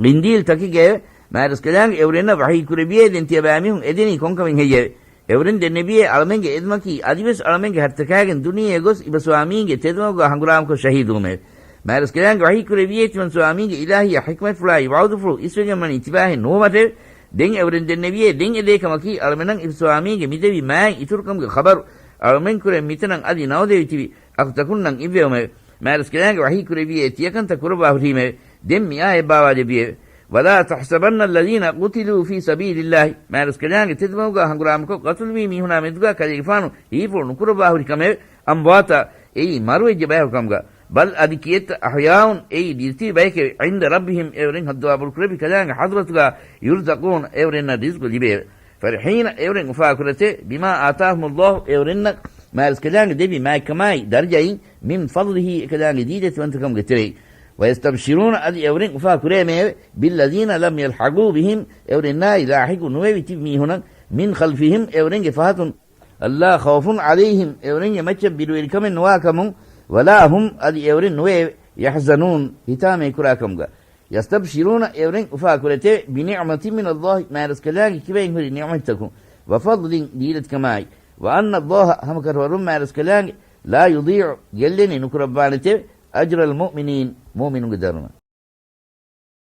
ގިންދީލް ތަކެއްގައެވެ. މާރަސްކަލާނގެ އެއުރެންނަށް ވަޙީ ކުރެއްވިއޭ ދެން ތިޔަބައިމީހުން އެދެނީ ކޮންކަމެއް ހެއްޔެވެ؟ އެއުރެން ދެންނެވިއޭ އަޅަމެންގެ އެދުމަކީ އަދިވެސް އަޅަމެންގެ ހަށިތަކާގެން ދުނިޔެއަށް ގޮސް އިބަ ސުވާމީންގެ ތެދުމަގުގާ ހަނގުރާމަކޮށް ޝަހީދުވުމެވެ. މާރަސްކަލާނގެ ވަޙީ ކުރެއްވިއޭ ތިމަން ސުވާމީންގެ އިލާހިއްޔާ ޙިކްމަތްފުޅާއި ވަޢުދުފުޅު އިސްވެގެންވަނީ ތިބާހެއް ނުވުމަށެވެ. ދެން އެއުރެން ދެންނެވިއޭ ދެން އެދޭ ކަމަކީ އަޅަމެނަށް އިބަ ސުވާމީންގެ މިދެވި މާތް އިތުރުކަމުގެ ޚަބަރު އަޅަމެންކުރެން މިތަނަށް އަދި ނައުދެވި ތިބި އަޚުތަކުންނަށް އިއްވެވުމެވެ. މާރަސްކަލާނގެ ވަޙީ ކުރެއްވިއޭ ތިޔަކަންތައް ކުރައްވާ ހުރީމެވެ. ދެން މިއާޔަތް ބާވާލެއްވިއެވެ. وَلَا تَحْسَبَنَّ الَّذِينَ قُتِلُوا فِي سَبِيلِ اللَّهِ، މާރަސްކަލާނގެ ތެދުމަގުގާ ހަނގުރާމަކޮށް ޤަތުލުވީ މީހުނާ މެދުގާ ކަލޭގެފާނު ހީފުޅު ނުކުރައްވާ ހުރި ކަމެވެ. أَمْوَاتًا، އެއީ މަރުވެއްޖެ ބަޔަކު ކަމުގާ. بَلْ، އަދި ކިއެއްތަ، أَحْيَاءٌ، އެއީ ދިރިތިބި ބަޔެކެވެ. عِندَ رَبِّهِمْ، އެއުރެން ހައްދުވާ ބޮޑުކުރެއްވި ކަލާނގެ ޙަޟްރަތުގާ. يُرْزَقُونَ، އެއުރެންނަށް ރިޒްޤު ލިބެއެވެ. فَرِحِينَ، އެއުރެން އުފާކުރެތެވެ. بِمَا آتَاهُمُ اللَّهُ، އެއުރެންނަށް މާރަސްކަލާނގެ ދެއްވި މާތްކަމާއި ދަރަޖައިން. مِنْ فَضْلِهِ، އެކަލާނގެ ދީލަތިވަންތަކަމުގެ ތެރެއިން. وَيَسْتَبْشِرُونَ، އަދި އެއުރެން އުފާ ކުރޭމެއެވެ. بِالَّذِينَ لَمْ يَلْحَقُوا بِهِمْ، އެއުރެންނާއި ލާޙިޤު ނުވެވި ތިބި މީހުނަށް. مِنْ خَلْفِهِمْ، އެއުރެންގެ ފަހަތުން. أَلَّا خَوْفٌ عَلَيْهِمْ، އެއުރެންގެ މައްޗަށް ބިރުވެރިކަމެއް ނުވާކަމުން. وَلَا هُمْ، އަދި އެއުރެން ނުވެއެވެ. يَحْزَنُونَ، ހިތާމައެއް ކުރާކަމުގަ. يَسْتَبْشِرُونَ، އެއުރެން އުފާކުރެތެވެ. بِنِعْمَةٍ مِنَ اللَّهِ، މާރަސްކަލާނގެ ކިބައިން ހުރި ނިޢުމަތްތަކުން. وَفَضْلٍ، ދީލަތިކަމާއި. وَأَنَّ اللَّهَ، ހަމަކަށަވަރުން މާރަސްކަލާނގެ، لَا يُضِيعُ، ގެއްލެނި ނުކުރައްވާނެތެވެ. أَجْرَ الْمُؤْمِنِينَ، މުއުމިނުންގެ ދަރުމަ.